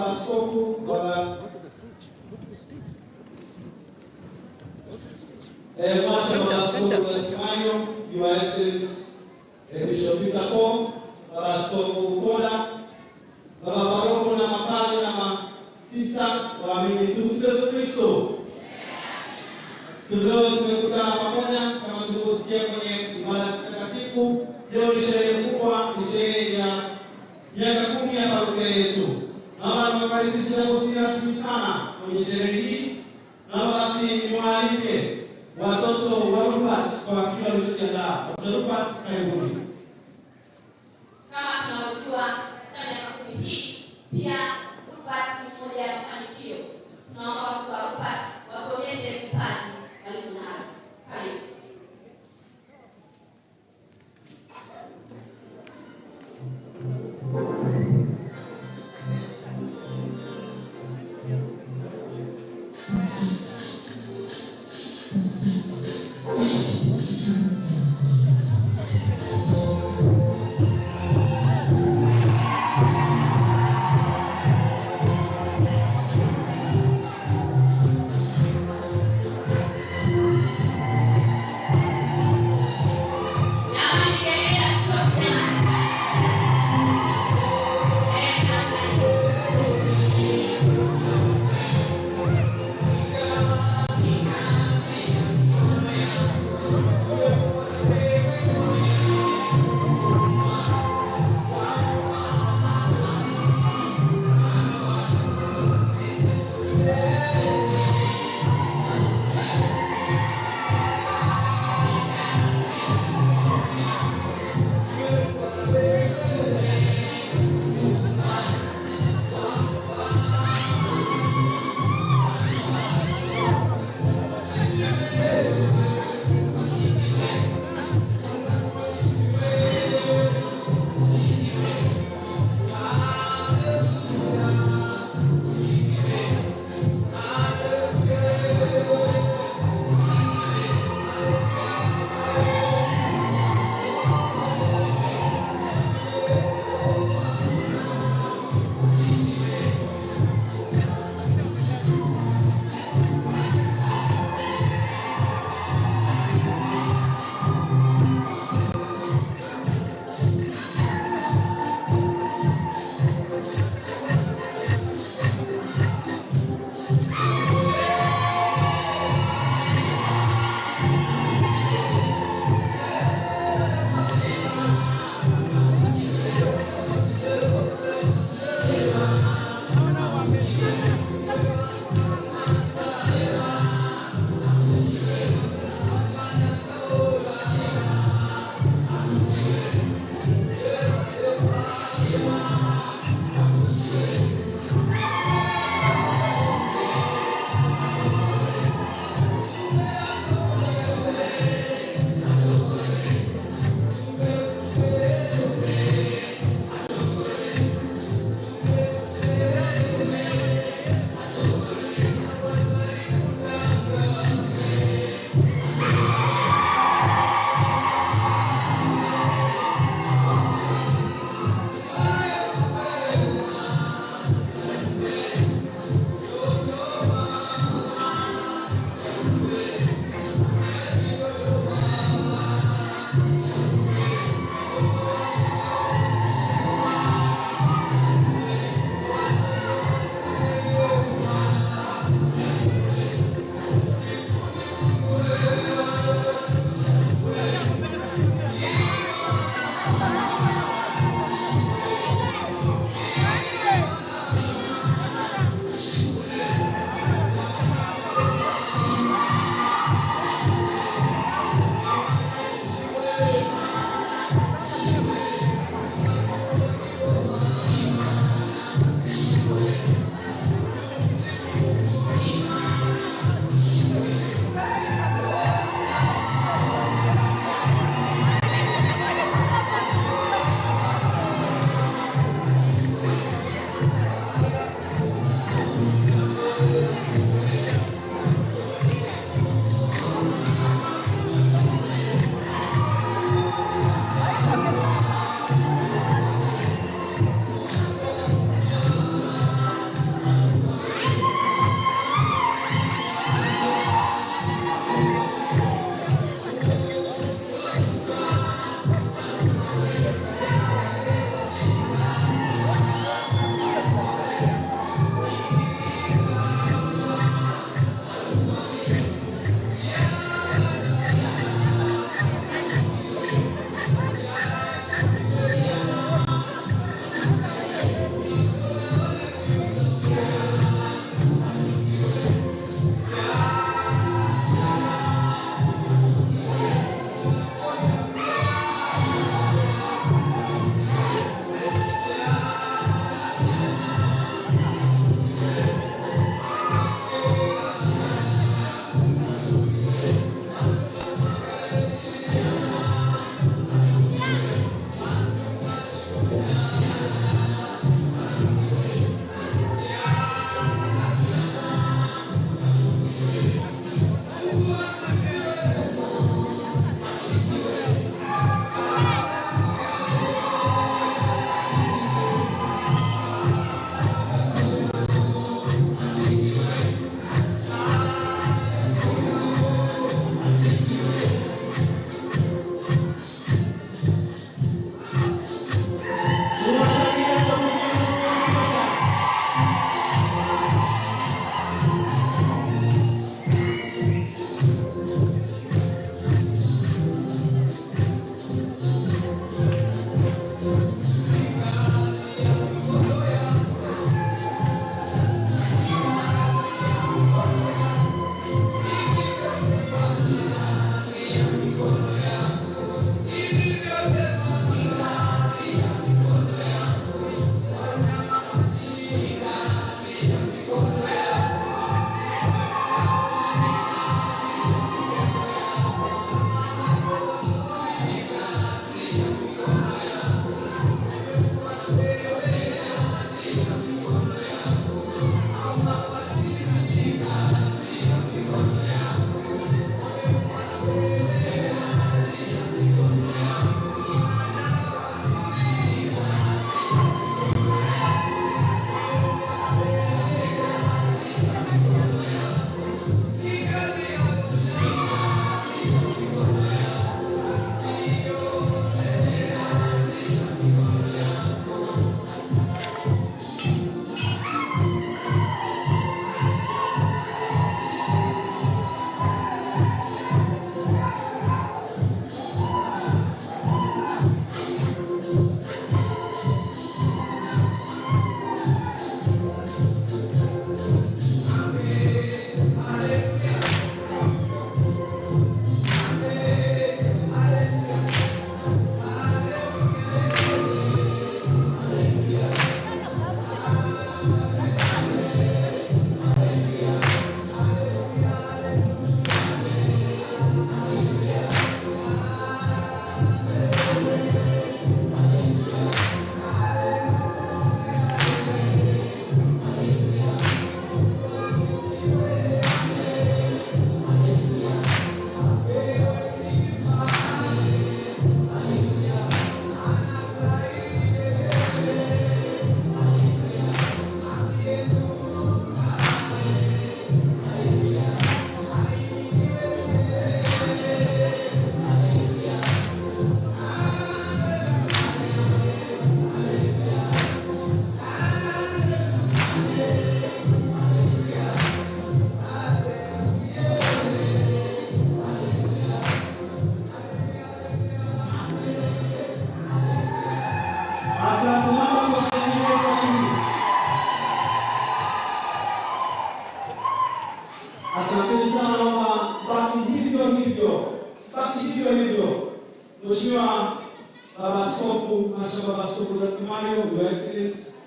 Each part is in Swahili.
Baba Askofu, Baba Mwasha Baba Askofu Kimario, Your Excellency Bishop Peter Paul, Baba Askofu Koda, Baba Paroko na mapadri na masista waamini, tumsifu Yesu Kristo. Leo tumekutana pamoja kama tulivyosikia kwenye ibada takatifu. Leo ni sherehe kubwa, ni sherehe ya miaka 10 ya parokia yetu. Naomba niwakaribishe jambo si rasmi sana kwenye sherehe hii. Naomba basi niwaalike watoto wa Rupert kwa kile walichokiandaa. Watoto wa Rupert, karibuni. Kama tunavyojua katika miaka 10 hii pia Rupert ni mmoja ya mafanikio. Tunaomba watoto wa Rupert watuonyeshe kipaji walionayo. Karibu.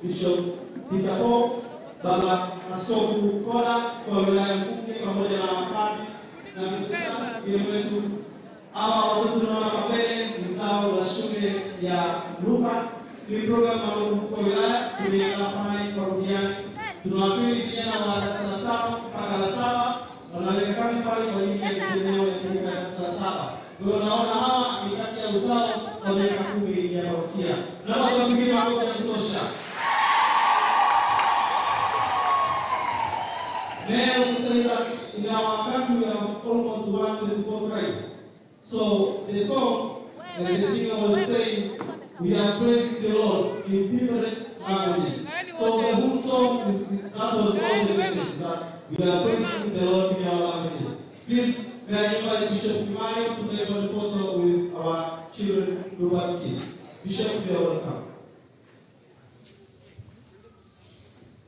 Bishop Peter Paul, Baba Askofu Kola kwa wilaya Mbunge pamoja na mapadri na mgeni wetu. Hawa watoto tunaona kwa mbele ni zao la shule ya Lupa. Ni programu maalum kwa wilaya tumeandaa pale parokiani. Tunawapili vijana wa darasa la 5 mpaka la 7 wanaweka kambi pale kwa ajili ya mitihani ya taifa ya darasa la 7. Kwa hiyo naona hawa ni kati ya uzao wa miaka 10 ya parokia. Naomba tuwapigie makofi ya kutosha. May I also say that in our country we have almost 124 tribes. So the song the singer was saying, we are praising the Lord in different languages. So the whole song, that was all the message, that we are praising the Lord in our languages. Please, may I invite Bishop Kimario to take on the photo with our children, Rubat kids. Bishop, you are welcome.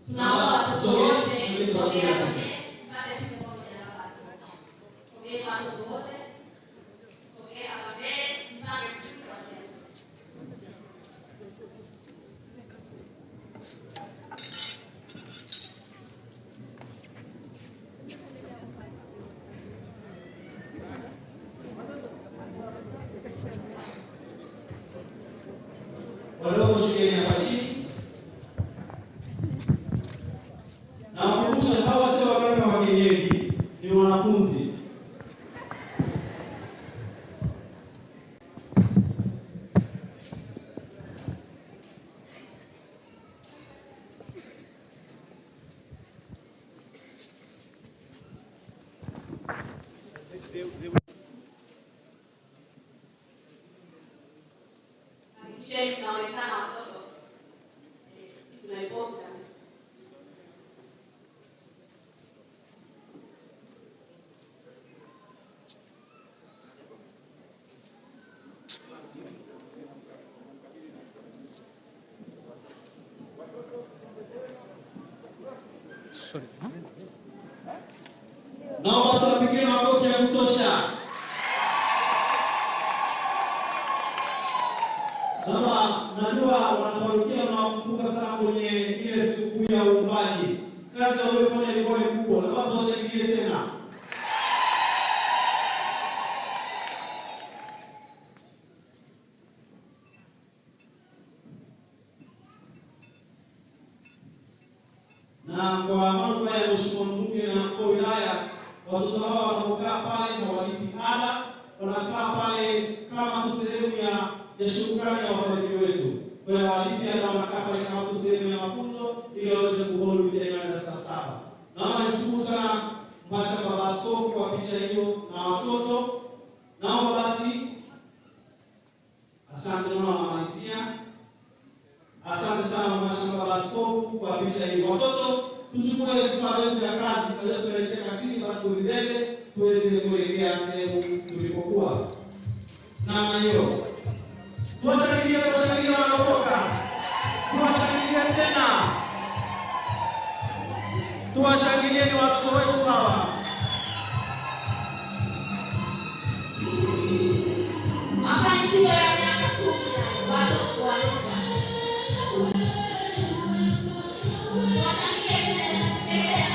Tunaomba watoto wote kusogea mbele, tupate picha pamoja na baba askofu. Sogea watoto wote, sogea hapa mbele, mpange vizuri kwa mbele. Wadogo shuleni hapa chini. Nawakumbusha hawa sio waganga wa kienyeji, ni wanafunzi. Hakikisheni mnaonekana watoto. Tunaiposta. Naomba tuwapigie makofi ya kutosha. Naomba, najua wanaparokia wanawakumbuka sana kwenye ile sikukuu ya uumbaji. Kazi waliyofanya ilikuwa ni kubwa. Naomba tuwashangilie tena. Na kwa manufaa ya Mheshimiwa Mbunge na mkuu wa wilaya, watoto hawa wanaokaa pale hawalipi ada, wanakaa pale kama tu sehemu ya shukrani ya wafadhili wetu. Kwa hiyo hawalipi ada, wanakaa pale kama tu sehemu ya mafunzo ili waweze kufaulu mitihani ya darasa la 7. Naomba nishukuru sana Mbasha Baba Askofu kwa picha hiyo na watoto. Naomba basi, asante, naona wanamalizia. Asante sana Mbasha Baba Askofu kwa picha hiyo. Watoto, tuchukue vifaa vyetu vya kazi, tuweze kuelekea kazini, basi tuvibebe tuweze kuelekea sehemu tulipokuwa. Namna hiyo. Tuwashangilie, tuwashangilie wanaotoka. Tuwashangilie tena. Tuwashangilie ni watoto wetu hawa. Mafanikio ya miaka 10 watoto wa Luka. Tuwashangilie tena mbele ya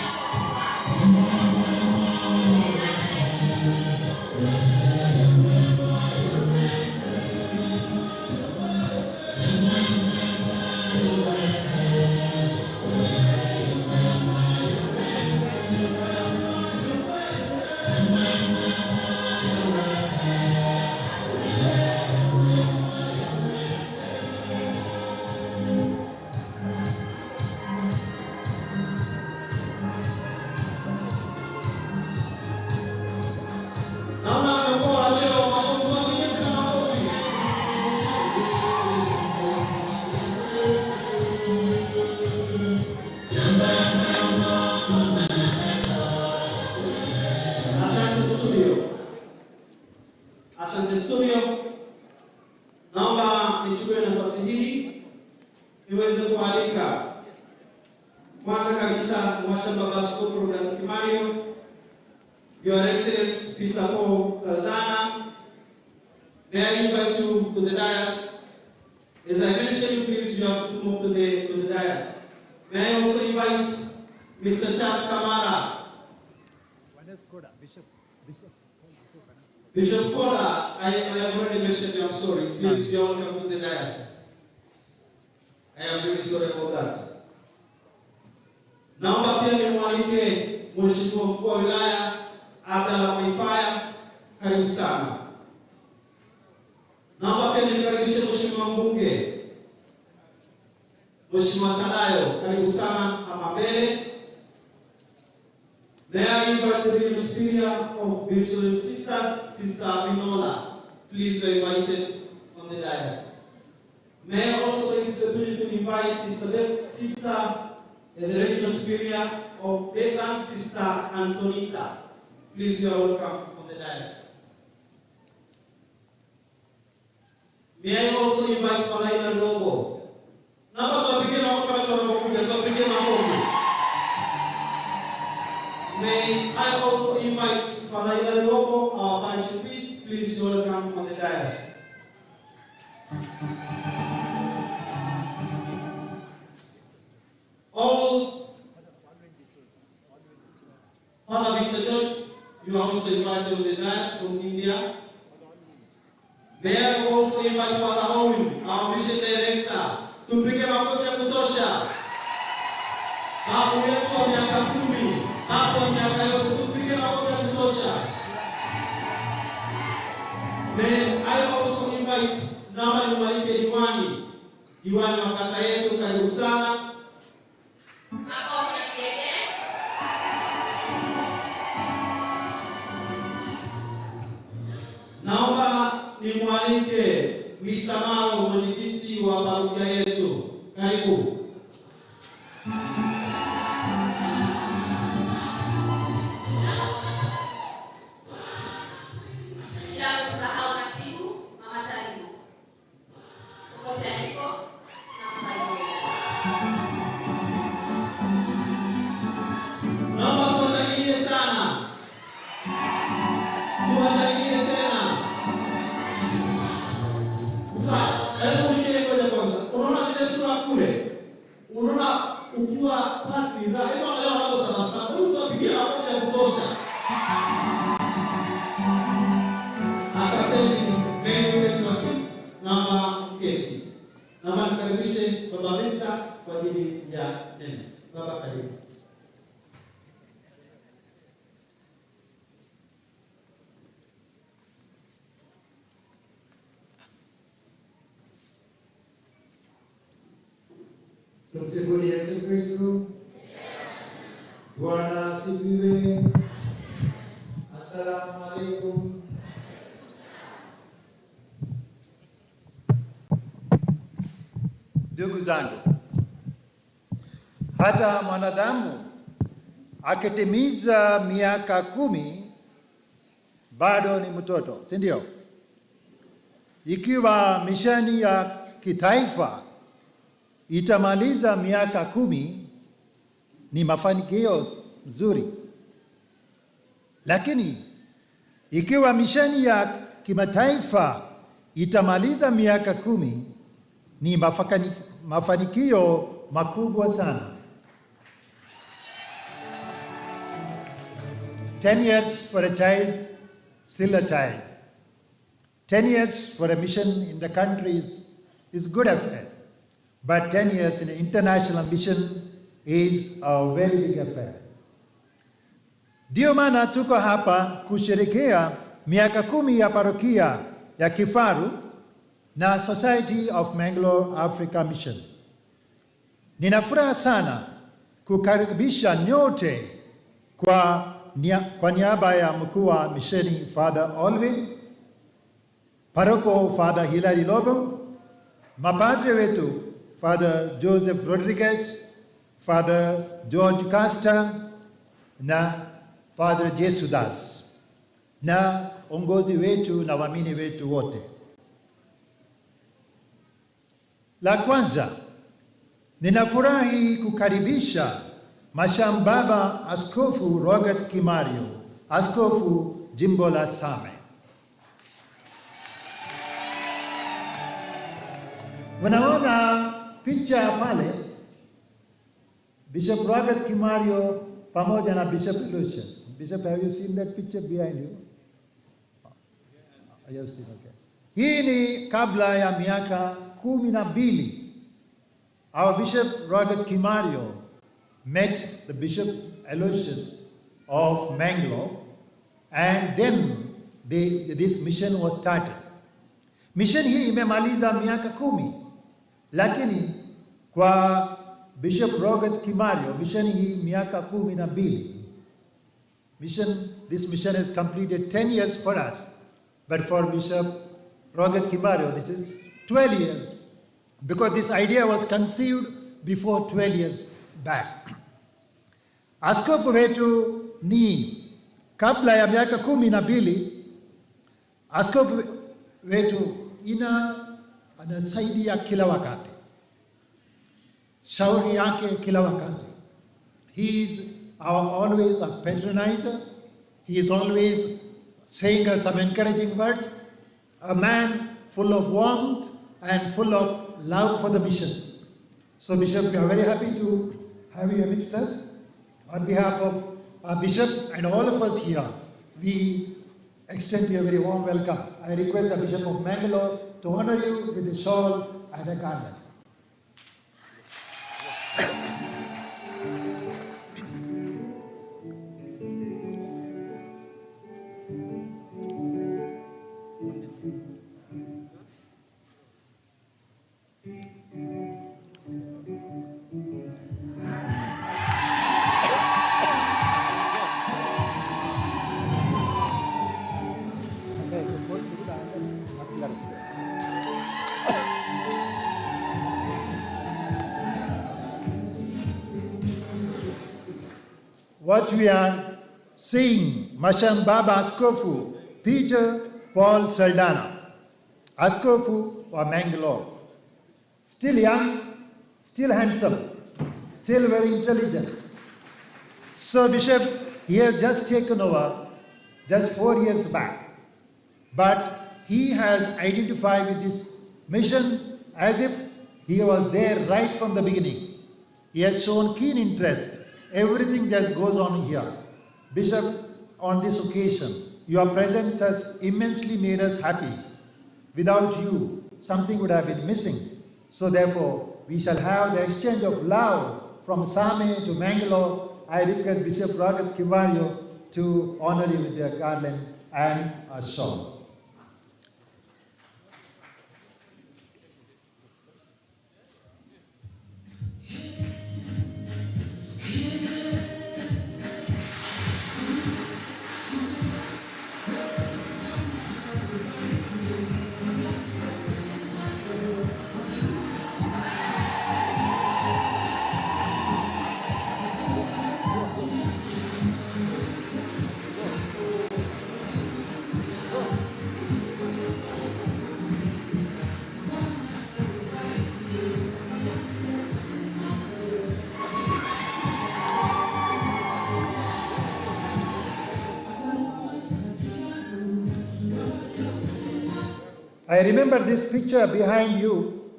Naona wamekuwa wacheo makofi, wapigie tena makofi. Asante studio. Asante studio. Naomba nichukue nafasi hii niweze kualika kwanza kabisa Mwasha Baba Askofu Robert Kimario, Your Excellency Peter Paul Saldanha, may I invite you to the dais. As I mentioned, mention you, please, you have to move to the dais. May I also invite Mr. Charles Kamara. Bishop Koda, I have already mentioned you, I'm sorry. Please, you are welcome to the dais. I am really sorry about that. Naomba pia nimwalike Mheshimiwa Mkuu wa Wilaya Abdalla Mwaipaya, karibu sana. Naomba pia nimkaribishe Mheshimiwa Mbunge Mheshimiwa Tadayo, karibu sana hapa mbele. May I invite the Regional Superior of Ursuline Sisters, Sister Minola. Please, you are invited on the dais. May I also take this opportunity to invite Sister the Regional Superior of Bethan, Sister Antonita. Please, you are welcome on the dais. May I also invite Father Lobo. Naomba tuwapige makofi watu wanapokuja, tuwapige makofi. May I also invite Father Lobo, our parish priest. Please, you are welcome on the dais. All Father Victor George, you are also invited on the dais from India. May I also invite Father Owen, our mission director. Tupige makofi ya kutosha. Babu wetu wa miaka 10, hapo miaka yote, tupige makofi ya kutosha. May I also invite, naomba nimwalike diwani wa kata yetu, karibu sana. Makofi na vigelegele. Naomba nimwalike Mr. Maro, mwenyekiti wa parokia yetu. Karibu. Bila kumsahau katibu Mama Taribu. Popote aliko na mama. Naomba tuwashangilie sana. Tuwashangilie tena. Sasa, hebu nige ngoja kwanza. Unaona zile sura kule? Unaona ukiwa padri, hebu angalia wanapotabasamu. Hebu tuwapigie makofi ya kutosha. Asanteni. Naomba mketi. Naomba nikaribishe Baba Victor kwa ajili ya neno. Baba, karibu. Tumsifuni Yesu Kristo. Bwana asifiwe. Assalamu alaikum. Ndugu zangu, hata mwanadamu akitimiza miaka 10 bado ni mtoto, si ndio? Ikiwa misheni ya kitaifa itamaliza miaka 10, ni mafanikio mzuri. Lakini ikiwa misheni ya kimataifa itamaliza miaka 10, ni mafanikio makubwa sana. 10 years for a child, still a child. 10 years for a mission in the country is good affair. But 10 years in an international mission is a very big affair. Ndio maana tuko hapa kusherehekea miaka 10 ya parokia ya Kifaru na Society of Mangalore Africa Mission. Nina furaha sana kukaribisha nyote kwa niaba ya mkuu wa misheni Father Alvin, paroko Father Hilary Lobo, mapadre wetu Father Joseph Rodriguez, Father George Castor na Father Jesudas, na ongozi wetu na waamini wetu wote. La kwanza, ninafurahi kukaribisha Mashambaba Askofu Robert Kimario, askofu jimbo la Same. Unaona picha pale, Bishop Robert Kimario pamoja na Bishop Lucius. Bishop, have you seen that picture behind you? You have seen, okay. Hii ni kabla ya miaka 12. Our Bishop Robert Kimario met the Bishop Aloysius of Mangalore, and then this mission was started. Mission hii imemaliza miaka 10, lakini kwa Bishop Robert Kimario, mission hii miaka 12. This mission has completed 10 years for us, but for Bishop Robert Kimario, this is 12 years, because this idea was conceived before 12 years back. Askofu wetu ni kabla ya miaka 12, askofu wetu anasaidia kila wakati, shauri yake kila wakati. He is always a patronizer. He is always saying us some encouraging words. A man full of warmth and full of love for the mission. So Bishop, we are very happy to have you amidst us. On behalf of our bishop and all of us here, we extend you a very warm welcome. I request the Bishop of Mangalore to honor you with a shawl and a garland. What we are seeing, Masham Baba Askofu Peter Paul Saldana, Askofu wa Mangalore. Still young, still handsome, still very intelligent. So Bishop, he has just taken over just 4 years back, but he has identified with this mission as if he was there right from the beginning. He has shown keen interest. Everything that goes on here. Bishop, on this occasion, your presence has immensely made us happy. Without you, something would have been missing. So therefore, we shall have the exchange of love from Same to Mangalore. I request Bishop Robert Kimario to honor you with their garland and a shawl. I remember this picture behind you,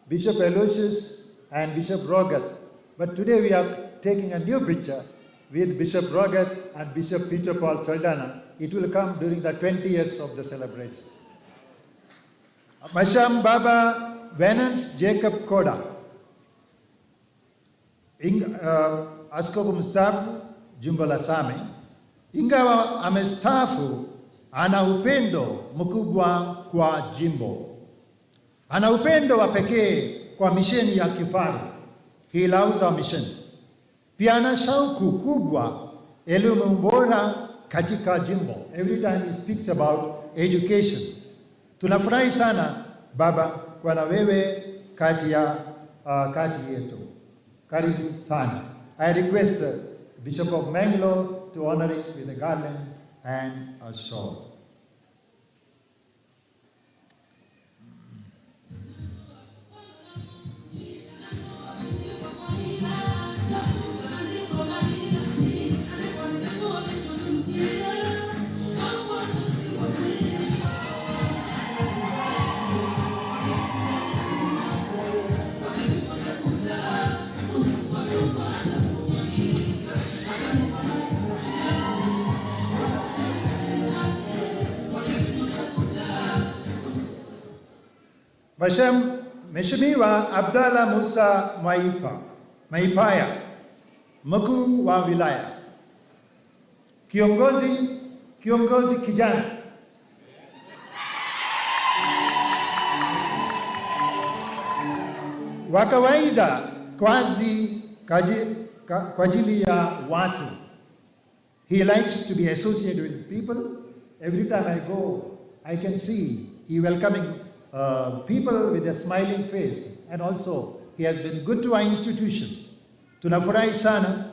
Bishop Aloysius and Bishop Rogat. But today we are taking a new picture with Bishop Rogat and Bishop Peter Paul Saldana. It will come during the 20 years of the celebration. Masham Baba Venance Jacob Koda, Askofu mstaafu jimbo la Same, ingawa amestaafu, ana upendo mkubwa kwa jimbo. Ana upendo wa pekee kwa misheni ya Kifaru. He loves our mission. Pia ana shauku kubwa elimu bora katika jimbo. Every time he speaks about education. Tunafurahi sana baba kwa na wewe kati yetu. Karibu sana. I request Bishop of Mangalore to honor him with a garland and a shawl. Mheshimiwa Abdalla Musa Maipaya, mkuu wa wilaya, kiongozi kijana. Wa kawaida kwa ajili ya watu. He likes to be associated with people. Every time I go, I can see he welcoming people with a smiling face, and also he has been good to our institution. Tunafurahi sana,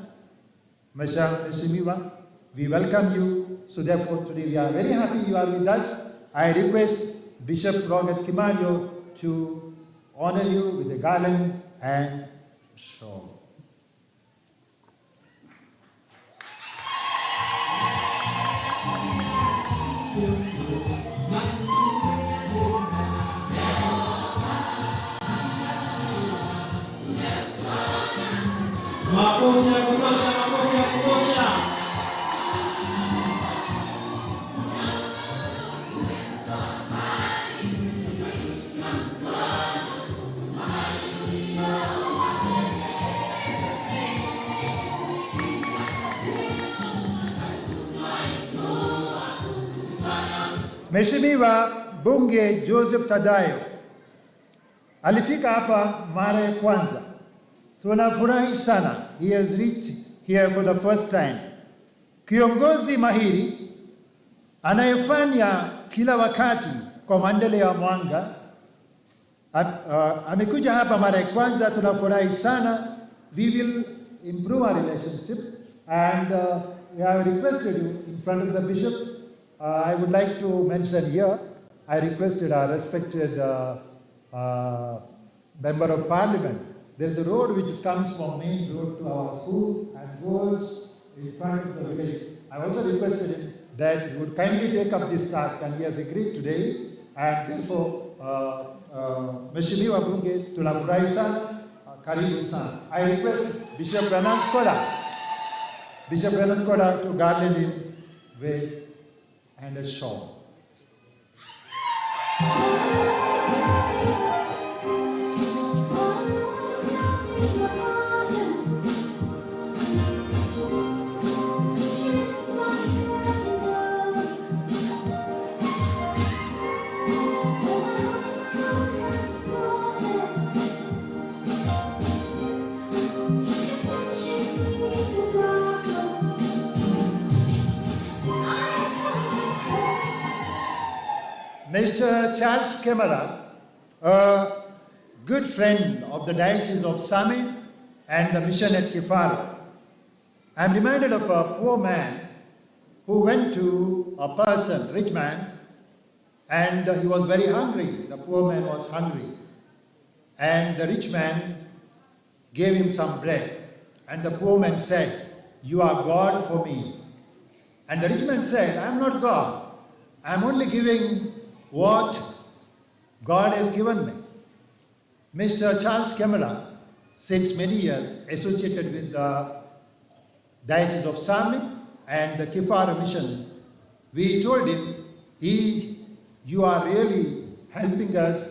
Mheshimiwa, we welcome you. So therefore today we are very happy you are with us. I request Bishop Robert Kimario to honor you with a garland and shawl. Makofi ya kutosha, makofi ya kutosha. Mheshimiwa Bunge Joseph Tadayo alifika hapa mara ya kwanza. Tunafurahi sana. He has reached here for the first time. Kiongozi mahiri anayefanya kila wakati kwa maendeleo ya Mwanga amekuja hapa mara ya kwanza. Tunafurahi sana. We will improve our relationship, and we have requested you in front of the bishop. I would like to mention here, I requested our respected member of parliament. There is a road which comes from main road to our school and goes in front of the village. I also requested him that he would kindly take up this task, and he has agreed today. And therefore, Mheshimiwa Bunge, tunafurahi sana, karibu sana. I request Bishop Renan Koda to garland him with and a shawl. Mr. Charles Kemara, a good friend of the Diocese of Same and the mission at Kifaru. I am reminded of a poor man who went to a person, rich man, and he was very hungry. The poor man was hungry. And the rich man gave him some bread. And the poor man said, "You are God for me." And the rich man said, "I am not God. I am only giving what God has given me." Mr. Charles Kemara, since many years, associated with the Diocese of Same and the Kifaru mission, we told him, you are really helping us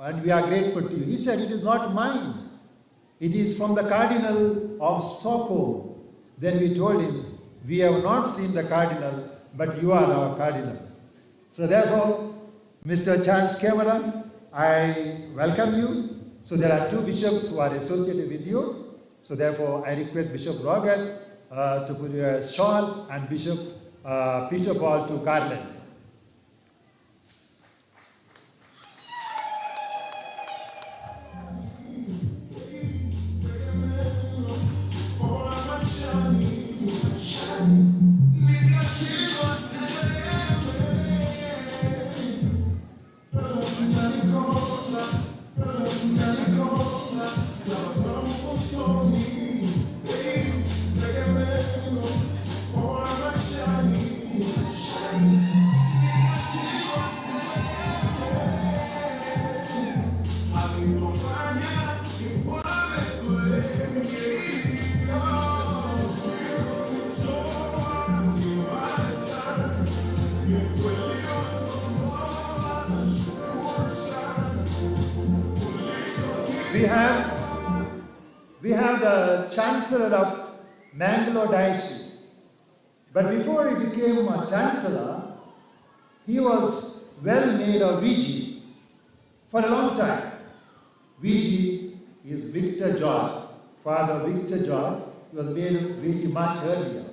and we are grateful to you. He said, "It is not mine. It is from the Cardinal of Stockholm." Then we told him, "We have not seen the Cardinal, but you are our Cardinal." So therefore, Mr. Charles Kemara, I welcome you. So there are two bishops who are associated with you. So therefore, I request Bishop Robert to put a shawl and Bishop Peter Paul to garland. Thank you. We have the Chancellor of Mangalore Diocese. But before he became a Chancellor, he was well made a VG for a long time. VG is Victor George, Father Victor George. He was made VG much earlier.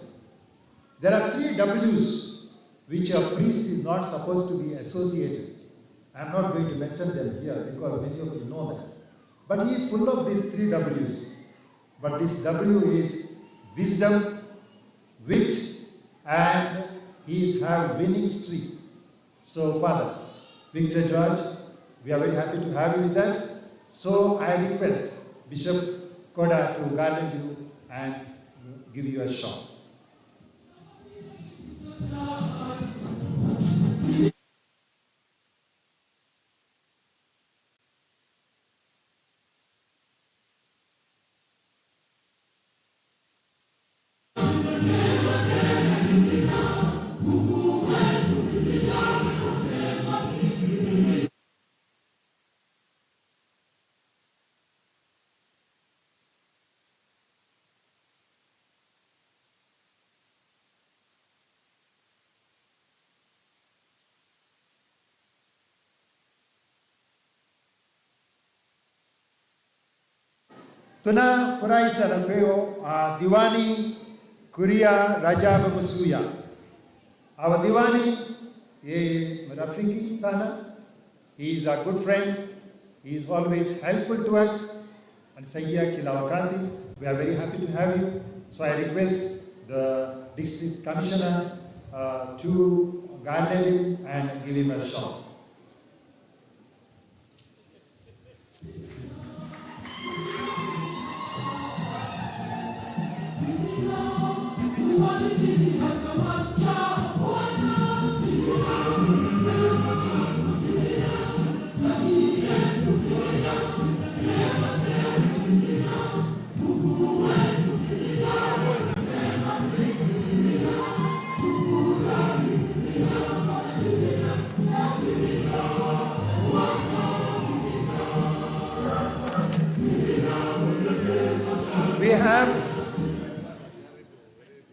There are three W's which a priest is not supposed to be associated. I am not going to mention them here because many of you know that. But he is full of these three W's. But this W is wisdom, wit, and he is have winning streak. So Father Victor George, we are very happy to have you with us. So I request Bishop Koda to garland you and give you a shot. Tunafurahi sana leo Diwani Kuria Rajab Musuya. Our Diwani yeye rafiki sana. He is a good friend. He is always helpful to us. And Sayya kila wakati. We are very happy to have you. So I request the district commissioner to garland him and give him a shot.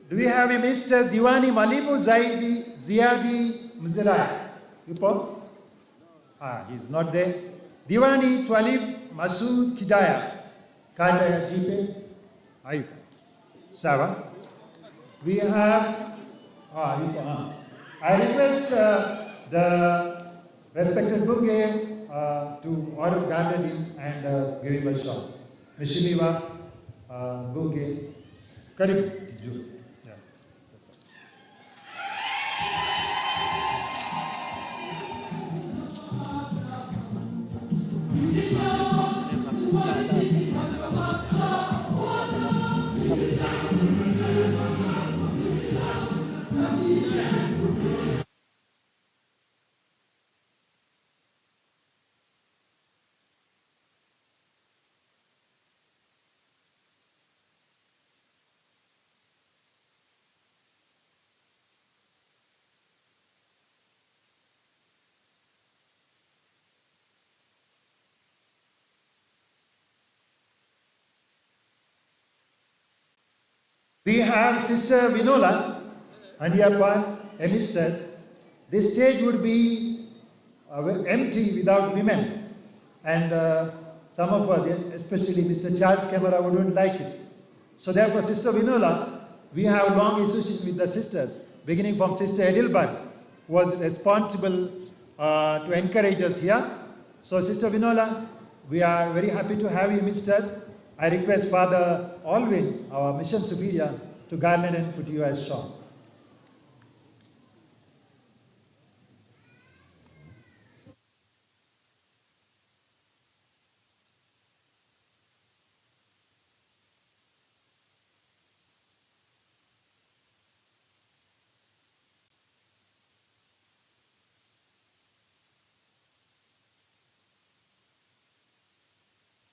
Do we have a Mr. Diwani Malimu Zaidi Ziadi Mzirai? Yupo? Ah, he's not there. Diwani Twalib Masood Kidaya. Kanda ya Jipe? Hayupo. Sawa. We have, yupo. Ah. I request the respected Bunge to order garland him and give him a shot. Mheshimiwa Bunge, karibu juu. We have Sister Vinola and Andiappa, a. This stage would be empty without women, and some of us, especially Mr. Charles Camara, wouldn't like it. So therefore, Sister Vinola, we have long association with the sisters, beginning from Sister Edelberg, who was responsible to encourage us here. So Sister Vinola, we are very happy to have you, misters. I request Father Alwyn, our mission superior, to garland and put you as shawl.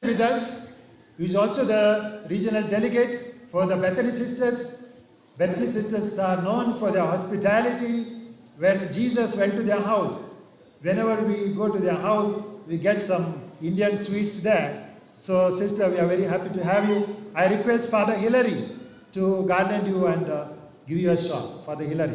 With us, who is also the regional delegate for the Bethany Sisters. Bethany Sisters are known for their hospitality. When Jesus went to their house, whenever we go to their house, we get some Indian sweets there. So, sister, we are very happy to have you. I request Father Hilary to garland you and give you a shawl. Father Hilary.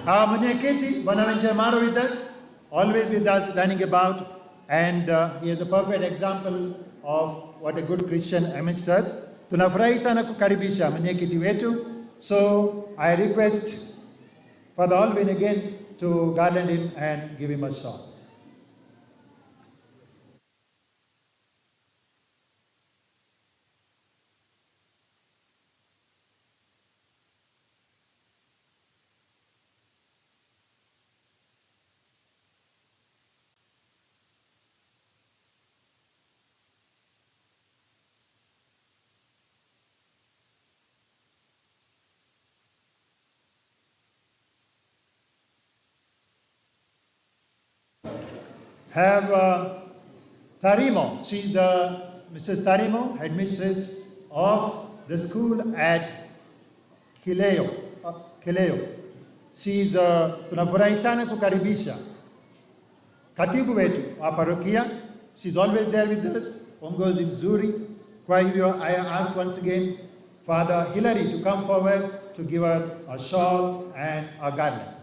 Our Mwenyekiti, Bonaventure Maro with us, always with us, running about, and he is a perfect example of what a good Christian amidst us. Tunafurahi sana kukaribisha mwenyekiti wetu. So I request Father Alvin again to garland him and give him a shawl. Have Tarimo. She's the Mrs. Tarimo, headmistress of the school at Kileo. Kileo. She's tunafurahi sana kukaribisha katibu wetu wa parokia. She's always there with us, ongozi mzuri. Kwa hivyo I ask once again Father Hilary to come forward to give her a shawl and a garland.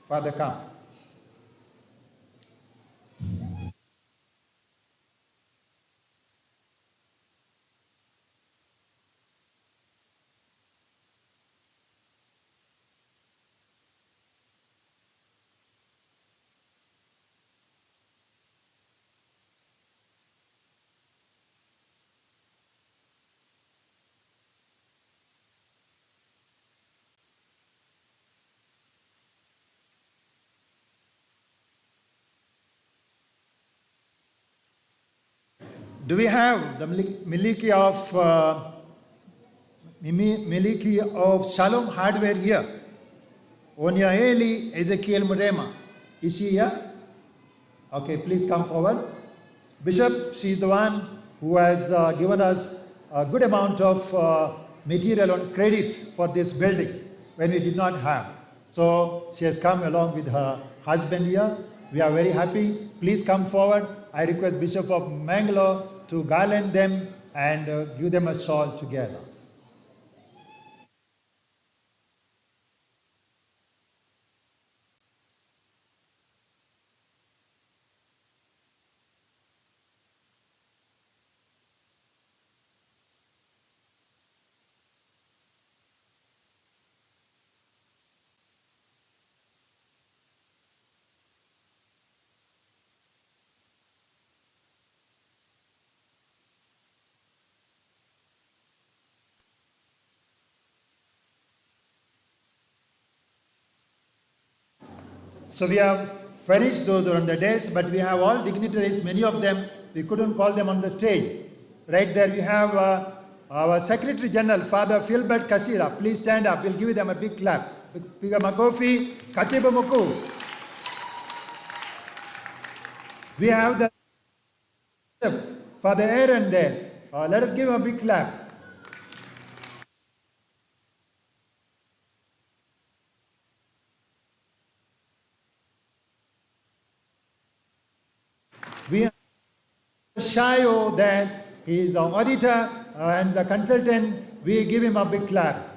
Father, come. Do we have the Miliki of Shalom Hardware here? Onyaeli Ezekiel Murema. Is she here? Okay, please come forward. Bishop, she is the one who has given us a good amount of material on credit for this building when we did not have. So she has come along with her husband here. We are very happy. Please come forward. I request Bishop of Mangalore to garland them and give them a shawl together. So we have furnished those who are on the desk, but we have all dignitaries, many of them, we couldn't call them on the stage. Right there we have our Secretary General, Father Philbert Kasira. Please stand up, we'll give them a big clap. Piga makofi, Katibu Mkuu. We have the Father Aaron there. Let us give him a big clap. We have Shayo there, he is the auditor and the consultant. We give him a big clap.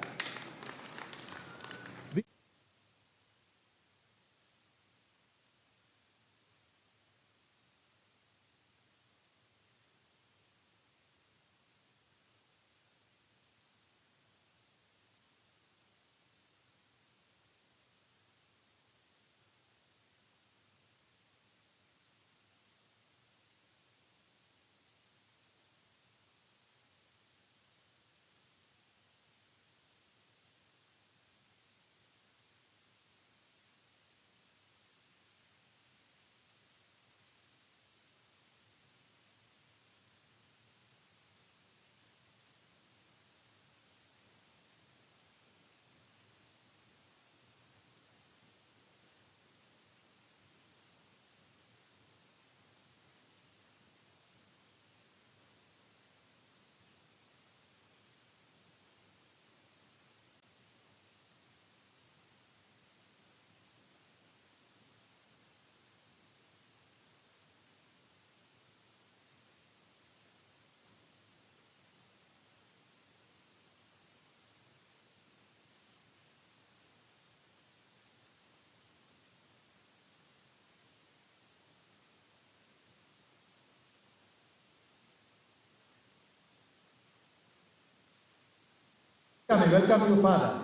Welcome you, Father.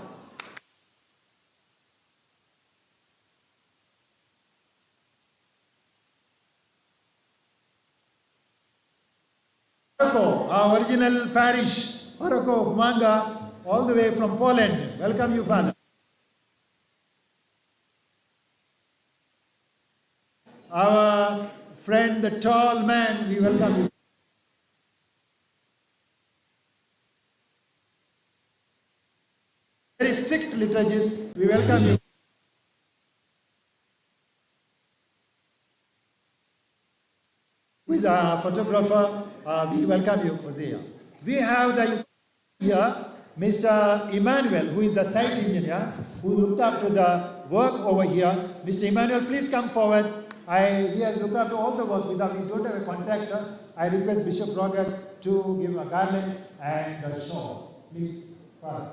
Paroko, our original parish, Paroko Manga, all the way from Poland. Welcome you, Father. Our friend, the tall man, we welcome you. Very strict liturgist, we welcome you. Who is a photographer, we welcome you, Hosea. We have the here, Mr. Emmanuel, who is the site engineer, who looked after the work over here. Mr. Emmanuel, please come forward. He has looked after all the work. We don't have a contractor. I request Bishop Roger to give a garland and a shawl. Please, Father.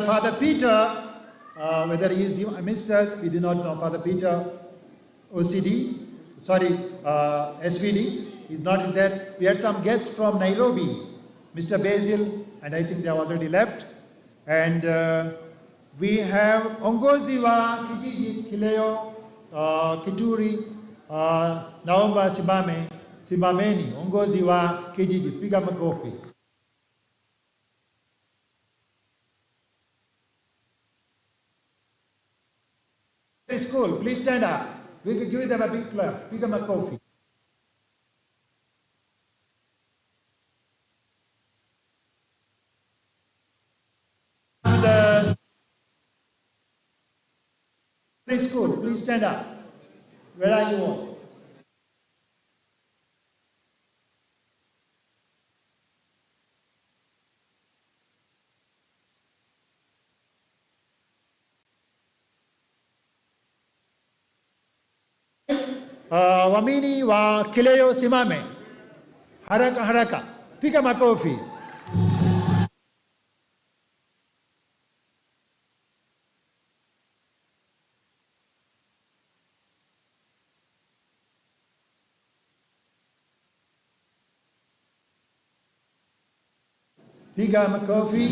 Father Peter, whether he is amidst us, we do not know. Father Peter, OCD, sorry, SVD, is not there. We had some guests from Nairobi, Mr. Basil, and I think they have already left. And we have Ongozi wa Kijiji Kileo, Kituri, Naomba Simame, Simameni, Ongozi wa Kijiji, piga makofi. School, please stand up. We could give them a big clap. Pick them a coffee. The school, please stand up. Where are you all? Wamini wa Kileo simame. Haraka haraka. Piga makofi. Piga makofi.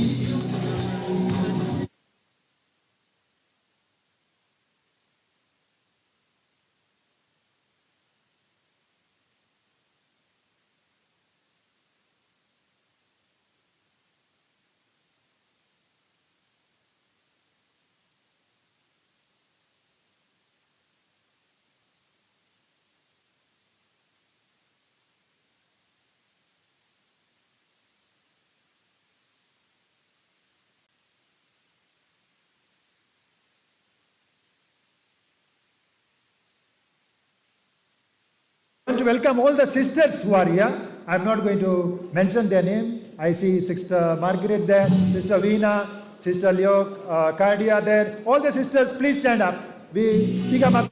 I want to welcome all the sisters who are here. I'm not going to mention their name. I see Sister Margaret there, Sister Veena, Sister Leo, Cardia there. All the sisters, please stand up. We pick them up.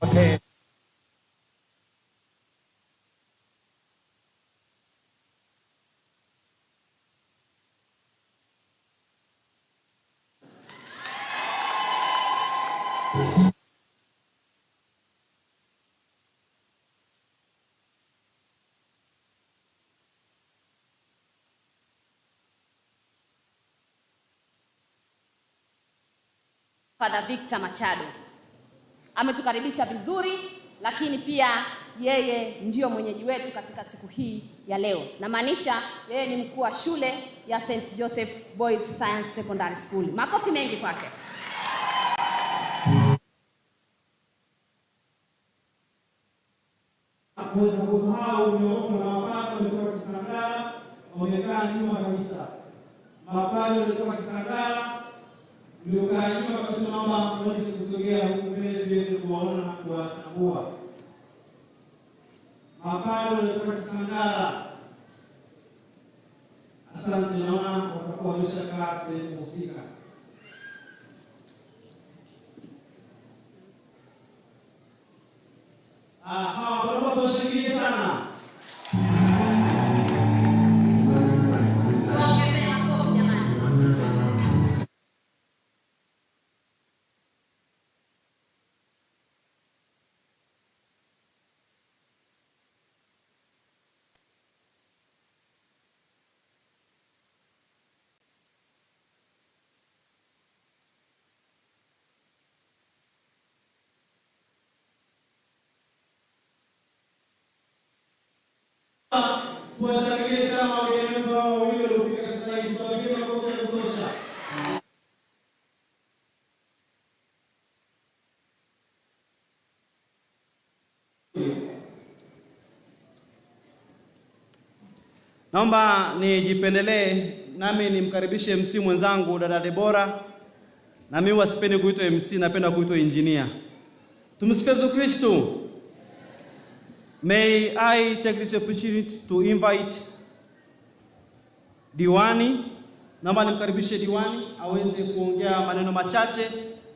Okay. Father Victor Machado. Ametukaribisha vizuri, lakini pia yeye ndiyo mwenyeji wetu katika siku hii ya leo. Namaanisha yeye ni mkuu wa shule ya St. Joseph Boys Science Secondary School. Makofi mengi kwake. Kuweza kusahau ulioko na wafalme walitoka Kisangara, wamekaa nyuma kabisa. Mapadri walitoka Kisangara, mliokaa nyuma kabisa, naomba mweze kusogea huku mbele tuweze kuwaona na kuwatambua. Mapadri walitoka Kisangara, asante, naona watakuwa wameshakaa sehemu husika. Hawa naomba tuwashangilie sana. Tuwaongezee makofi jamani. Tuwashangilie sana wageni wetu hao wawili waliofika sasa hivi. Tuwapigie makofi ya kutosha. Naomba nijipendelee nami nimkaribishe MC mwenzangu dada Debora. Na mimi huwa sipendi kuitwa MC, napenda kuitwa engineer. Tumsifu Yesu Kristo. May I take this opportunity to invite diwani. Naomba nimkaribishe diwani aweze kuongea maneno machache,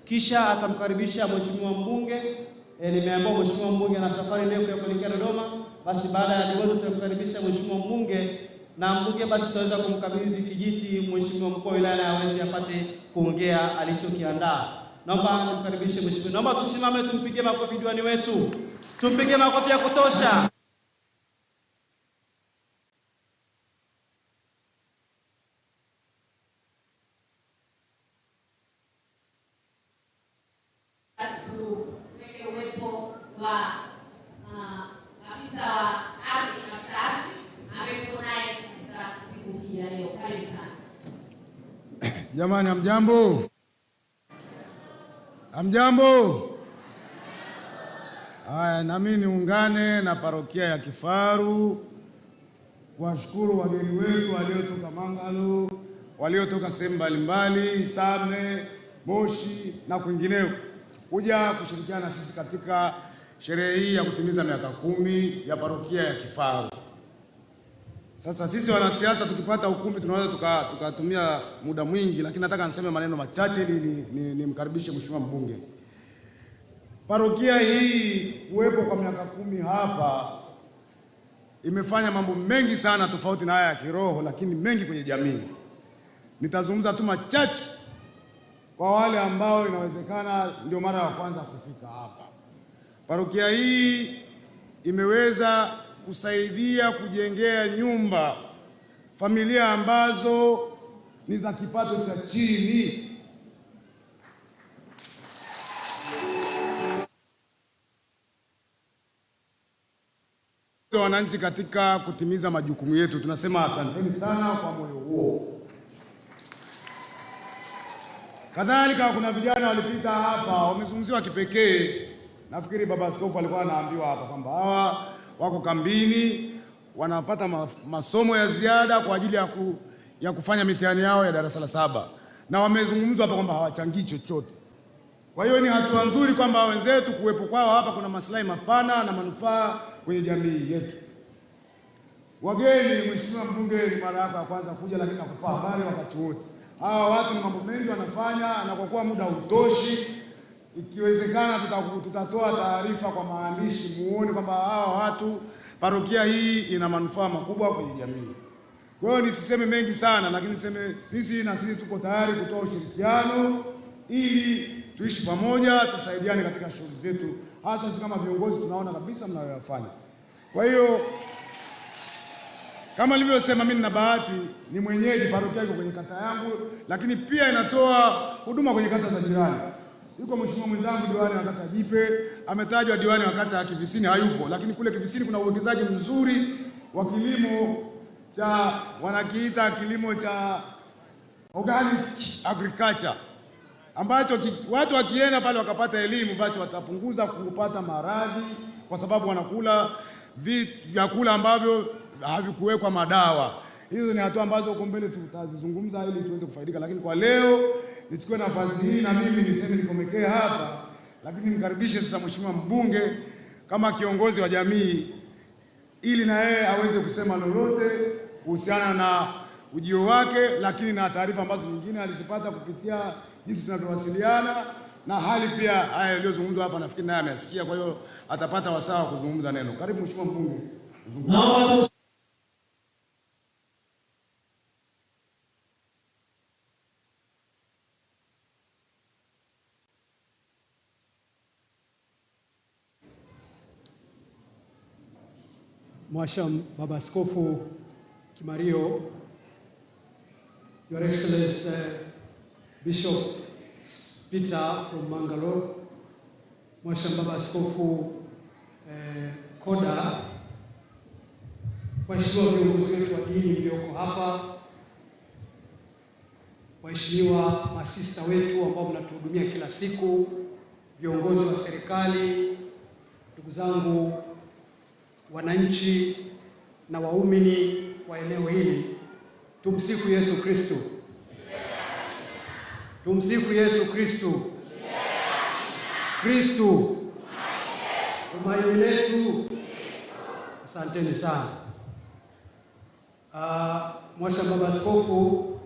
kisha atamkaribisha mheshimiwa mbunge. Nimeambiwa mheshimiwa mbunge ana safari ndefu ya kuelekea Dodoma. Basi baada ya diwani tutamkaribisha mheshimiwa mbunge, na mbunge basi tutaweza kumkabidhi kijiti mheshimiwa mkuu wa wilaya na aweze apate kuongea alichokiandaa. Naomba nimkaribishe mheshimiwa. Naomba tusimame tumpigie makofi diwani wetu. Tumpigie makofi ya kutosha. Tuweke uwepo wa afisa wa ardhi na ardhi ambaye tuko naye katika siku hii ya leo. Karibu sana. Jamani, hamjambo? Hamjambo? Haya, nami niungane na parokia ya Kifaru kuwashukuru wageni wetu waliotoka Mangalo, waliotoka sehemu mbalimbali, Same, Moshi na kwingineko, kuja kushirikiana na sisi katika sherehe hii ya kutimiza miaka 10 ya parokia ya Kifaru. Sasa sisi wanasiasa tukipata ukumbi tunaweza tukatumia muda mwingi, lakini nataka niseme maneno machache ili nimkaribishe mheshimiwa mbunge. Parokia hii kuwepo kwa miaka 10 hapa imefanya mambo mengi sana tofauti na haya ya kiroho, lakini mengi kwenye jamii. Nitazungumza tu machache kwa wale ambao inawezekana ndio mara ya kwanza kufika hapa. Parokia hii imeweza kusaidia kujengea nyumba familia ambazo ni za kipato cha chini. Wananchi katika kutimiza majukumu yetu, tunasema asanteni sana kwa moyo huo. Kadhalika kuna vijana walipita hapa wamezungumziwa kipekee. Nafikiri baba askofu alikuwa anaambiwa hapa kwamba hawa wako kambini wanapata masomo ya ziada kwa ajili ya kufanya mitihani yao ya darasa la 7, na wamezungumzwa hapa kwamba hawachangii chochote. Kwa hiyo ni hatua nzuri kwamba wenzetu kuwepo kwao hapa kuna maslahi mapana na manufaa kwenye jamii yetu. Wageni, mheshimiwa mbunge, ni mara yako ya kwanza kuja, lakini nakupa habari wakati wote. Hawa watu ni mambo mengi wanafanya, na kwa kuwa muda hautoshi, ikiwezekana tutatoa taarifa kwa maandishi muone kwamba hawa watu, parokia hii ina manufaa makubwa kwenye jamii. Kwa hiyo nisiseme mengi sana, lakini niseme sisi na sisi tuko tayari kutoa ushirikiano ili tuishi pamoja, tusaidiane katika shughuli zetu, hasa sisi kama viongozi tunaona kabisa mnayoyafanya. Kwa hiyo kama nilivyosema, mimi nina bahati ni mwenyeji, parokia iko kwenye kata yangu, lakini pia inatoa huduma kwenye kata za jirani. Yuko mheshimiwa mwenzangu diwani wa kata Jipe, ametajwa diwani wa kata ya Kivisini, hayupo, lakini kule Kivisini kuna uwekezaji mzuri wa kilimo cha wanakiita kilimo cha organic agriculture ambacho watu wakienda pale wakapata elimu, basi watapunguza kupata maradhi, kwa sababu wanakula vyakula ambavyo havikuwekwa madawa. Hizo ni hatua ambazo huko mbele tutazizungumza ili tuweze kufaidika, lakini kwa leo nichukue nafasi hii na mimi niseme nikomekee hapa, lakini nimkaribishe sasa mheshimiwa mbunge kama kiongozi wa jamii ili na yeye aweze kusema lolote kuhusiana na ujio wake, lakini na taarifa ambazo nyingine alizipata kupitia jinsi tunavyowasiliana na hali pia haya yaliyozungumzwa hapa, nafikiri naye amesikia, kwa hiyo atapata wasaa wa kuzungumza neno. Karibu mheshimiwa mbunge. Mwasham Baba Askofu Kimario, Your Excellency Bishop Peter from Mangalore, Mwasham Baba Askofu Koda, waheshimiwa viongozi wetu wa dini mlioko hapa, waheshimiwa masista wetu ambao mnatuhudumia kila siku, viongozi wa serikali, ndugu zangu wananchi na waumini wa eneo hili, tumsifu Yesu Kristo. Tumsifu Yesu Kristo. Kristo tumaini letu. Asanteni sana. Mwasha Baba Askofu,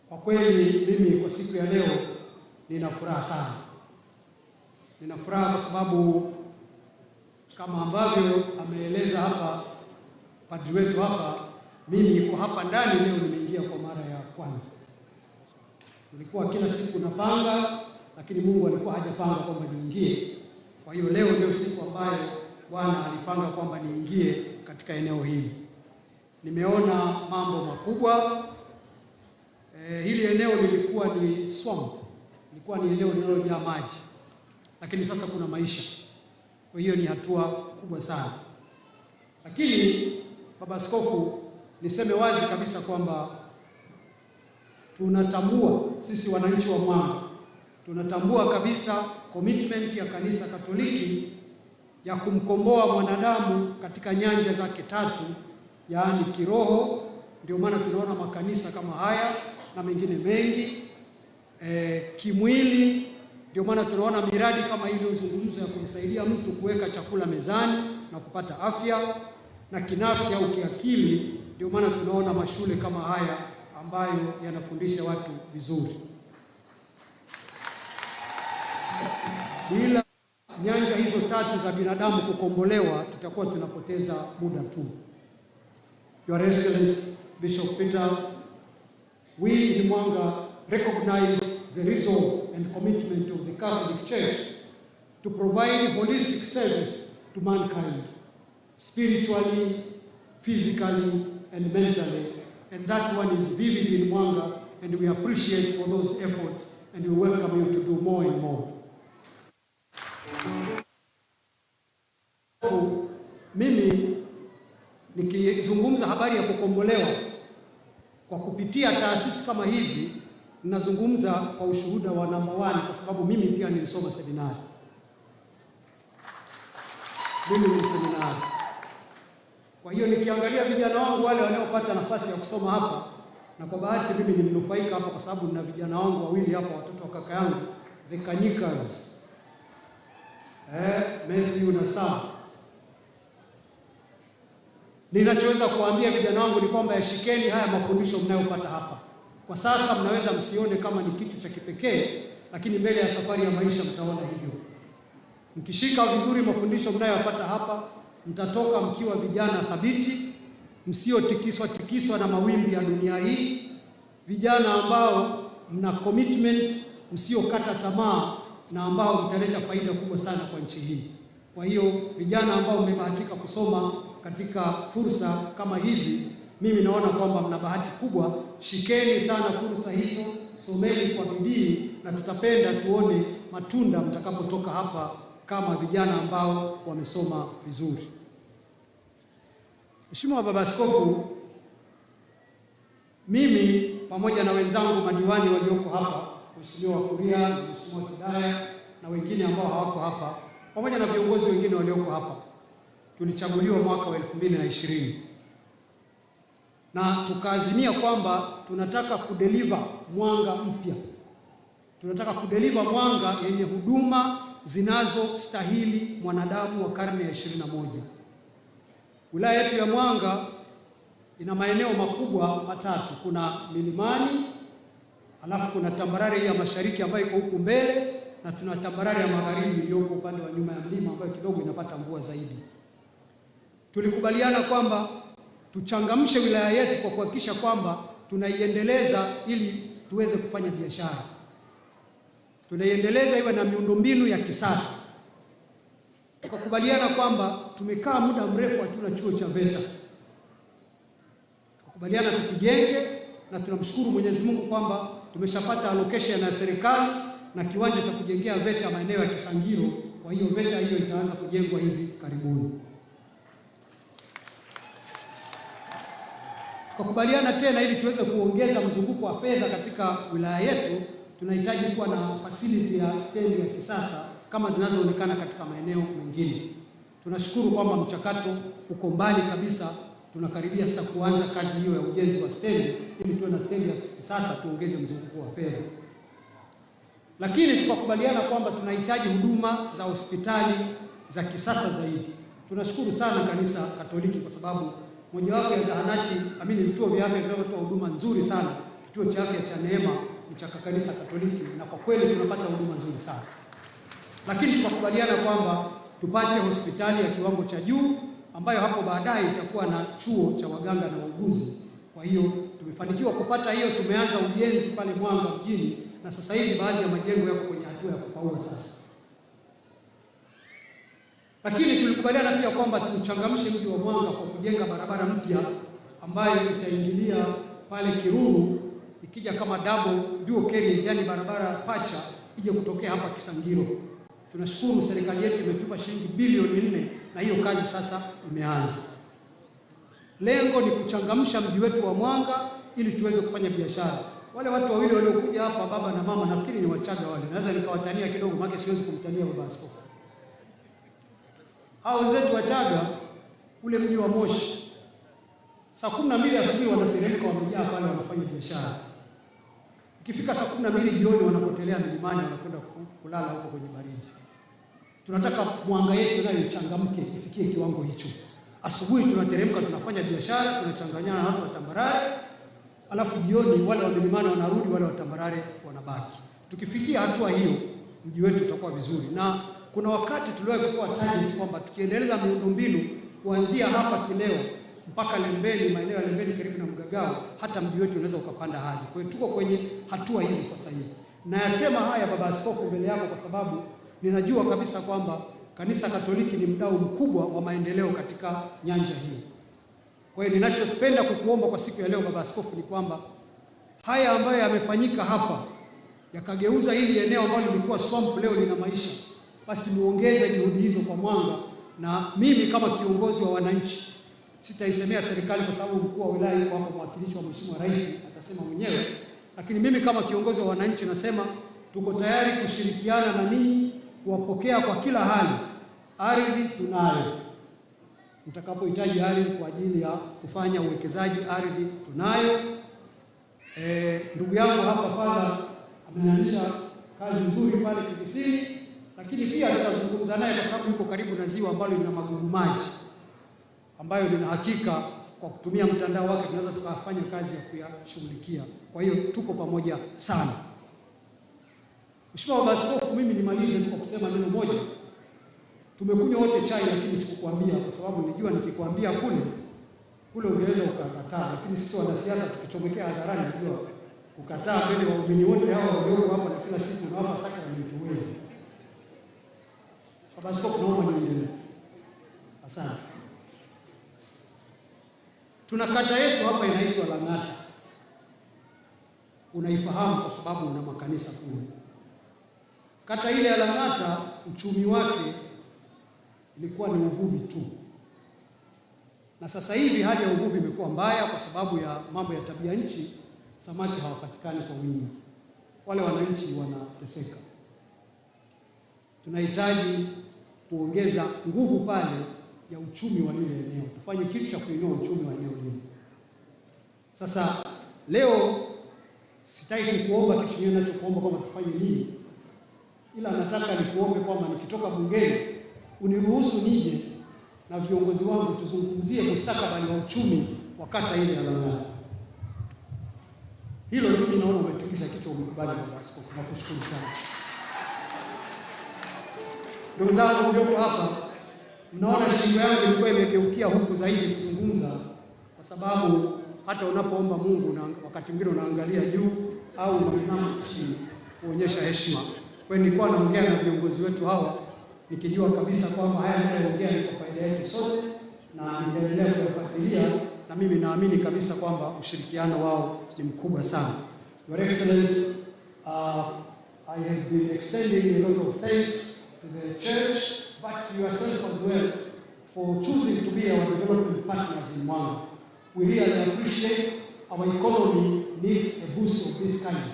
kwa kweli mimi kwa siku ya leo nina furaha sana. Nina furaha kwa sababu kama ambavyo ameeleza hapa padri wetu hapa, mimi kwa hapa ndani leo nimeingia kwa mara ya kwanza. Nilikuwa kila siku napanga, lakini Mungu alikuwa hajapanga kwamba niingie. Kwa hiyo leo ndio siku ambayo Bwana alipanga kwamba niingie katika eneo hili. Nimeona mambo makubwa. Hili eneo lilikuwa ni swamp, lilikuwa ni eneo lililojaa maji, lakini sasa kuna maisha. Kwa hiyo ni hatua kubwa sana. Lakini Baba Askofu, niseme wazi kabisa kwamba tunatambua sisi wananchi wa Mwanga, tunatambua kabisa commitment ya Kanisa Katoliki ya kumkomboa mwanadamu katika nyanja zake tatu, yaani kiroho. Ndio maana tunaona makanisa kama haya na mengine mengi. Kimwili, ndio maana tunaona miradi kama hii iliyozungumzwa ya kumsaidia mtu kuweka chakula mezani na kupata afya, na kinafsi au kiakili, ndio maana tunaona mashule kama haya ambayo yanafundisha watu vizuri. Bila nyanja hizo tatu za binadamu kukombolewa, tutakuwa tunapoteza muda tu. Your Excellency Bishop Peter, we in Mwanga recognize the resolve and commitment of the Catholic Church to provide holistic service to mankind, spiritually, physically, and mentally. And that one is vivid in Mwanga, and we appreciate for those efforts, and we welcome you to do more and more. Mimi nikizungumza habari ya kukombolewa kwa kupitia taasisi kama hizi, ninazungumza kwa ushuhuda wa namba 1, kwa sababu mimi pia nilisoma seminari. Mimi ni seminari. Kwa hiyo nikiangalia vijana wangu wale wanaopata nafasi ya kusoma hapa, na kwa bahati mimi ni mnufaika hapa kwa sababu nina vijana wangu wawili hapa, watoto wa kaka yangu, the Kanyikas, Matthew na Sam. Ninachoweza kuambia vijana wangu ni kwamba yashikeni haya mafundisho mnayopata hapa. Kwa sasa mnaweza msione kama ni kitu cha kipekee, lakini mbele ya safari ya maisha mtaona hivyo. Mkishika vizuri mafundisho mnayopata hapa, mtatoka mkiwa vijana thabiti, msiotikiswa tikiswa na mawimbi ya dunia hii, vijana ambao mna commitment, msiokata tamaa, na ambao mtaleta faida kubwa sana kwa nchi hii. Kwa hiyo vijana ambao mmebahatika kusoma katika fursa kama hizi, Mimi naona kwamba mna bahati kubwa. Shikeni sana fursa hizo, someni kwa bidii, na tutapenda tuone matunda mtakapotoka hapa kama vijana ambao wamesoma vizuri. Mheshimiwa Baba Askofu, mimi pamoja na wenzangu madiwani walioko hapa, Mheshimiwa Kuria na Mheshimiwa Kidaya na wengine ambao hawako hapa, pamoja na viongozi wengine walioko hapa, tulichaguliwa mwaka wa 2020 na tukaazimia kwamba tunataka kudeliver Mwanga mpya. Tunataka kudeliver Mwanga yenye huduma zinazostahili mwanadamu wa karne ya 21. Wilaya yetu ya Mwanga ina maeneo makubwa matatu. Kuna milimani, alafu kuna tambarare ya mashariki ambayo iko huku mbele, na tuna tambarare ya magharibi iliyoko upande wa nyuma ya mlima ambayo kidogo inapata mvua zaidi. Tulikubaliana kwamba tuchangamshe wilaya yetu kwa kuhakikisha kwamba tunaiendeleza ili tuweze kufanya biashara. Tunaiendeleza iwe na miundombinu ya kisasa. Tukakubaliana kwamba tumekaa muda mrefu hatuna chuo cha VETA. Tukakubaliana tukijenge, na tunamshukuru Mwenyezi Mungu kwamba tumeshapata allocation ya serikali na kiwanja cha kujengea VETA maeneo ya Kisangiro. Kwa hiyo VETA hiyo itaanza kujengwa hivi karibuni. Tukakubaliana tena ili tuweze kuongeza mzunguko wa fedha katika wilaya yetu, tunahitaji kuwa na facility ya stendi ya kisasa kama zinazoonekana katika maeneo mengine. Tunashukuru kwamba mchakato uko mbali kabisa, tunakaribia sasa kuanza kazi hiyo ya ujenzi wa stendi ili tuwe na stendi ya kisasa, tuongeze mzunguko wa fedha. Lakini tukakubaliana kwamba tunahitaji huduma za hospitali za kisasa zaidi. Tunashukuru sana Kanisa Katoliki kwa sababu mojawapo ya zahanati, amini vituo vya afya vinavyotoa huduma nzuri sana, kituo cha afya cha Neema ni cha Kanisa Katoliki, na kwa kweli tunapata huduma nzuri sana. Lakini tukakubaliana kwamba tupate hospitali ya kiwango cha juu ambayo hapo baadaye itakuwa na chuo cha waganga na wauguzi. Kwa hiyo tumefanikiwa kupata hiyo, tumeanza ujenzi pale Mwanga mjini, na sasa hivi baadhi ya majengo yako kwenye hatua ya kupaua sasa. Lakini tulikubaliana pia kwamba tuchangamshe mji wa Mwanga kwa kujenga barabara mpya ambayo itaingilia pale Kiruru ikija kama double dual carriage, yani barabara pacha ije kutokea hapa Kisangiro. Tunashukuru serikali yetu imetupa shilingi bilioni 4 na hiyo kazi sasa imeanza. Lengo ni kuchangamsha mji wetu wa Mwanga ili tuweze kufanya biashara. Wale watu wawili waliokuja hapa, baba na mama, nafikiri ni Wachaga wale. Naweza nikawatania kidogo maana siwezi kumtania baba askofu. Hao wenzetu Wachaga ule mji wa Moshi, saa 12 asubuhi wanateremka, wamejaa pale wanafanya biashara. Ikifika saa 12 jioni wanapotelea milimani, wanakwenda kulala huko kwenye baridi. Tunataka Mwanga yetu nayo ichangamke ifikie kiwango hicho. Asubuhi tunateremka, tunafanya biashara, tunachanganyana na watu wa tambarare, alafu jioni wale wa milimani wanarudi, wale wa tambarare wanabaki. Tukifikia hatua hiyo mji wetu utakuwa vizuri. Na kuna wakati tuliwahi kupewa target kwamba tukiendeleza miundombinu kuanzia hapa Kileo mpaka Lembeni, maeneo ya Lembeni karibu na Mgagao, hata mji wetu unaweza ukapanda hadhi. Kwa hiyo tuko kwenye hatua hizo sasa hivi. Nayasema haya baba askofu mbele yako kwa sababu ninajua kabisa kwamba Kanisa Katoliki ni mdau mkubwa wa maendeleo katika nyanja hii. Kwa hiyo ninachopenda kukuomba kwa siku ya leo baba askofu ni kwamba haya ambayo yamefanyika hapa yakageuza hili eneo ambalo lilikuwa swamp leo lina maisha, basi muongeze juhudi hizo kwa Mwanga. Na mimi kama kiongozi wa wananchi sitaisemea serikali kwa sababu mkuu wa wilaya yuko hapo, mwakilishi wa Mheshimiwa Rais atasema mwenyewe, lakini mimi kama kiongozi wa wananchi nasema tuko tayari kushirikiana na ninyi kuwapokea kwa kila hali. Ardhi tunayo, mtakapohitaji ardhi kwa ajili ya kufanya uwekezaji, ardhi tunayo. Ndugu yangu hapa Father ameanzisha kazi nzuri pale Kivisini, lakini pia tutazungumza naye kwa sababu yuko karibu na ziwa ambalo lina magugu maji, ambayo nina hakika kwa kutumia mtandao wake tunaweza tukafanya kazi ya kuyashughulikia. Kwa hiyo tuko pamoja sana. Mheshimiwa Baba Askofu, mimi nimalize tu kwa kusema neno moja. Tumekunywa wote chai, lakini sikukwambia kwa sababu nilijua nikikwambia kule ungeweza ukakataa, lakini sisi wanasiasa tukichomekea hadharani najua kukataa mbele waumini wote hao walioko hapa na kila siku na hapa sakramenti huwezi. Baba Askofu, naomba niendelee. Asante. Tuna kata yetu hapa inaitwa Lang'ata. Unaifahamu kwa sababu una makanisa kule. Kata ile ya Lang'ata uchumi wake ilikuwa ni uvuvi tu. Na sasa hivi hali ya uvuvi imekuwa mbaya kwa sababu ya mambo ya tabia nchi, samaki hawapatikani kwa wingi. Wale wananchi wanateseka. Tunahitaji kuongeza nguvu pale ya uchumi wa lile eneo. Tufanye kitu cha kuinua uchumi wa eneo lile. Sasa leo sitaki kuomba kitu kingine ninachokuomba kwamba tufanye nini, ila nataka nikuombe kwamba nikitoka bungeni uniruhusu nije na viongozi wangu tuzungumzie mustakabali wa uchumi wa kata ile ya Lang'ata. Hilo tu ninaona umetikisa kichwa, umekubali Baba Askofu, nakushukuru sana. Ndugu zangu mlioko hapa, mnaona shingo yangu ilikuwa imegeukia huku zaidi kuzungumza, kwa sababu hata unapoomba Mungu na wakati mwingine unaangalia juu au unainama chini kuonyesha heshima. Kwa hiyo nilikuwa naongea na viongozi wetu hawa nikijua kabisa kwamba haya ninayoongea ni kwa faida yetu sote, na nitaendelea kuyafuatilia, na mimi naamini kabisa kwamba ushirikiano wao ni mkubwa sana. Your Excellency, I have been extending a lot of thanks to the church, but to yourself as well, for choosing to be our development partners in Mwanga. We really appreciate our economy needs a boost of this kind,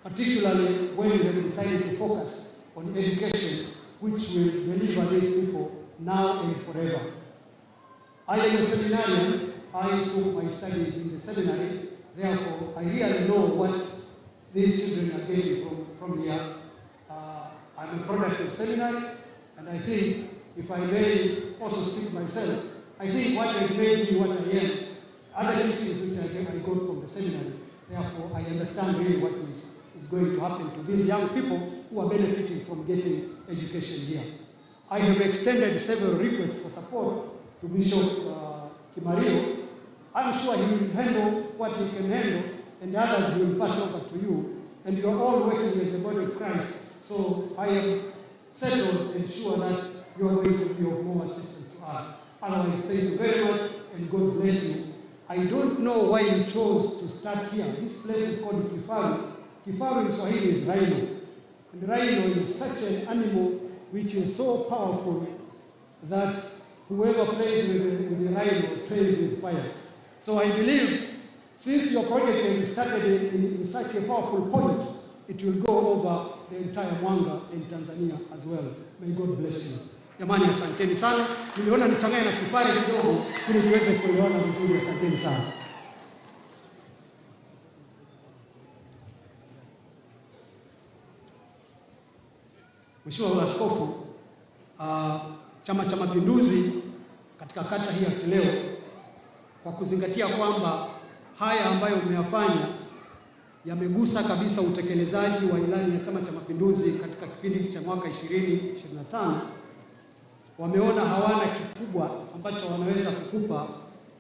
particularly when we have decided to focus on education, which will deliver these people now and forever. I am a seminarian. I took my studies in the seminary. Therefore, I really know what these children are getting from here. I'm a product of seminary, and I think, if I may also speak myself, I think what has made me what I am, other teachings which I got from the seminary. Therefore, I understand really what is going to happen to these young people who are benefiting from getting education here. I have extended several requests for support to Bishop Kimario. I'm sure he will handle what he can handle, and others he will pass over to you. And you are all working as the body of Christ. So I am settled and sure that you are going to be of more assistance to us. Otherwise, thank you very much, and God bless you. I don't know why you chose to start here. This place is called Kifaru. Kifaru in Swahili is rhino. And rhino is such an animal which is so powerful that whoever plays with the rhino plays with fire. So I believe since your project has started in such a powerful point, it will go over the entire Mwanga and Tanzania as well. May God bless you. Jamani, asanteni sana. Niliona nichanganye na kipare kidogo ili tuweze kuelewana vizuri. Asanteni sana. Mheshimiwa Askofu, Chama cha Mapinduzi katika kata hii ya Kileo, kwa kuzingatia kwamba haya ambayo umeyafanya yamegusa kabisa utekelezaji wa ilani ya Chama cha Mapinduzi katika kipindi cha mwaka 2025, wameona hawana kikubwa ambacho wanaweza kukupa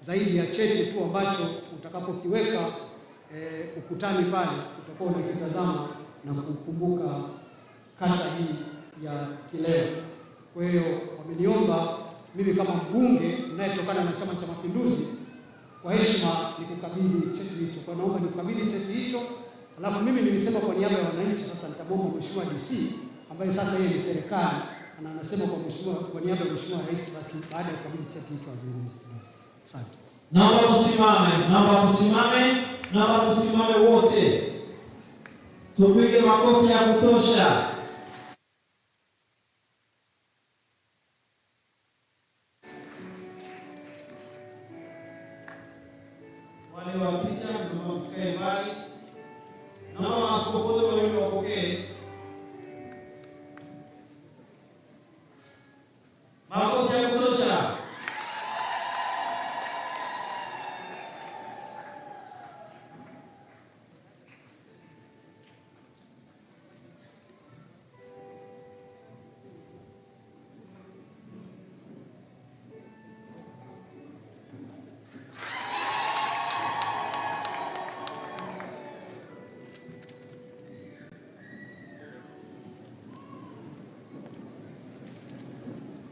zaidi ya cheti tu ambacho utakapokiweka ukutani pale utakuwa unakitazama na kukumbuka kata hii ya Kileo. Kwa hiyo wameniomba mimi kama mbunge ninayetokana na Chama cha Mapinduzi kwa heshima nikukabidhi cheti hicho. Kwa naomba nikukabidhi cheti hicho, alafu mimi nilisema kwa niaba ya wananchi. Sasa nitamwomba Mheshimiwa DC ambaye sasa yeye ni serikali na anasema kwa mheshimiwa, kwa niaba ya Mheshimiwa Rais, basi baada ya kukabidhi cheti hicho azungumze kidogo. Asante. Naomba tusimame, naomba tusimame, naomba tusimame wote. Tupige makofi ya kutosha. Wale wa picha naomba msikae mbali. Naomba maaskofu wote wawili wapokee. Makofi ya kutosha.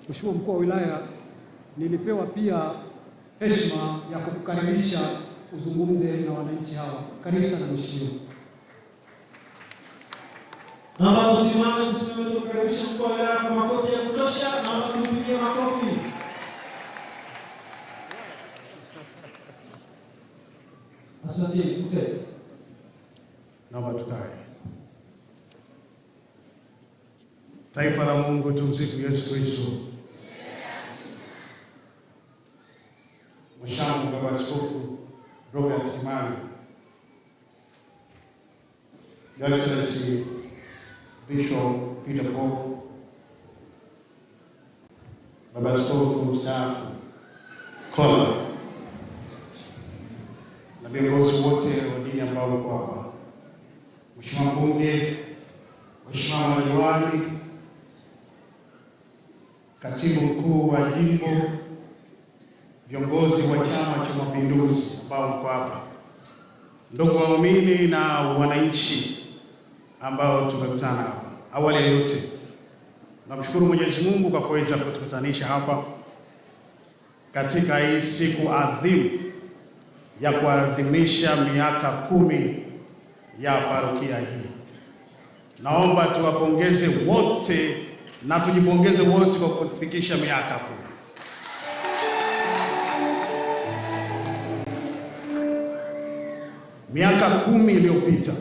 Mheshimiwa Mkuu wa Wilaya, nilipewa pia heshima ya kukukaribisha uzungumze na wananchi hawa. Karibu sana mheshimiwa. Naomba tusimame, tusimame tukaribishe mkuu wa wilaya kwa makofi ya kutosha. Naomba tumpigie makofi. Asante, tuketi. Naomba tukae. Taifa la Mungu, tumsifu Yesu Kristo. Mhashamu Baba Askofu Robert Kimani, Your Excellency Bishop Peter Paul, Baba Askofu mstaafu Kola, na viongozi wote wa dini ambao wako hapa, Mheshimiwa Mbunge, Mheshimiwa Madiwani, Katibu Mkuu wa Jimbo, viongozi wa Chama cha Mapinduzi ambao mko hapa, ndugu waumini na wananchi ambao tumekutana hapa. Awali ya yote, namshukuru Mwenyezi Mungu kwa kuweza kutukutanisha hapa katika hii siku adhimu ya kuadhimisha miaka 10 ya parokia hii. Naomba tuwapongeze wote na tujipongeze wote kwa kufikisha miaka 10. Miaka 10 iliyopita,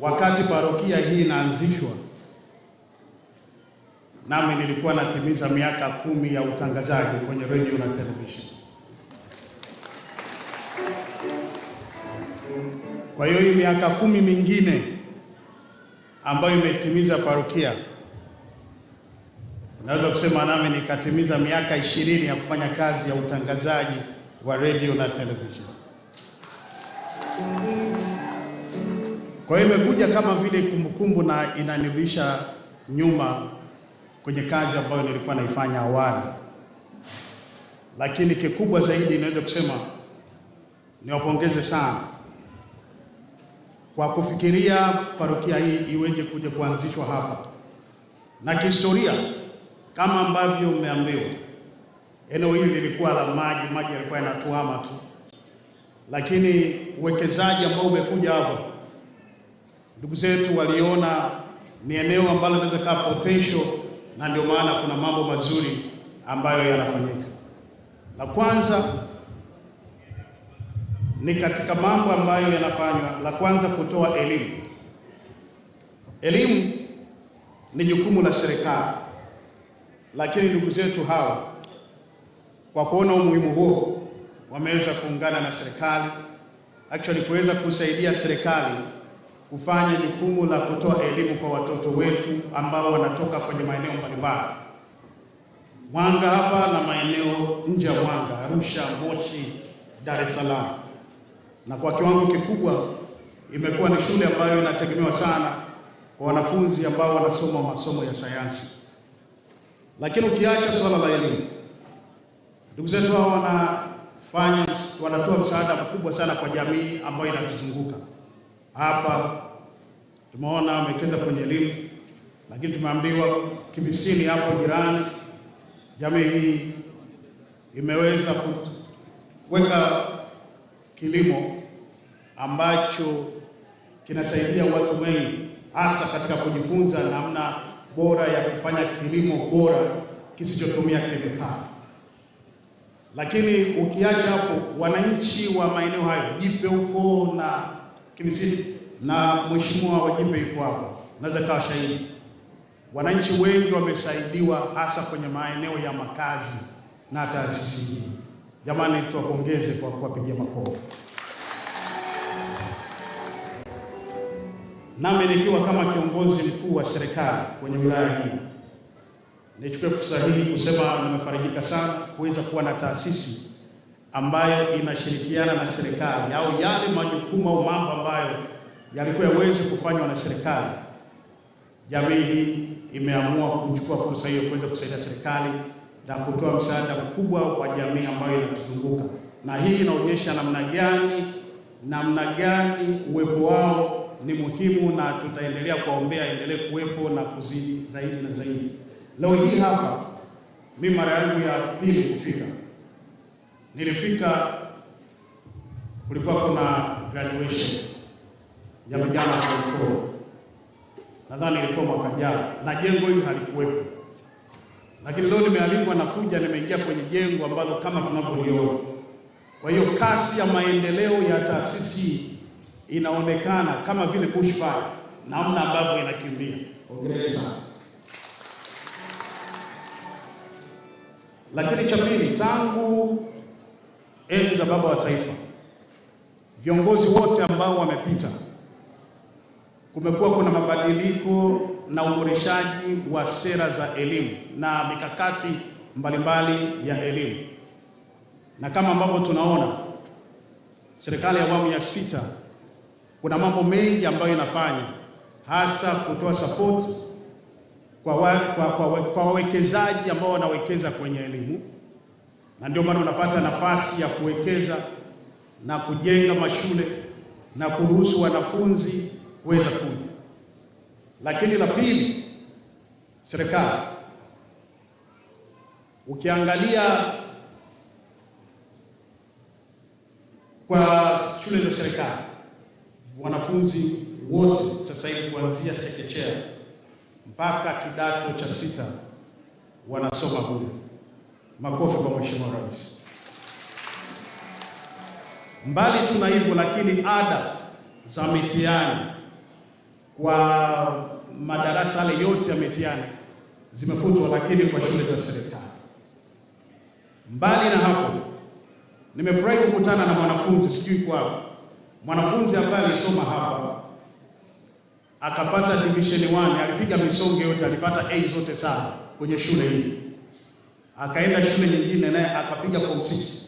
wakati parokia hii inaanzishwa, nami nilikuwa natimiza miaka 10 ya utangazaji kwenye radio na television. Kwa hiyo hii miaka 10 mingine ambayo imetimiza parokia, naweza kusema nami nikatimiza miaka 20 ya kufanya kazi ya utangazaji wa radio na television. Kwa hiyo imekuja kama vile kumbukumbu na inanirudisha nyuma kwenye kazi ambayo nilikuwa naifanya awali. Lakini kikubwa zaidi naweza kusema niwapongeze sana kwa kufikiria parokia hii iweje kuja kuanzishwa hapa. Na kihistoria, kama ambavyo mmeambiwa, eneo hili lilikuwa la maji, maji yalikuwa yanatuama tu. Lakini uwekezaji ambao umekuja hapa, ndugu zetu waliona ni eneo ambalo linaweza kuwa potential, na ndio maana kuna mambo mazuri ambayo yanafanyika. La kwanza ni katika mambo ambayo yanafanywa, la kwanza kutoa elimu. Elimu ni jukumu la serikali, lakini ndugu zetu hawa kwa kuona umuhimu huo wameweza kuungana na serikali, actually kuweza kusaidia serikali kufanya jukumu la kutoa elimu kwa watoto wetu ambao wanatoka kwenye maeneo mbalimbali, Mwanga hapa na maeneo nje ya Mwanga, Arusha, Moshi, Dar es Salaam. Na kwa kiwango kikubwa imekuwa ni shule ambayo inategemewa sana kwa wanafunzi ambao wanasoma masomo ya sayansi. Lakini ukiacha swala la elimu, ndugu zetu hawa wanatoa msaada mkubwa sana kwa jamii ambayo inatuzunguka. Hapa tumeona wamewekeza kwenye elimu, lakini tumeambiwa Kivisini hapo jirani jamii hii imeweza kuweka kilimo ambacho kinasaidia watu wengi, hasa katika kujifunza namna bora ya kufanya kilimo bora kisichotumia kemikali. Lakini ukiacha hapo, wananchi wa maeneo hayo, Jipe huko na Kivisini, na mheshimiwa wa Jipe yuko hapo, naweza kawa shahidi, wananchi wengi wamesaidiwa hasa kwenye maeneo ya makazi na taasisi hii. Jamani, tuwapongeze kwa kuwapigia makofi. Nami nikiwa kama kiongozi mkuu wa serikali kwenye wilaya hii, nichukue fursa hii kusema nimefarijika sana kuweza kuwa na taasisi ambayo inashirikiana na serikali, au yale majukumu au mambo ambayo yalikuwa yaweze kufanywa na serikali. Jamii hii imeamua kuchukua fursa hiyo kuweza kusaidia serikali na kutoa msaada mkubwa kwa jamii ambayo inatuzunguka. Na hii inaonyesha namna gani uwepo wao ni muhimu, na tutaendelea kuombea endelee kuwepo na kuzidi zaidi na zaidi. Leo hii hapa Mimi mara yangu ya pili kufika, nilifika kulikuwa kuna graduation ya vijana form 4, nadhani ilikuwa mwaka jana, na jengo hili halikuwepo, lakini leo nimealikwa na kuja, nimeingia kwenye jengo ambalo kama tunavyoliona. Kwa hiyo kasi ya maendeleo ya taasisi inaonekana kama vile bushfire, namna ambavyo inakimbia. Hongereni sana. Lakini cha pili, tangu enzi za baba wa taifa, viongozi wote ambao wamepita, kumekuwa kuna mabadiliko na uboreshaji wa sera za elimu na mikakati mbalimbali ya elimu. Na kama ambavyo tunaona serikali ya awamu ya 6 kuna mambo mengi ambayo inafanya, hasa kutoa support kwa wawekezaji ambao wanawekeza kwenye elimu, na ndio maana unapata nafasi ya kuwekeza na kujenga mashule na kuruhusu wanafunzi kuweza kuja. Lakini la pili, serikali ukiangalia kwa shule za serikali, wanafunzi wote sasa hivi kuanzia chekechea mpaka kidato cha 6 wanasoma bure. Makofi kwa Mheshimiwa Rais. Mbali tu na hivyo, lakini ada za mitihani kwa madarasa yale yote ya mitihani zimefutwa, lakini kwa shule za serikali. Mbali na hapo, nimefurahi kukutana na mwanafunzi, sijui kwa mwanafunzi ambaye alisoma hapa akapata division 1, alipiga misonge yote, alipata A zote 7 kwenye shule hii. Akaenda shule nyingine naye akapiga form 6,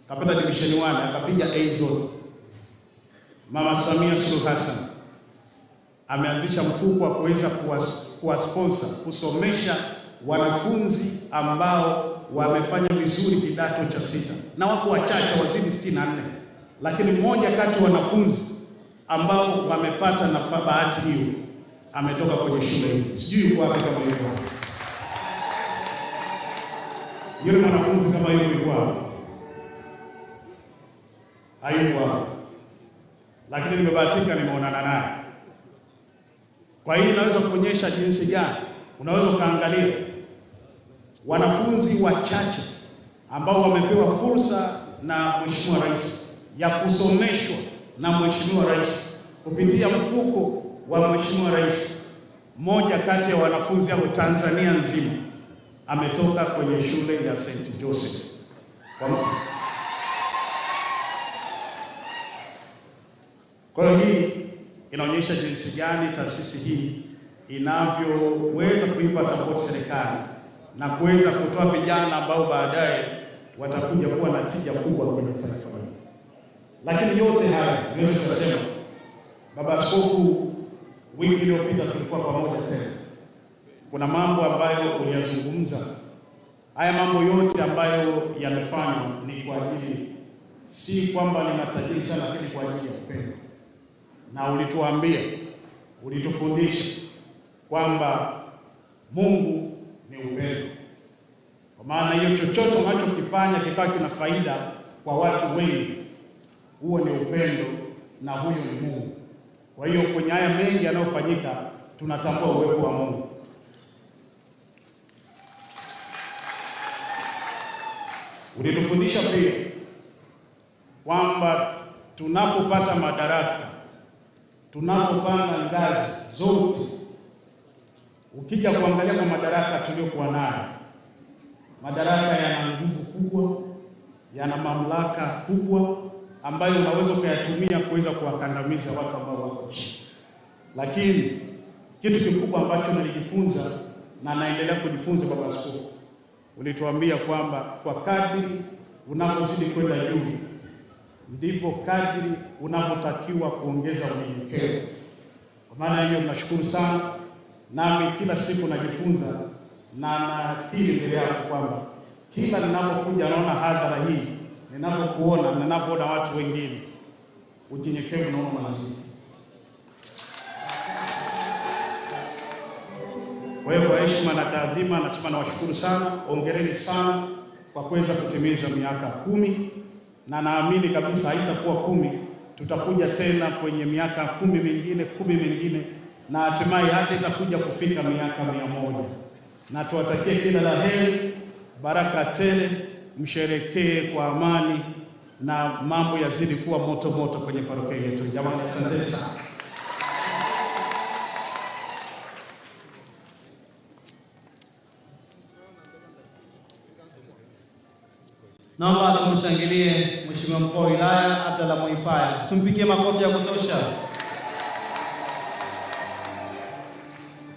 akapata division 1, akapiga A zote. Mama Samia Suluhu Hassan ameanzisha mfuko wa kuweza kuwa sponsor kusomesha wanafunzi ambao wamefanya vizuri kidato cha 6, na wako wachache wazidi 64, lakini mmoja kati wanafunzi ambao wamepata na bahati hiyo ametoka kwenye shule hii. Sijui yuko wapi, kama yuko wapi yule mwanafunzi, kama yuko wapi, hayuko wapi, lakini nimebahatika nimeonana naye. Kwa hiyo inaweza kuonyesha jinsi gani unaweza kaangalia wanafunzi wachache ambao wamepewa fursa na Mheshimiwa Rais ya kusomeshwa na Mheshimiwa Rais kupitia mfuko wa Mheshimiwa Rais. Mmoja kati ya wanafunzi hao Tanzania nzima ametoka kwenye shule ya St. Joseph. Kwa hiyo hii inaonyesha jinsi gani taasisi hii inavyoweza kuipa support serikali na kuweza kutoa vijana ambao baadaye watakuja kuwa na tija kubwa kwenye taifa hili. Lakini yote haya niweze kusema, Baba Askofu, wiki iliyopita tulikuwa pamoja tena. Kuna mambo ambayo uliyazungumza. Haya mambo yote ambayo yamefanywa ni kwa ajili, si kwamba ni matajiri sana, lakini kwa ajili ya upendo. Na ulituambia, ulitufundisha kwamba Mungu ni upendo. Kwa maana hiyo chochote unachokifanya kikawa kina faida kwa watu wengi, huo ni upendo na huyo ni Mungu. Kwa hiyo kwenye haya mengi yanayofanyika tunatambua uwepo wa Mungu. Ulitufundisha pia kwamba tunapopata madaraka, tunapopanda ngazi zote, ukija kuangalia kwa madaraka tuliyokuwa nayo, madaraka yana nguvu kubwa, yana mamlaka kubwa ambayo unaweza kuyatumia kuweza kuwakandamiza watu ambao wako chini. Lakini kitu kikubwa ambacho nilijifunza na naendelea kujifunza, Baba Askofu, ulituambia kwamba kwa kadri unavyozidi kwenda juu ndivyo kadri unavyotakiwa kuongeza unyenyekevu. Kwa maana hiyo nashukuru sana, nami kila siku najifunza na nakiri mbele yako kwamba kila ninapokuja naona hadhara hii, ninapokuona, ninavyoona watu wengine, unyenyekevu naona unazidi. Kwa hiyo kwa heshima na taadhima nasema nawashukuru sana, hongereni sana kwa kuweza kutimiza miaka 10, na naamini kabisa haitakuwa 10, tutakuja tena kwenye miaka 10 mingine, 10 mingine, na hatimaye hata itakuja kufika miaka 100. Na tuwatakie kila la heri, baraka tele, msherekee kwa amani na mambo yazidi kuwa moto moto kwenye parokia yetu. Jamani, asanteni sana. Naomba tumshangilie Mheshimiwa Mkuu wa Wilaya Abdalla Moipaya. Tumpigie makofi ya kutosha.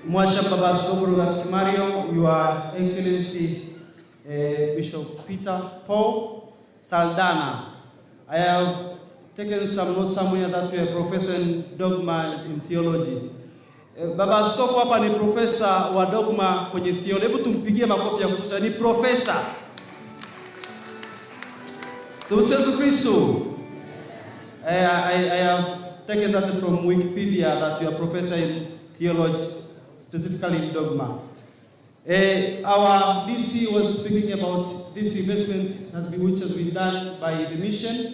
Mwasha Baba Askofu Rugafiki Mario, Your Excellency Bishop Peter Paul Saldana. I have taken some notes somewhere that you are professor in dogma in theology. Baba Askofu hapa ni profesa wa dogma kwenye theology. Hebu tumpigie makofi ya kutosha. Ni profesa. Tumsifu Kristo. I have taken that from Wikipedia that you are professor in theology, specifically in dogma. Our DC was speaking about this investment which has been done by the mission.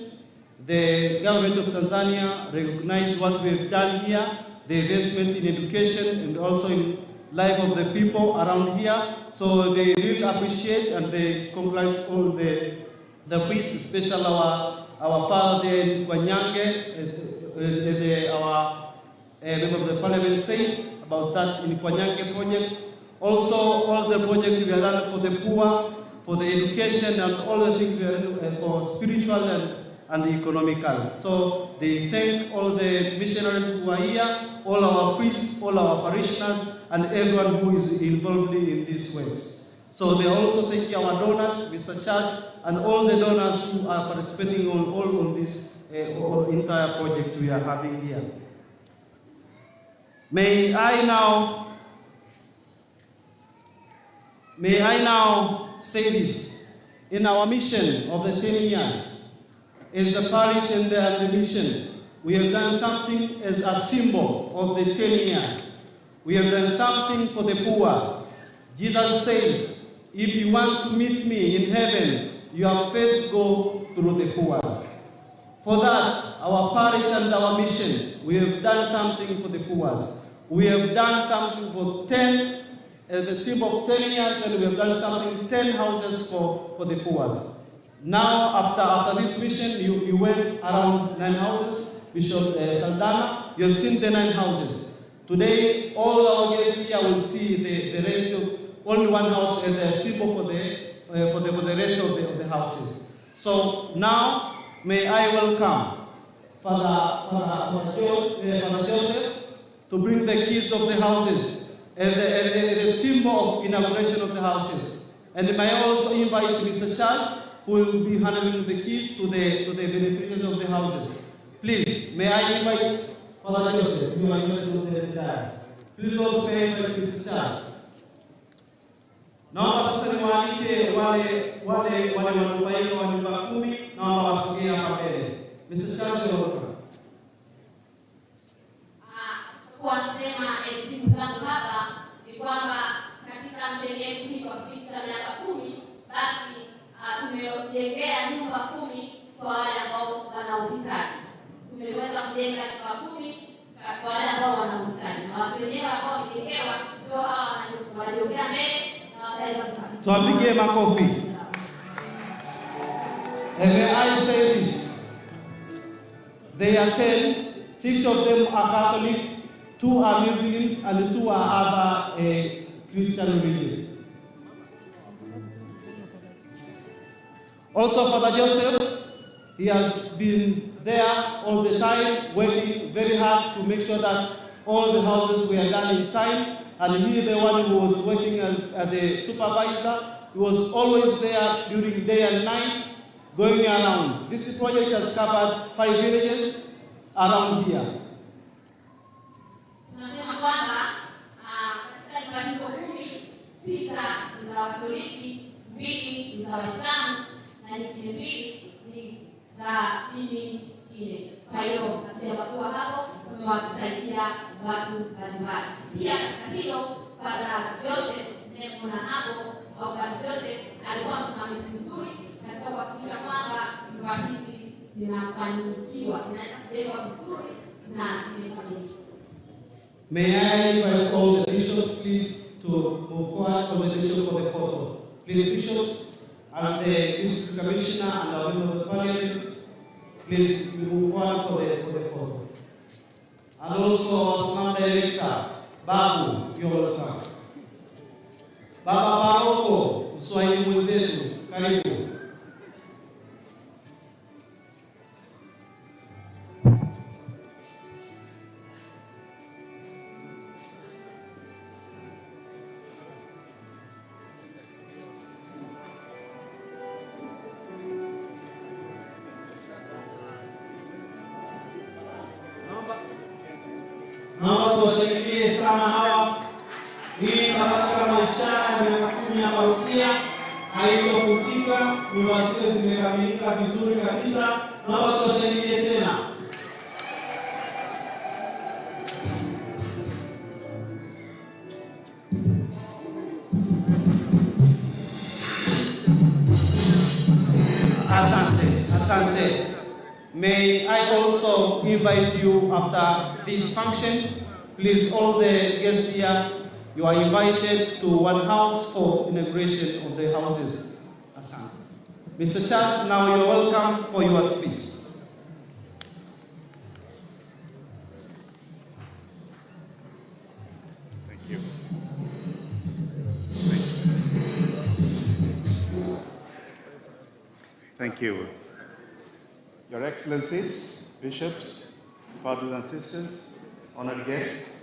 The government of Tanzania recognized what we have done here, the investment in education and also in life of the people around here. So they really appreciate and they congratulate all the priests, especially our father there in Kwanyange, as our member of the parliament said about that in Kwanyange project. Also, all the projects we are done for the poor, for the education, and all the things we are doing for spiritual and economical. So they thank all the missionaries who are here, all our priests, all our parishioners, and everyone who is involved in these works. So they also thank our donors, Mr. Charles, and all the donors who are participating on all on this entire project we are having here. May I now say this? In our mission of the 10 years, as a parish and the mission, we have done something as a symbol of the 10 years. We have done something for the poor. Jesus said, if you want to meet me in heaven, you have first go through the poor. For that, our parish and our mission, we have done something for the poor. We have done something for 10, as the symbol of 10 years, then we have done something, 10 houses for the poor. Now, after this mission, you went around 9 houses, Bishop Saldana, you have seen the 9 houses. Today, all our guests here will see the rest of only one house as a symbol for the rest of the houses. So now, may I welcome Father Joseph to bring the keys of the houses and the symbol of inauguration of the houses. And may I also invite Mr. Charles, who will be handling the keys to the beneficiaries of the houses. Please, may I invite Father Joseph, you are invited to the dais. Please also may I invite Mr. Charles. Naomba sasa niwaalike wale wanufaika wa nyumba 10, naomba wasogee hapa mbele. Mr. Charles, you're welcome. Kwa sema elimu zangu hapa ni kwamba katika sherehe yetu hii kwa kipindi cha miaka 10, basi tumejengea nyumba 10 kwa wale ambao wana uhitaji. Tumeweza kujenga nyumba 10 kwa wale ambao wana uhitaji. Na watu wenyewe ambao wamejengewa ndio hawa wanajongea mbele na wataweza kupata. Tuwapigie makofi. And may I say this? They are 10, 6 of them are Catholics, 2 are Muslims, and 2 are other Christian religions. Also, Father Joseph, he has been there all the time, working very hard to make sure that all the houses were done in time. And he, the one who was working as the supervisor, he was always there during day and night, going around. This project has covered 5 villages around here. Tunasema kwamba katika nyumba hizo 10, 6 ni za Wakatoliki, 2 ni za Waislamu na nyingine 2 ni za dini nyingine. Kwa hiyo hatujabagua hapo, tumewasaidia watu mbalimbali. Pia katika hilo Father Joseph mnayemwona hapo au Father Joseph alikuwa msimamizi mzuri katika kuhakikisha kwamba nyumba hizi zinafanikiwa, zinaweza kujengwa vizuri na zimekamilika. May I invite all the bishops please to move forward, all the bishops for the photo. Please bishops and the district commissioner and our member of the parliament, please move forward for the photo. And also our smart director, Babu, you're welcome. Baba Paroko, Mswahili mwenzetu, karibu. Naomba tuwashangilie sana hawa. Hii inabaki kama ishara ya miaka 10 ya parokia haitokutika, nyumba zile zimekamilika vizuri kabisa. Naomba tuwashangilie tena. Asante, asante. May I also invite you after this function, please all the guests here, you are invited to one house for inauguration of the houses. Asante. Mr. Charles, now you're welcome for your speech. Thank you. Thank you. Your Excellencies, Bishops, Fathers and Sisters, honored guests,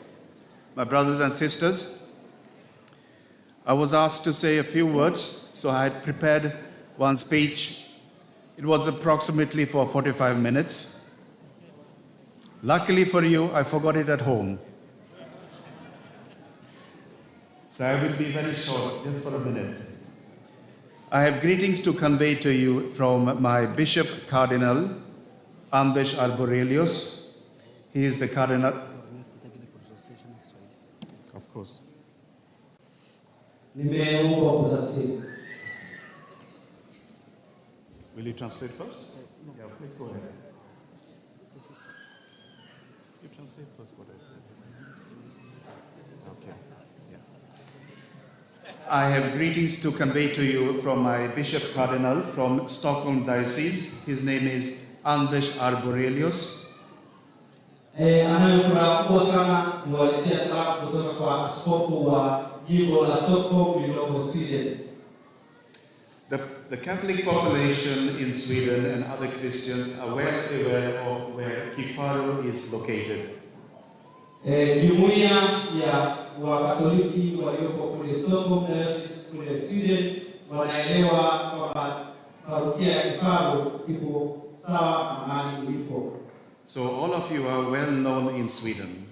my brothers and sisters, I was asked to say a few words, so I had prepared one speech. It was approximately for 45 minutes. Luckily for you, I forgot it at home. So I will be very short, just for a minute. I have greetings to convey to you from my Bishop Cardinal, Anders Arborelius. He is the Cardinal. Of course. Will you translate first? Yeah, please go ahead. You translate first what I said. Okay. Yeah. I have greetings to convey to you from my Bishop Cardinal from Stockholm Diocese. His name is Anders Arborelius. Anayo furaha kubwa sana kuwaletea salamu kutoka kwa askofu wa jimbo la Stockholm lililoko Sweden. The Catholic population in Sweden and other Christians are well aware of where Kifaru is located. Jumuiya ya Wakatoliki walioko kule Stockholm Diocese kule Sweden wanaelewa kwamba parokia ya Kifaru ipo sawa na mahali ilipo. So all of you are well known in Sweden.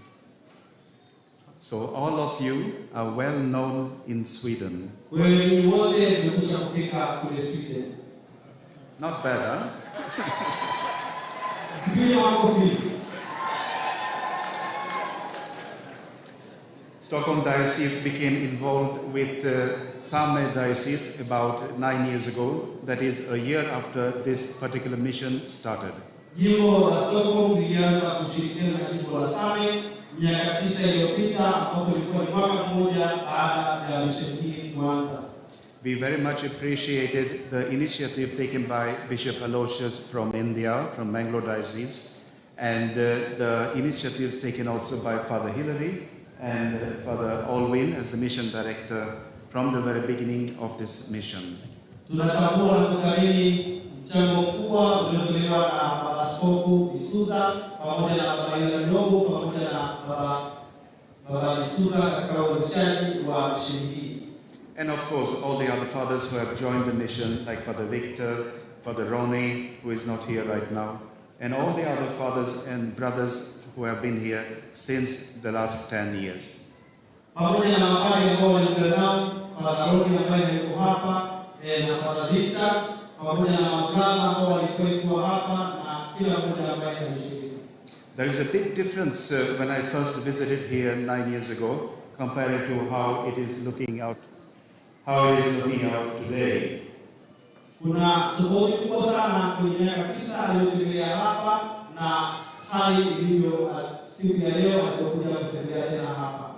So all of you are well known in Sweden. Kwa hiyo ninyi wote mmekwisha kufika kule Sweden. Not bad, huh? Piga makofi. Stockholm Diocese became involved with Same Diocese about 9 years ago, that is a year after this particular mission started. Jimbo la Stockholm lilianza kushirikiana na jimbo la Same miaka 9 iliyopita, ambapo ilikuwa ni mwaka mmoja baada ya misheni hii kuanza. We very much appreciated the initiative taken by Bishop Aloysius from India, from Mangalore Diocese, and the initiatives taken also by Father Hilary and Father Alwyn as the mission director from the very beginning of this mission. Tunatambua na kuthamini mchango mkubwa uliotolewa na Baba Askofu Isuza pamoja na Baba Hilary Ndogo pamoja na Baba Isuza katika uanzishaji wa misheni hii. And of course all the other fathers who have joined the mission, like Father Victor, Father Ronnie, who is not here right now, and all the other fathers and brothers who have been here since the last 10 years. Pamoja na mapadri ambao walikuwa nao, Father Ronnie ambaye yuko hapa, na Father Victor, pamoja na mabrother ambao walikuwa hapa na kila mmoja ambaye alishiriki. There is a big difference when I first visited here 9 years ago compared to how it is looking out, how it is looking out today. Kuna tofauti kubwa sana kwenye miaka 9 aliyotembelea hapa na hali ilivyo siku ya leo alipokuja kutembelea tena hapa.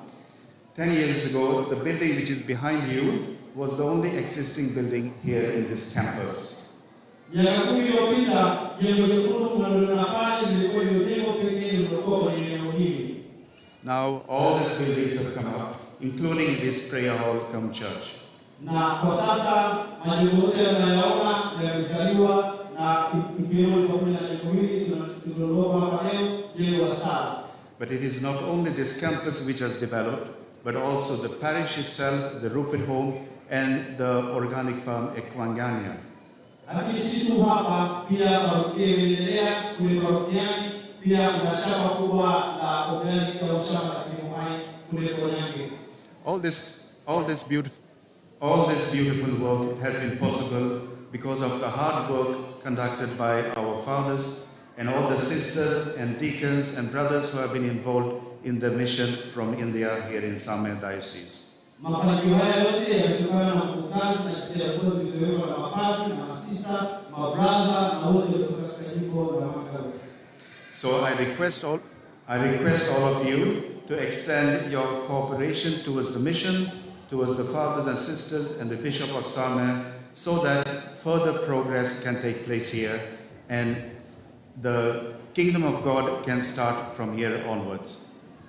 10 years ago, the building which is behind you was the only existing building here in this campus. Miaka 10 iliyopita jengo jekundu tunaloona pale lilikuwa ndio jengo pekee lililokuwa kwenye eneo hili. Now all these buildings have come up, including this prayer hall cum church. Na kwa sasa majengo yote yanayoona yamezaliwa na ikiwemo ni pamoja na jengo hili tunaloona hapa leo, jengo la sala. But it is not only this campus which has developed, but also the parish itself, the Rupert Home, and the organic farm Ekwangania. Lakini si tu hapa, pia parokia imeendelea kule parokiani, pia kuna shamba kubwa la organic au shamba la kilimo hai kule Konyange. All this beautiful work has been possible because of the hard work conducted by our fathers and all the sisters and deacons and brothers who have been involved in the mission from India here in Same Diocese. Mafanikio haya yote yametokana na nguvu kazi na jitihada kubwa zilizowekwa na mapadri na masista, mabradha na wote waliotoka katika jimbo la Mwanza. So I request all of you to extend your cooperation towards the mission, towards the fathers and sisters and the Bishop of Same, so that further progress can take place here and the kingdom of God can start from here onwards.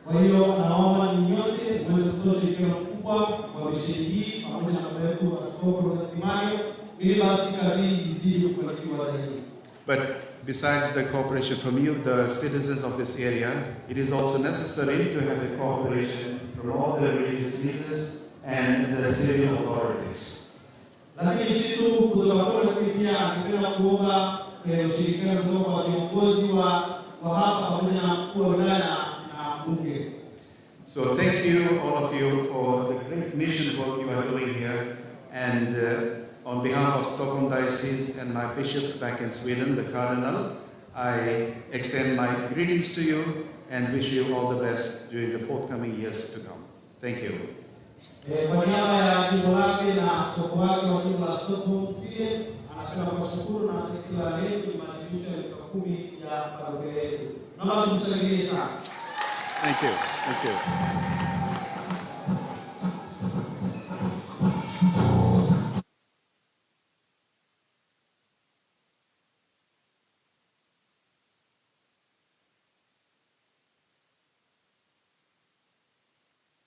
Kwa hiyo naomba ninyi nyote muweze kutoa ushirikiano mkubwa wa misheni hii pamoja na baba yetu Askofu Robert Kimario ili basi kazi hii izidi kufanikiwa zaidi. But besides the cooperation from you, the citizens of this area, it is also necessary to have the cooperation from all the religious leaders and the civil authorities. Lakini si tu kutoka kwenu, lakini pia ningependa kuomba ushirikiano kutoka kwa viongozi wa hapa pamoja na mkuu wa wilaya na bunge. So thank you, all of you, for the great mission work you are doing here. And on behalf of Stockholm Diocese and my bishop back in Sweden, the Cardinal, I extend my greetings to you and wish you all the best during the forthcoming years to come. Thank you. Kwa niaba ya jimbo lake na askofu wake wa jimbo la Stockholm Sweden, anapenda kuwashukuru na kila la heri kwenye maadhimisho ya miaka 10 ya parokia yetu. Naomba tumshangilie sana. Thank you. Thank you.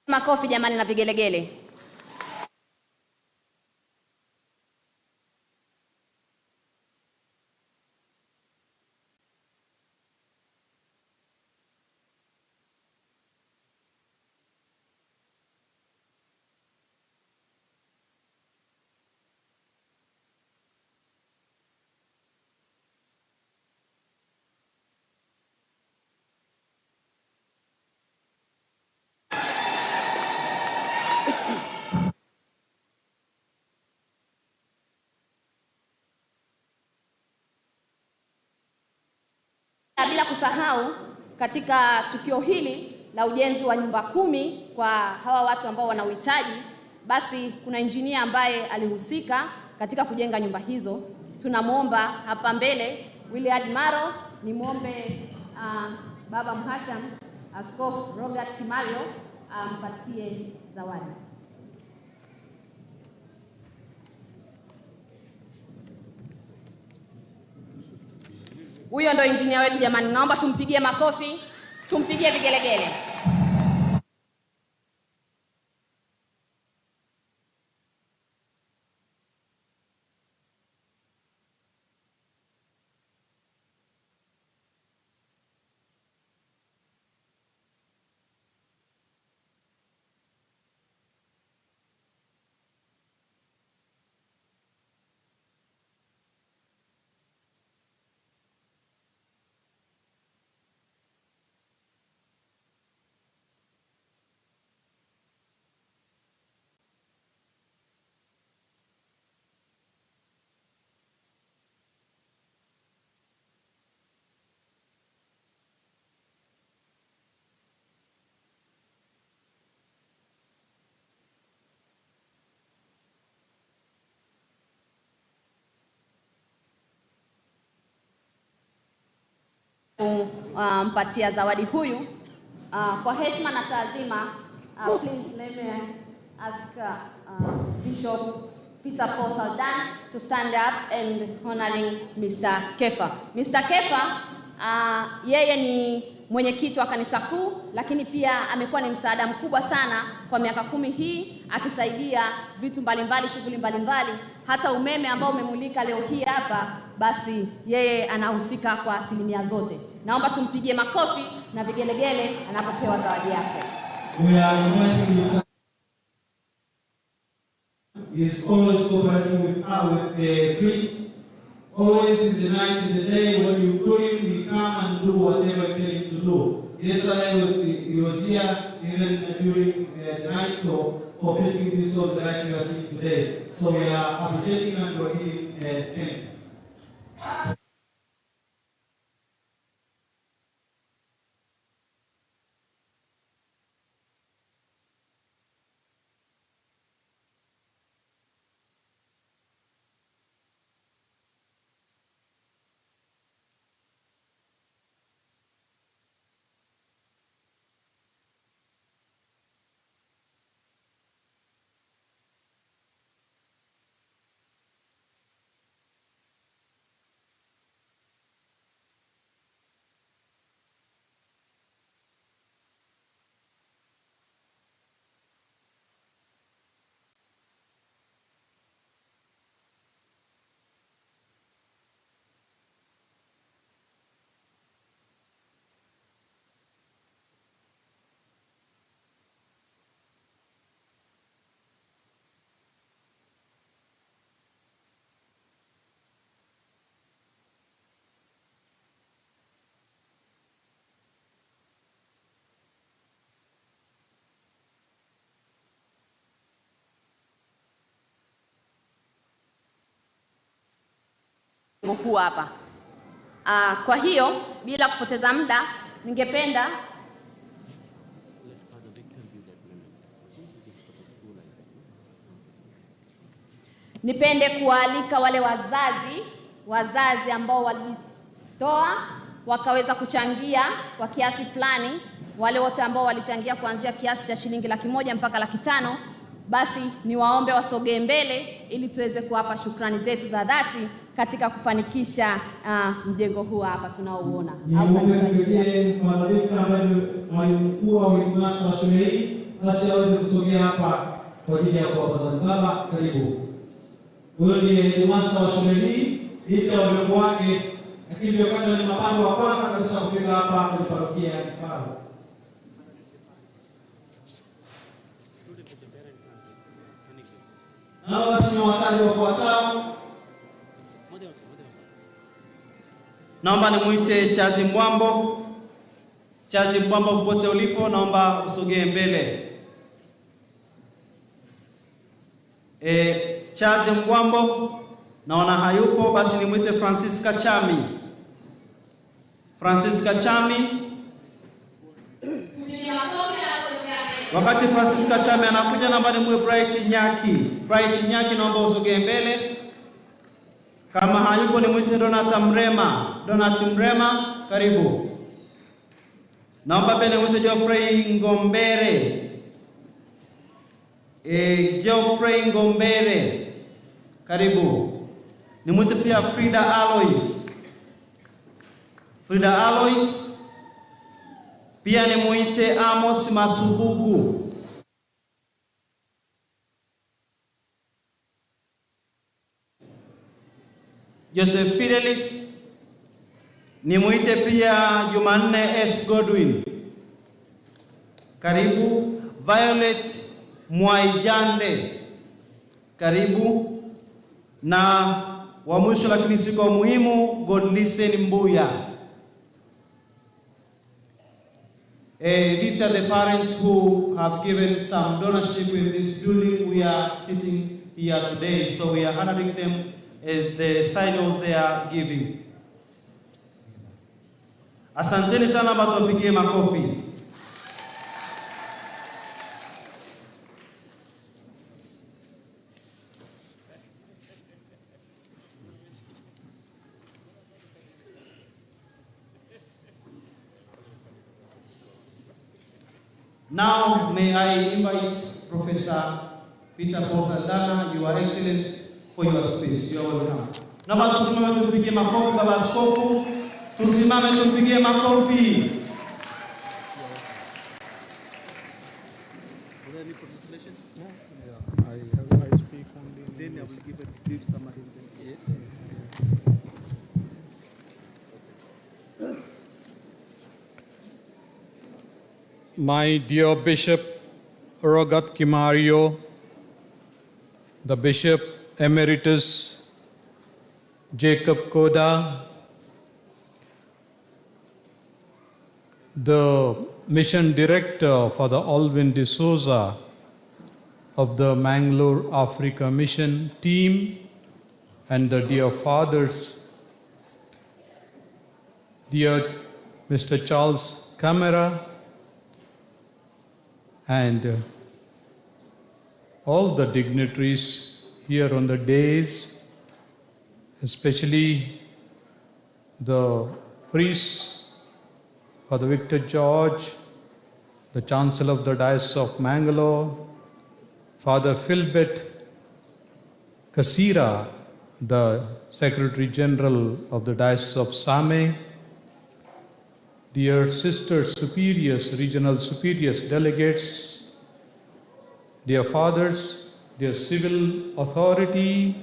Makofi jamani na vigelegele. Bila kusahau katika tukio hili la ujenzi wa nyumba 10 kwa hawa watu ambao wana uhitaji, basi kuna injinia ambaye alihusika katika kujenga nyumba hizo. Tunamuomba hapa mbele Willard Maro, nimuombe Baba Mhasham Askofu Robert Kimario ampatie zawadi. Huyo ndo injinia wetu jamani, naomba tumpigie makofi, tumpigie vigelegele. Kumpatia zawadi huyu kwa heshima na taazima. Please let me ask Bishop Peter Paul Saldan to stand up and honoring Mr. Kefa. Mr. Kefa yeye ni mwenyekiti wa kanisa kuu, lakini pia amekuwa ni msaada mkubwa sana kwa miaka 10 hii, akisaidia vitu mbalimbali, shughuli mbalimbali, hata umeme ambao umemulika leo hii hapa, basi yeye anahusika kwa asilimia zote. Naomba tumpigie makofi na vigelegele anapopewa zawadi yake. We are inviting Mr. Is always cooperating with the priest. Always in the night, in the day, when you call him, he come and do whatever you tell him to do. Yesterday he was here even during the night, so for placing this all the light you are seeing today. So we are appreciating and we are giving thanks. Huu hapa. Kwa hiyo bila kupoteza muda ningependa nipende kualika wale wazazi ambao walitoa wakaweza kuchangia kwa kiasi fulani, wale wote ambao walichangia kuanzia kiasi cha shilingi 100,000 mpaka 500,000, basi niwaombe wasogee mbele ili tuweze kuwapa shukrani zetu za dhati katika kufanikisha mjengo huu hapa tunaouona. Niombe Mwalimu ambaye mwalimu mkuu au headmaster wa shule hii basi aweze kusogea hapa kwa ajili ya kuwapa. Baba, karibu. Huyo ndiye headmaster wa shule hii, licha ya urembo wake, lakini ndio kwanza ni mapando wa kwanza kabisa kufika hapa kwenye parokia ya Kifaru. Na basi ni wakati wa kuwatao. Naomba nimuite Chazi Mbwambo. Chazi Mbwambo, popote ulipo, naomba usogee mbele. Chazi Mbwambo naona hayupo, basi nimuite Francisca Chami. Francisca Chami. Wakati Francisca Chami anakuja, naomba nimuite Bright Nyaki. Bright Nyaki, naomba usogee mbele. Kama hayupo nimuite Donat Mrema. Donat Mrema, karibu. Naomba pia nimuite Geoffrey Ngombere. Geoffrey Ngombere, karibu. Nimuite pia Frida Alois. Frida Alois. Pia nimuite Amos Masubugu. Joseph Fidelis. Nimuite pia Jumanne S. Godwin. Karibu. Violet Mwaijande, karibu. Na wa mwisho lakini si kwa muhimu, Godlisten Mbuya. These are the parents who have given some donorship in this building we are sitting here today. So we are honoring them as the sign of their giving. Asanteni sana, mtupigie makofi. Now may I invite Professor Peter Paul Saldanha, Your Excellency, for your speech. You are welcome. Naomba tusimame tumpigie makofi Baba Askofu. Tusimame tumpigie makofi. I speak only in Then I will give a brief summary. My dear Bishop Rogat Kimario, the Bishop Emeritus Jacob Koda, the Mission Director Father Alvin D'Souza of the Mangalore Africa Mission Team, and the dear fathers, dear Mr. Charles Camara, and all the dignitaries here on the dais, especially the priests, Father Victor George, the Chancellor of the Diocese of Mangalore, Father Philbert Kasira, the Secretary General of the Diocese of Same, dear sisters, superiors, regional superiors, delegates, dear fathers, dear civil authority,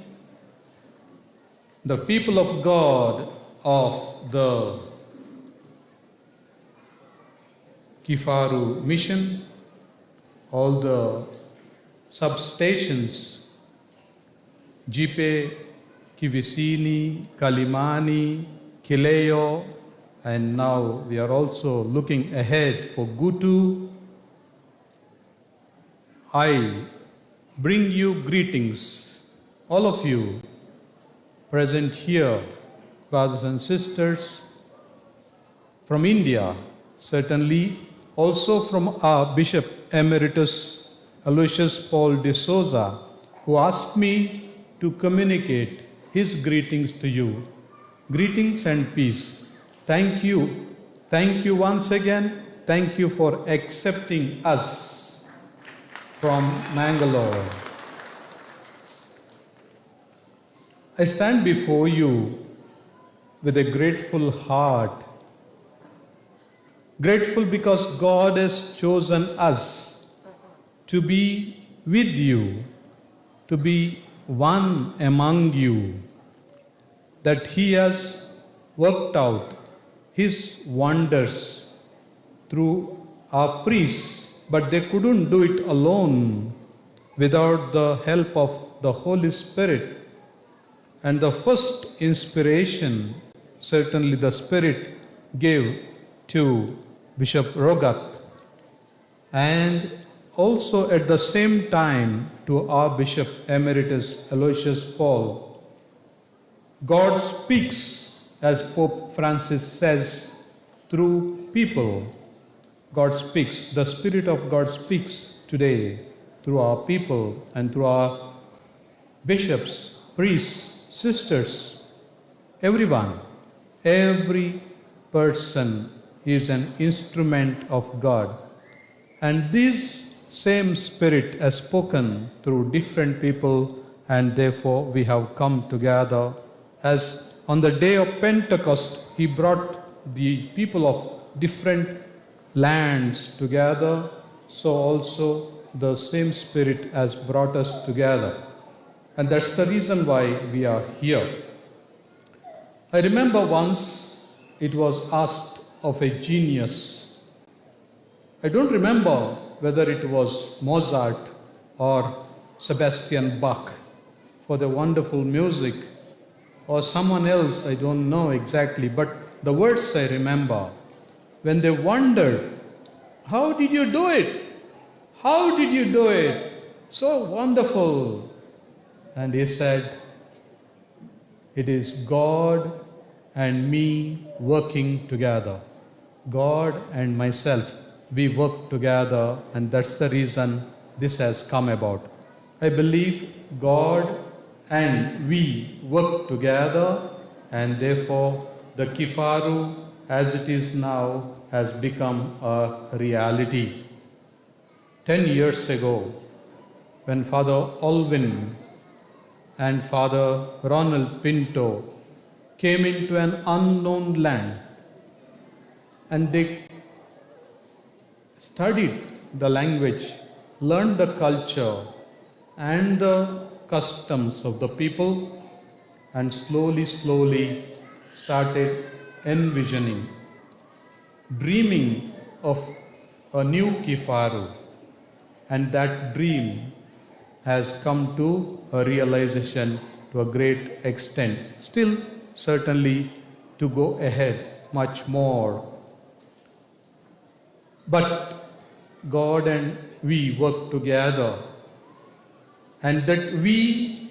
the people of God of the Kifaru Mission, all the substations, Jipe, Kivisini, Kalimani, Kileo, and now we are also looking ahead for Gutu. I bring you greetings, all of you present here, brothers and sisters from India, certainly also from our Bishop Emeritus Aloysius Paul D'Souza, who asked me to communicate his greetings to you. Greetings and peace. Thank you. Thank you once again. Thank you for accepting us from Mangalore. I stand before you with a grateful heart. Grateful because God has chosen us to be with you, to be one among you, that He has worked out His wonders through our priests, but they couldn't do it alone without the help of the Holy Spirit. And the first inspiration, certainly the Spirit gave to Bishop Rogat, and also at the same time to our Bishop Emeritus Aloysius Paul. God speaks, as Pope Francis says, through people. God speaks. The Spirit of God speaks today through our people and through our bishops, priests, sisters, everyone. Every person is an instrument of God. And this same Spirit has spoken through different people, and therefore we have come together. As on the day of Pentecost, He brought the people of different lands together, so also the same Spirit has brought us together. And that's the reason why we are here. I remember once it was asked of a genius. I don't remember whether it was Mozart or Sebastian Bach for the wonderful music, or someone else, I don't know exactly, but the words I remember. When they wondered, how did you do it? How did you do it? So wonderful. And he said, it is God and me working together. God and myself, we work together, and that's the reason this has come about. I believe God and we work together, and therefore the Kifaru as it is now has become a reality. 10 years ago when Father Alvin and Father Ronald Pinto came into an unknown land and they studied the language, learned the culture and the customs of the people, and slowly, slowly started envisioning, dreaming of a new Kifaru. And that dream has come to a realization to a great extent. Still, certainly, to go ahead much more. But God and we work together, and that we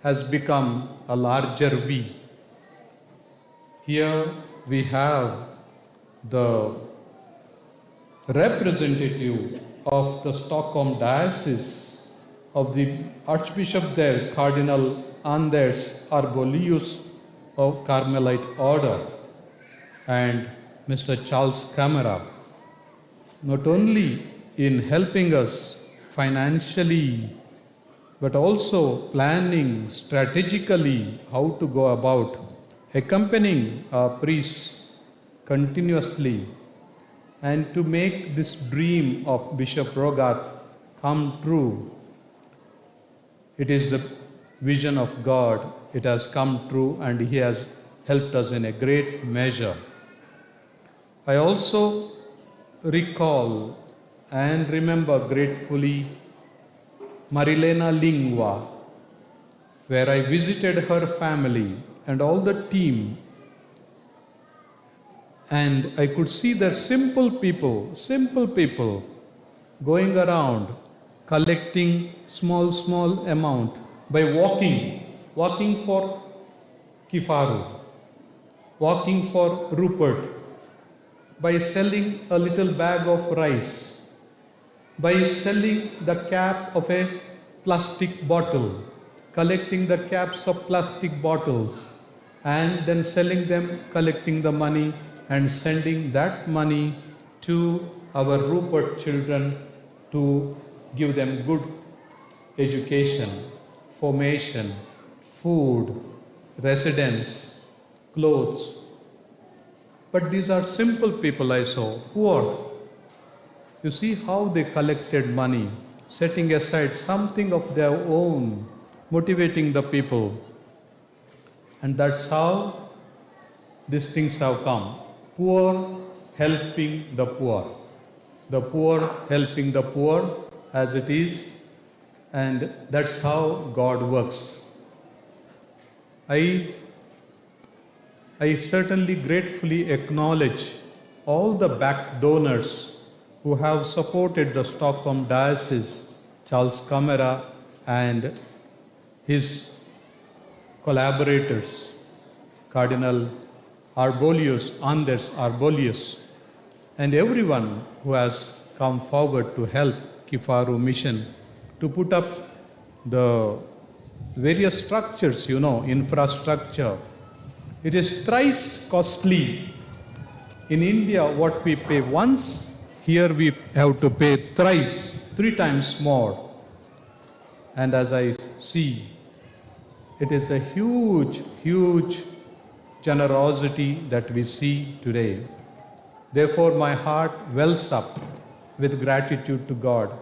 has become a larger we. Here we have the representative of the Stockholm Diocese of the Archbishop there, Cardinal Anders Arborelius of Carmelite Order, and Mr. Charles Camara, not only in helping us financially, but also planning strategically how to go about accompanying our priests continuously and to make this dream of Bishop Rogat come true. It is the vision of God. It has come true and He has helped us in a great measure. I also recall and remember gratefully Marilena Lingua, where I visited her family and all the team, and I could see the simple people going around collecting small amount by walking for Kifaru, walking for Rupert, by selling a little bag of rice, by selling the cap of a plastic bottle, collecting the caps of plastic bottles and then selling them, collecting the money and sending that money to our Rupert children to give them good education, formation, food, residence, clothes. But these are simple people I saw, poor. You see how they collected money, setting aside something of their own, motivating the people. And that's how these things have come. Poor helping the poor. The poor helping the poor as it is, and that's how God works. I certainly gratefully acknowledge all the back donors who have supported the Stockholm Diocese, Charles Camara and his collaborators, Cardinal Arborelius, Anders Arborelius, and everyone who has come forward to help Kifaru mission to put up the various structures, you know, infrastructure. It is thrice costly. In India, what we pay once, here we have to pay thrice, 3 times more. And as I see, it is a huge, huge generosity that we see today. Therefore, my heart wells up with gratitude to God,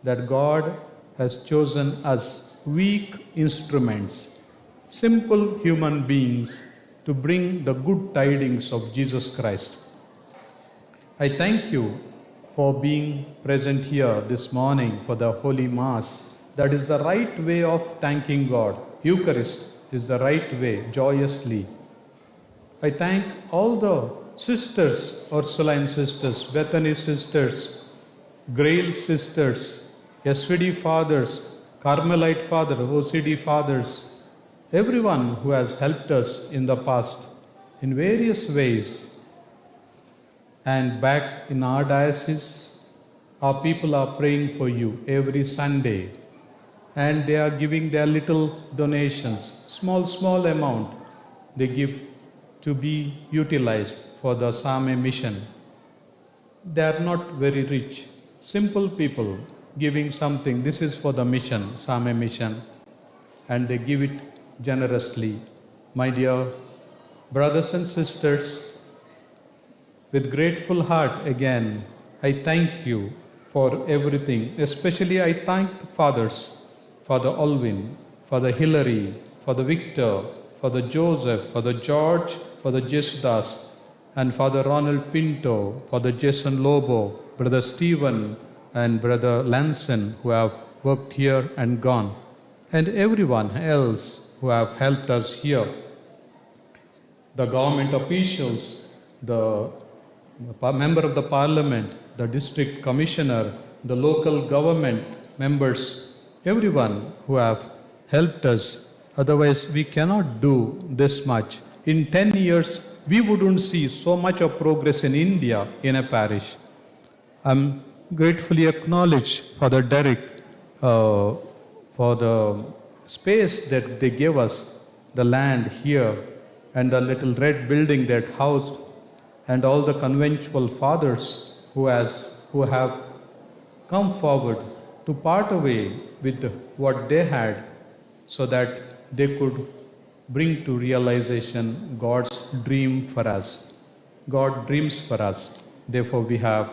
that God has chosen us weak instruments, simple human beings, to bring the good tidings of Jesus Christ. I thank you for being present here this morning for the Holy Mass. That is the right way of thanking God. Eucharist is the right way, joyously. I thank all the sisters, Ursuline sisters, Bethany sisters, Grail sisters, SVD fathers, Carmelite fathers, OCD fathers, everyone who has helped us in the past in various ways. And back in our diocese, our people are praying for you every Sunday. And they are giving their little donations, small amount they give to be utilized for the Same mission. They are not very rich, Simple people giving something. This is for the mission, Same mission. And they give it generously. My dear brothers and sisters, with grateful heart again, I thank you for everything. Especially I thank the fathers, Father Alvin, Father Hilary, Father Victor, Father Joseph, Father George, Father Jesudas, and Father Ronald Pinto, Father Jason Lobo, Brother Stephen, and Brother Lanson, who have worked here and gone, and everyone else who have helped us here. The government officials, the member of the parliament, the district commissioner, the local government members, everyone who have helped us. Otherwise, we cannot do this much. In 10 years, we wouldn't see so much of progress in India in a parish. I'm gratefully acknowledge Father Derek for the space that they gave us, the land here, and the little red building that housed, and all the conventual fathers who have come forward to part away with what they had so that they could bring to realization God's dream for us. God dreams for us. Therefore, we have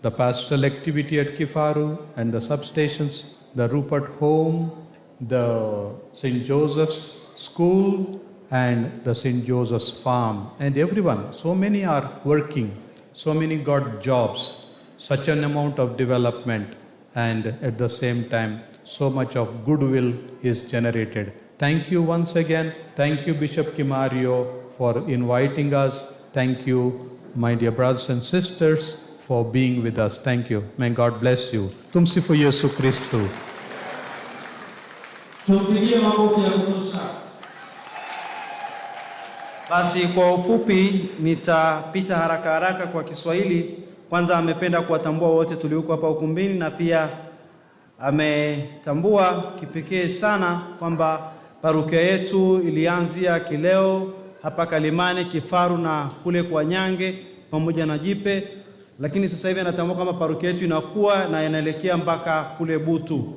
the pastoral activity at Kifaru and the substations, the Rupert Home, the St. Joseph's School, and the St. Joseph's Farm, and everyone. So many are working, so many got jobs, such an amount of development, and at the same time, so much of goodwill is generated. Thank you once again. Thank you, Bishop Kimario, for inviting us. Thank you, my dear brothers and sisters, for being with us. Thank you. May God bless you. Tumsifu Yesu Kristu. Tumpigie makofi ya kutosha. Basi kwa ufupi nitapita haraka haraka kwa Kiswahili. Kwanza amependa kuwatambua wote tulioko hapa ukumbini, na pia ametambua kipekee sana kwamba parokia yetu ilianzia kileo hapa Kalimani, Kifaru na kule kwa Nyange pamoja na Jipe, lakini sasa hivi anatambua kama parokia yetu inakuwa na inaelekea mpaka kule Butu.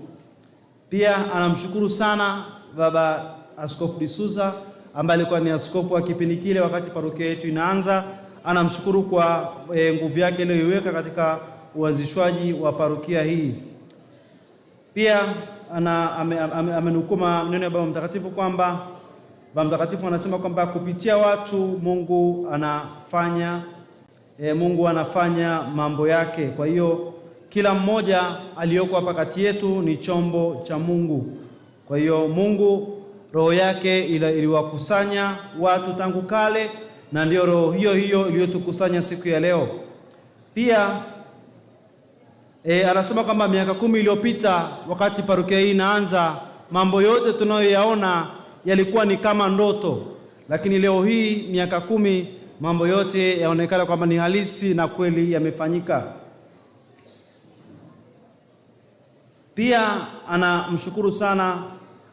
Pia anamshukuru sana Baba Askofu D'Souza ambaye alikuwa ni askofu wa kipindi kile wakati parokia yetu inaanza. Anamshukuru kwa nguvu yake aliyoiweka katika uanzishwaji wa parokia hii. Pia amenukuu maneno ya Baba Mtakatifu kwamba Baba Mtakatifu anasema kwamba kupitia watu Mungu anafanya Mungu anafanya mambo yake. Kwa hiyo kila mmoja aliyoko hapa kati yetu ni chombo cha Mungu. Kwa hiyo Mungu roho yake iliwakusanya watu tangu kale, na ndio roho hiyo hiyo iliyotukusanya siku ya leo. Pia anasema kwamba miaka 10 iliyopita wakati parokia hii inaanza, mambo yote tunayoyaona yalikuwa ni kama ndoto, lakini leo hii miaka 10 mambo yote yaonekana kwamba ni halisi na kweli yamefanyika. Pia anamshukuru sana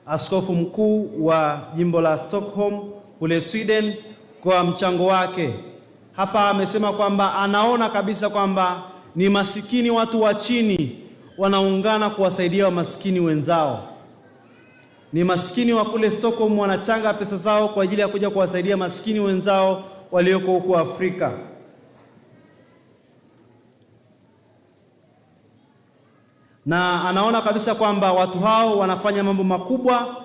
askofu mkuu wa jimbo la Stockholm kule Sweden kwa mchango wake. Hapa amesema kwamba anaona kabisa kwamba ni masikini, watu wa chini wanaungana kuwasaidia masikini wenzao. Ni masikini wa kule Stockholm wanachanga pesa zao kwa ajili ya kuja kuwasaidia masikini wenzao walioko huko Afrika. Na anaona kabisa kwamba watu hao wanafanya mambo makubwa,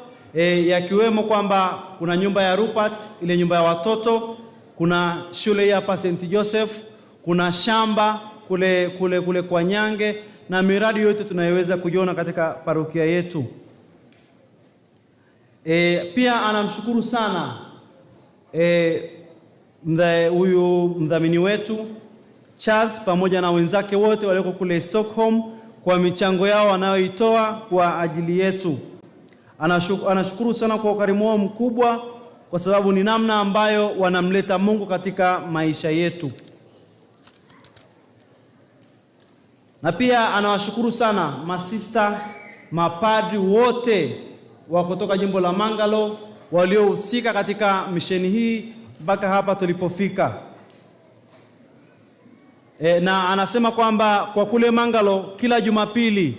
yakiwemo kwamba kuna nyumba ya Rupert, ile nyumba ya watoto, kuna shule hapa St. Joseph, kuna shamba kule kwa Nyange, na miradi yote tunayoweza kuiona katika parokia yetu. Pia anamshukuru sana huyu mdhamini wetu Charles pamoja na wenzake wote walioko kule Stockholm kwa michango yao wanayoitoa kwa ajili yetu. Anashukuru sana kwa ukarimu wao mkubwa, kwa sababu ni namna ambayo wanamleta Mungu katika maisha yetu. Na pia anawashukuru sana masista, mapadri wote wa kutoka jimbo la Mangalo waliohusika katika misheni hii mpaka hapa tulipofika. Na anasema kwamba kwa kule Mangalo kila Jumapili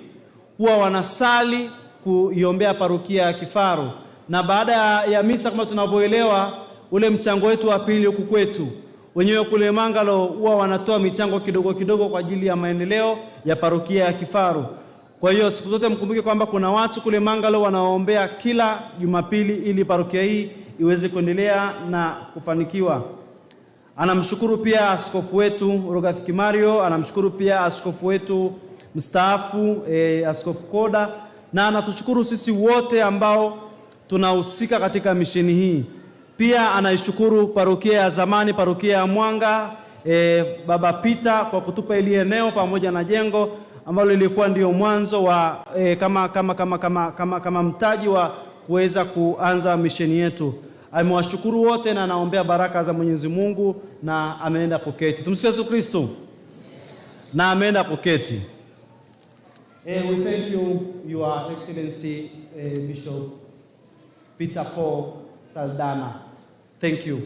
huwa wanasali kuiombea parokia ya Kifaru, na baada ya misa kama tunavyoelewa ule mchango wetu wa pili huku kwetu wenyewe kule Mangalo huwa wanatoa michango kidogo kidogo kwa ajili ya maendeleo ya parokia ya Kifaru. Kwa hiyo siku zote mkumbuke kwamba kuna watu kule Mangalo wanaoombea kila Jumapili ili parokia hii iweze kuendelea na kufanikiwa. Anamshukuru pia askofu wetu Rogath Kimario, anamshukuru pia askofu wetu mstaafu Askofu Koda, na anatushukuru sisi wote ambao tunahusika katika misheni hii. Pia anaishukuru parokia ya zamani, parokia ya Mwanga, Baba Peter kwa kutupa ili eneo pamoja na jengo ambalo lilikuwa ndio mwanzo wa kama mtaji wa kuweza kuanza misheni yetu. Amewashukuru wote na anaombea baraka za Mwenyezi Mungu na ameenda kuketi. Tumsifu Yesu Kristo. Na ameenda kuketi. We thank you, Your Excellency Bishop Peter Paul Saldana. Thank you.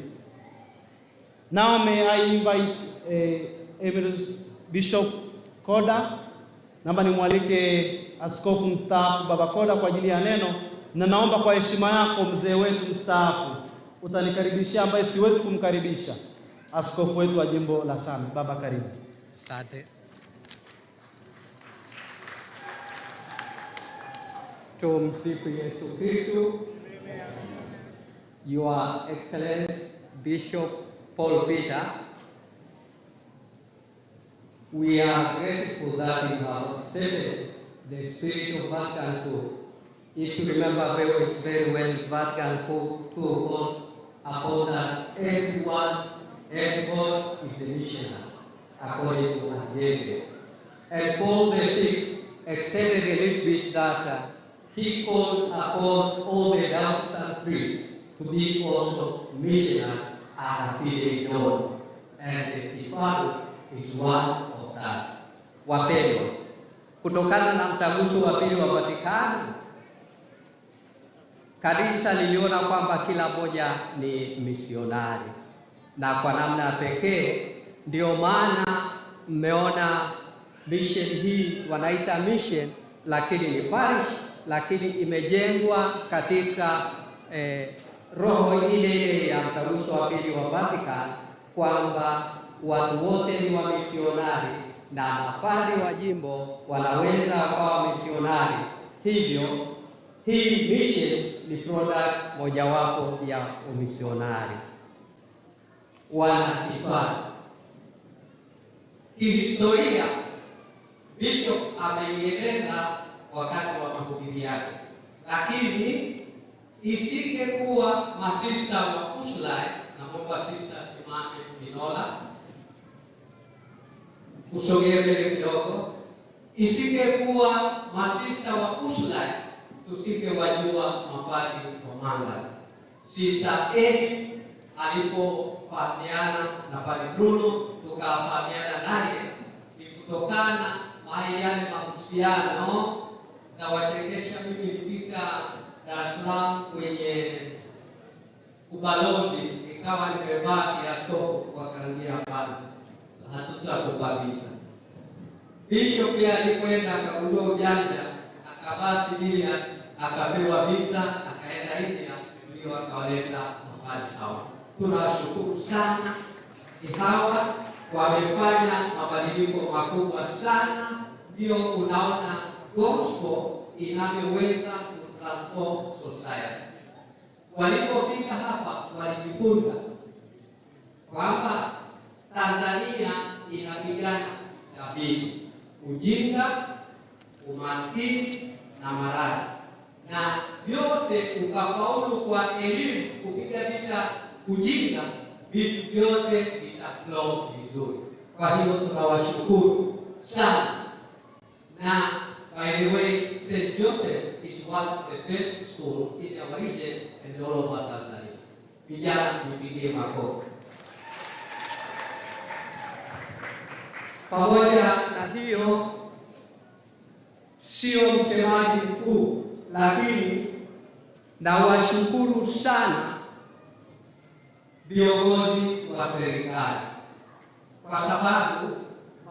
Now may I invite Emeritus Bishop Koda. Naomba nimwalike askofu mstaafu Baba Koda kwa ajili ya neno, na naomba kwa heshima yako mzee wetu mstaafu utanikaribishia ambaye siwezi kumkaribisha, askofu wetu wa jimbo la Same. Baba, karibu. Asante. Tumsifu Yesu Kristo. Your Excellency Bishop Paul Peter, we are grateful that you have accepted the spirit of Vatican II. If you remember very, very well, Vatican II called upon that everyone is a missionary, according to Evangelium. And Paul VI extended a little bit that he called upon all the diocesan priests to be also missionary and affiliate don. And the Kifaru is one of that. Wapendwa, kutokana na mtaguso wa pili wa Vatikano, kanisa liliona kwamba kila mmoja ni misionari, na kwa namna pekee ndio maana mmeona mission hii wanaita mission, lakini ni parish, lakini imejengwa katika roho ile ile ya mtaguso wa pili wa Vatican, kwamba watu wote ni wamisionari na mapadri wa jimbo wanaweza wakawa misionari. Hivyo hii mission ni product mojawapo ya umisionari. Wana Kifaru, kihistoria Bishop ameieleza wakati wa mahubiri yake, lakini isingekuwa masista wa Uslai, na mungu Sister Simame Minola, usogee mbele kidogo, isingekuwa masista wa Uslai tusingewajua mapadri wa Mangala. Sister Edi alipofahamiana na Padre Bruno tukafahamiana naye, ni kutokana na yale mahusiano na wachekesha. Mimi nilifika Dar es Salaam kwenye ubalozi, ikawa nimevaa kiaskofu, wakaambia hapana, hatutakupa vita. Bishop pia alikwenda akagundua ujanja, akavaa sidiria, akapewa vita, akaenda India, ndio akawaleta mapadri hawa. Tunawashukuru sana hawa, wamefanya mabadiliko makubwa sana. Ndio unaona gospel inavyoweza kutransform society. Walipofika hapa walijifunza kwamba Tanzania inapigana vita, ujinga, umaskini na maradhi, na vyote ukafaulu kwa elimu kupiga vita ujinga, vitu vyote vitaflow vizuri. Kwa hiyo tunawashukuru sana. Na by the way, St. Joseph is one of the best school in our region and all over Tanzania. Vijana, nipigie makofi. Pamoja na hiyo, sio msemaji mkuu, lakini nawashukuru sana viongozi wa serikali kwa sababu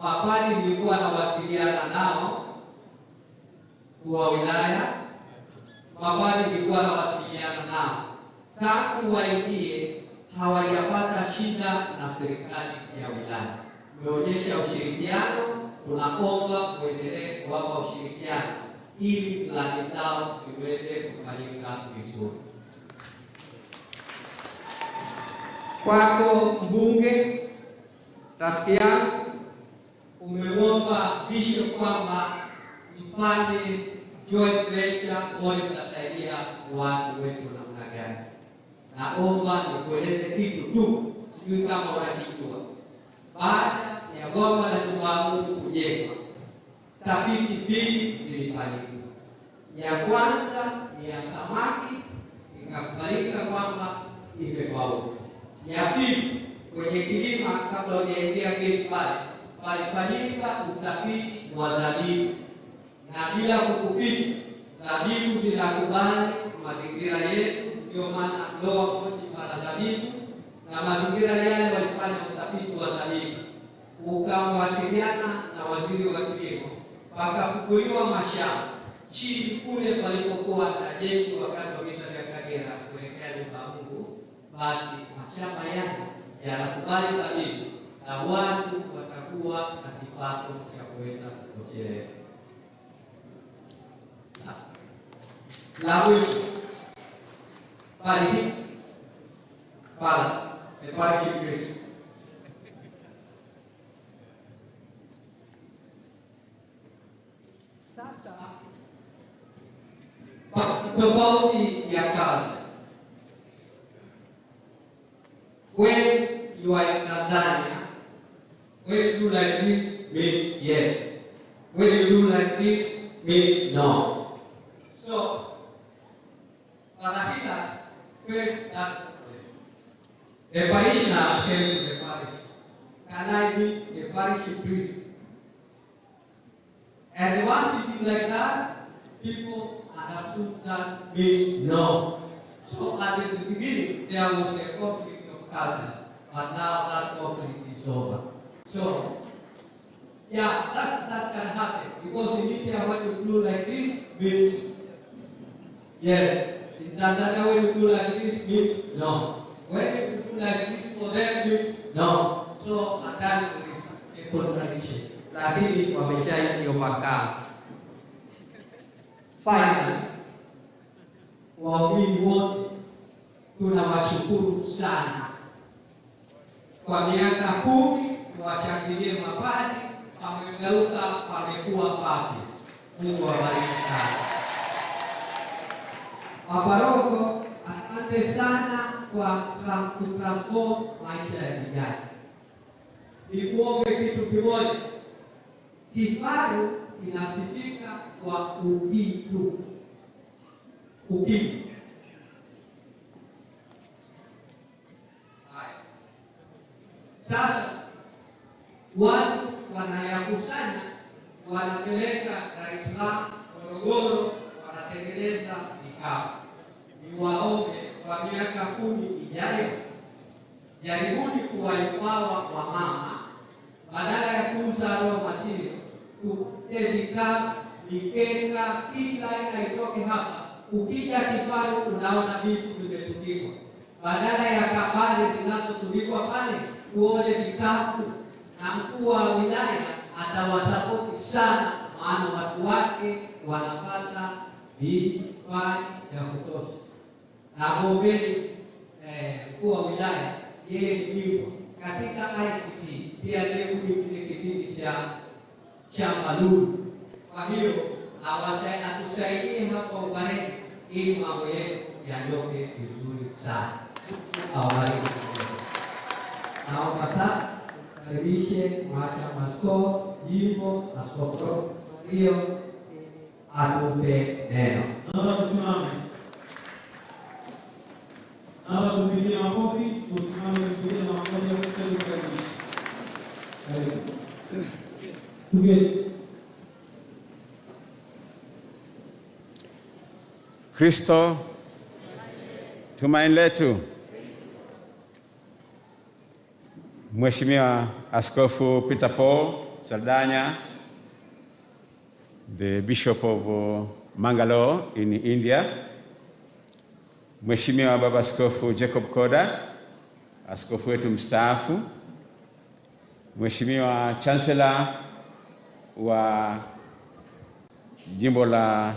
Mapadri nilikuwa nawasiliana nao wa wilaya, mapadri nilikuwa nawasiliana nao tangu waingie hawajapata shida na serikali ya wilaya. Umeonyesha ushirikiano, tunaomba muendelee kuwapa ushirikiano ili plani zao ziweze kufanyika vizuri. Kwako mbunge, rafiki yangu, umemwomba bishop kwamba mfanye joint venture, mwone mtasaidia watu wetu namna gani. Naomba nikueleze kitu tu, sijui kama unakijua. Baada ya goma la nyumba ya Mungu kujengwa, tafiti mbili zilifanyika. Ya kwanza ni ya samaki, ikakubalika kwamba imefaulu. Ya pili, kwenye kilima kabla hujaingia gate pale, palifanyika utafiti wa zabibu, na bila kukuficha, zabibu zinakubali mazingira yetu. Ndio maana Lower Moshi pana zabibu, na mazingira yale walifanya utafiti wa zabibu, ukamwasiliana na waziri wa kilimo, pakafukuliwa mashamba chini kule palipokuwa na jeshi wakati wa vita vya Kagera kuelekea nyumba ya Mungu. Basi mashamba yale yanakubali zabibu na watu watakuwa na kipato cha kuweza kutosheleza. La mwisho, pale pale pale Kristo sasa, tofauti ya kazi. When you are in Tanzania, when you do like this means yes. When you do like this means no. So, Palahila first that the parishioners came to the parish. Can I meet the parish priest? And once you do like that, people understood that means no. So at the beginning, there was a conflict of cultures, but now that conflict is over. So, yeah, that can happen. Because in India, when you do like this, means yes. In Tanzania, when you do like this, means no. When you do like this for them, means no. So, at times there is a contradiction. Lakini wameshaiki overcome. Finally, waumini wote tunawashukuru sana kwa miaka 10, tuwashangilie mapadri, pamegeuka pamekuwa papi. Mungu awabariki sana. Maparoko, asante sana kwa kutransform maisha ya vijana. Nikuombe kitu kimoja. Kifaru kinasifika kwa ukitu. Ukitu. Haya. Sasa watu wanayakusanya, wanapeleka Dar es Salaam, Morogoro, wanatengeneza vikapu. Niwaombe kwa miaka 10 ijayo, jaribuni kuwaipawa wamama, badala ya kuuza raw material, tupate vikapu, mikeka, kila aina itoke hapa. Ukija Kifaru unaona vitu vimetundikwa. Badala ya kabari zinazotundikwa pale, uone vikapu. Na mkuu wa wilaya atawasapoti sana, maana watu wake wanapata vifaa vya kutosha. Na gombeni mkuu wa wilaya, yeye ni bingwa katika ICT, pia ndiye kile kipindi cha Malulu. Kwa hiyo atusaidie hapa Ubareni ili mambo yetu yanyoke vizuri sana. Awabariki. Naomba sasa karibishe Mhashamu Askofu Jimbo Askofu hiyo atupe neno. Naomba tusimame. Naomba tumpigie makofi, tusimame tupigie makofi ya kukaribisha. Karibu. Tugeti. Kristo tumaini letu. Mheshimiwa Askofu Peter Paul, Saldanha, the Bishop of Mangalore in India, Mheshimiwa Baba Askofu Jacob Koda, askofu wetu mstaafu, Mheshimiwa Chancellor wa Jimbo la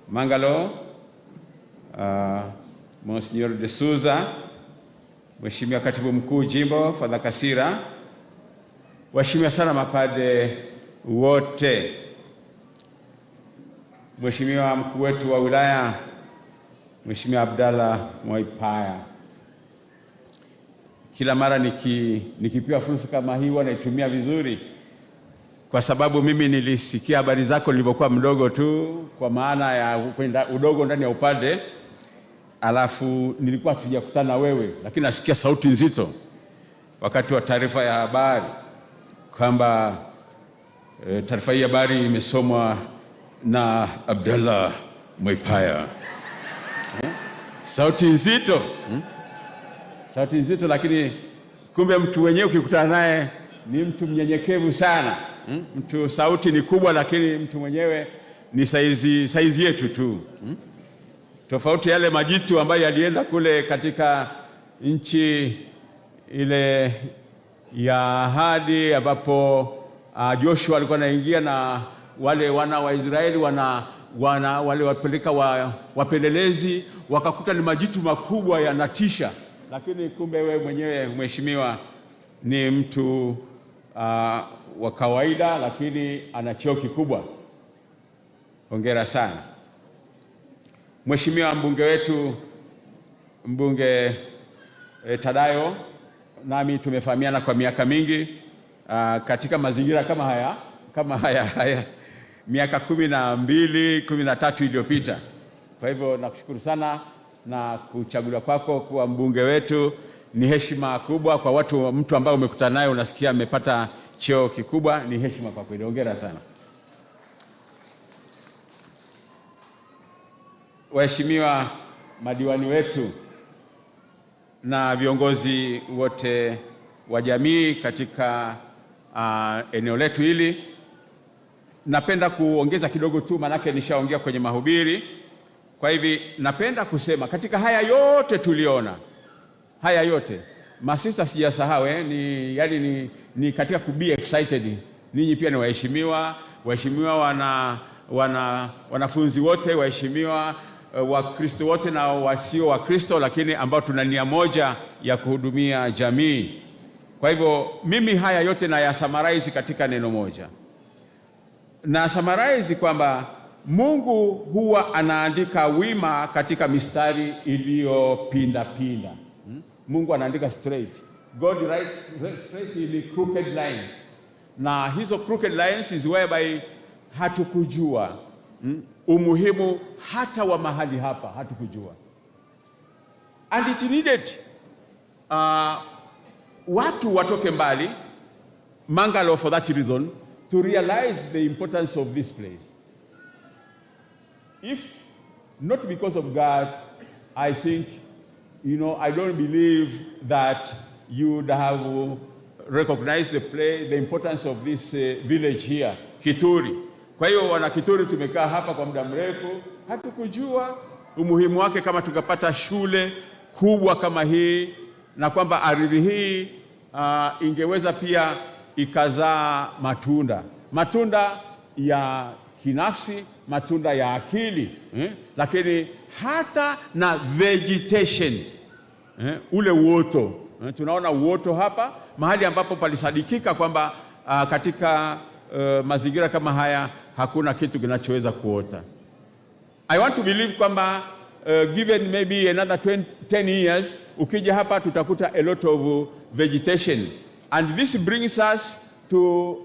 Mangalore, Monsignor de Souza, Mheshimiwa Katibu Mkuu Jimbo Father Kasira, waheshimiwa sana mapade wote, Mheshimiwa mkuu wetu wa wilaya Mheshimiwa Abdalla Mwaipaya. Kila mara nikipewa fursa kama hii huwa naitumia vizuri, kwa sababu mimi nilisikia habari zako nilipokuwa mdogo tu, kwa maana ya kwenda udogo ndani ya upande, alafu nilikuwa sijakutana wewe, lakini nasikia sauti nzito wakati wa taarifa ya habari kwamba taarifa hii habari imesomwa na Abdalla Mwaipaya. Sauti nzito. Sauti nzito, lakini kumbe mtu wenyewe ukikutana naye ni mtu mnyenyekevu sana. Mtu sauti ni kubwa, lakini mtu mwenyewe ni saizi yetu tu. Tofauti yale majitu ambayo yalienda kule katika nchi ile ya ahadi ambapo Joshua alikuwa anaingia na wale wana wa Israeli wale wapeleka wapelelezi, wakakuta ni majitu makubwa yanatisha, lakini kumbe wewe mwenyewe mheshimiwa ni mtu wa kawaida, lakini ana cheo kikubwa. Hongera sana. Mheshimiwa mbunge wetu, mbunge Tadayo, nami tumefahamiana kwa miaka mingi katika mazingira kama haya miaka 12, 13 iliyopita. Kwa hivyo nakushukuru sana na kuchaguliwa kwako kuwa mbunge wetu ni heshima kubwa kwa watu. Mtu ambaye umekutana naye unasikia amepata cheo kikubwa, ni heshima kwa kweli. Hongera sana. Waheshimiwa madiwani wetu na viongozi wote wa jamii katika eneo letu hili, napenda kuongeza kidogo tu, manake nishaongea kwenye mahubiri. Kwa hivi napenda kusema katika haya yote tuliona, haya yote masista sijasahau, ni katika ku be excited. Ninyi pia ni waheshimiwa, waheshimiwa wanafunzi wote, waheshimiwa Wakristo wote na wasio Wakristo, lakini ambao tuna nia moja ya kuhudumia jamii. Kwa hivyo mimi haya yote na ya summarize katika neno moja. Na summarize kwamba Mungu huwa anaandika wima katika mistari iliyopinda pinda. Mungu anaandika straight. God writes straight in crooked lines. Na hizo crooked lines is whereby hatukujua umuhimu hata wa mahali hapa, hatukujua. And it needed watu watoke mbali, Mangalore for that reason, to realize the importance of this place. If not because of God, I think, I don't believe that you would have recognized the importance of this village here, Kituri. Kwa hiyo wana Kituri tumekaa hapa kwa muda mrefu, hatukujua umuhimu wake kama tukapata shule kubwa kama hii, na kwamba ardhi hii ingeweza pia ikazaa matunda. Matunda ya kinafsi, matunda ya akili, lakini hata na vegetation, ule uoto. Tunaona uoto hapa, mahali ambapo palisadikika kwamba katika mazingira kama haya hakuna kitu kinachoweza kuota. I want to believe kwamba given maybe another 10 years, ukija hapa tutakuta a lot of vegetation. And this brings us to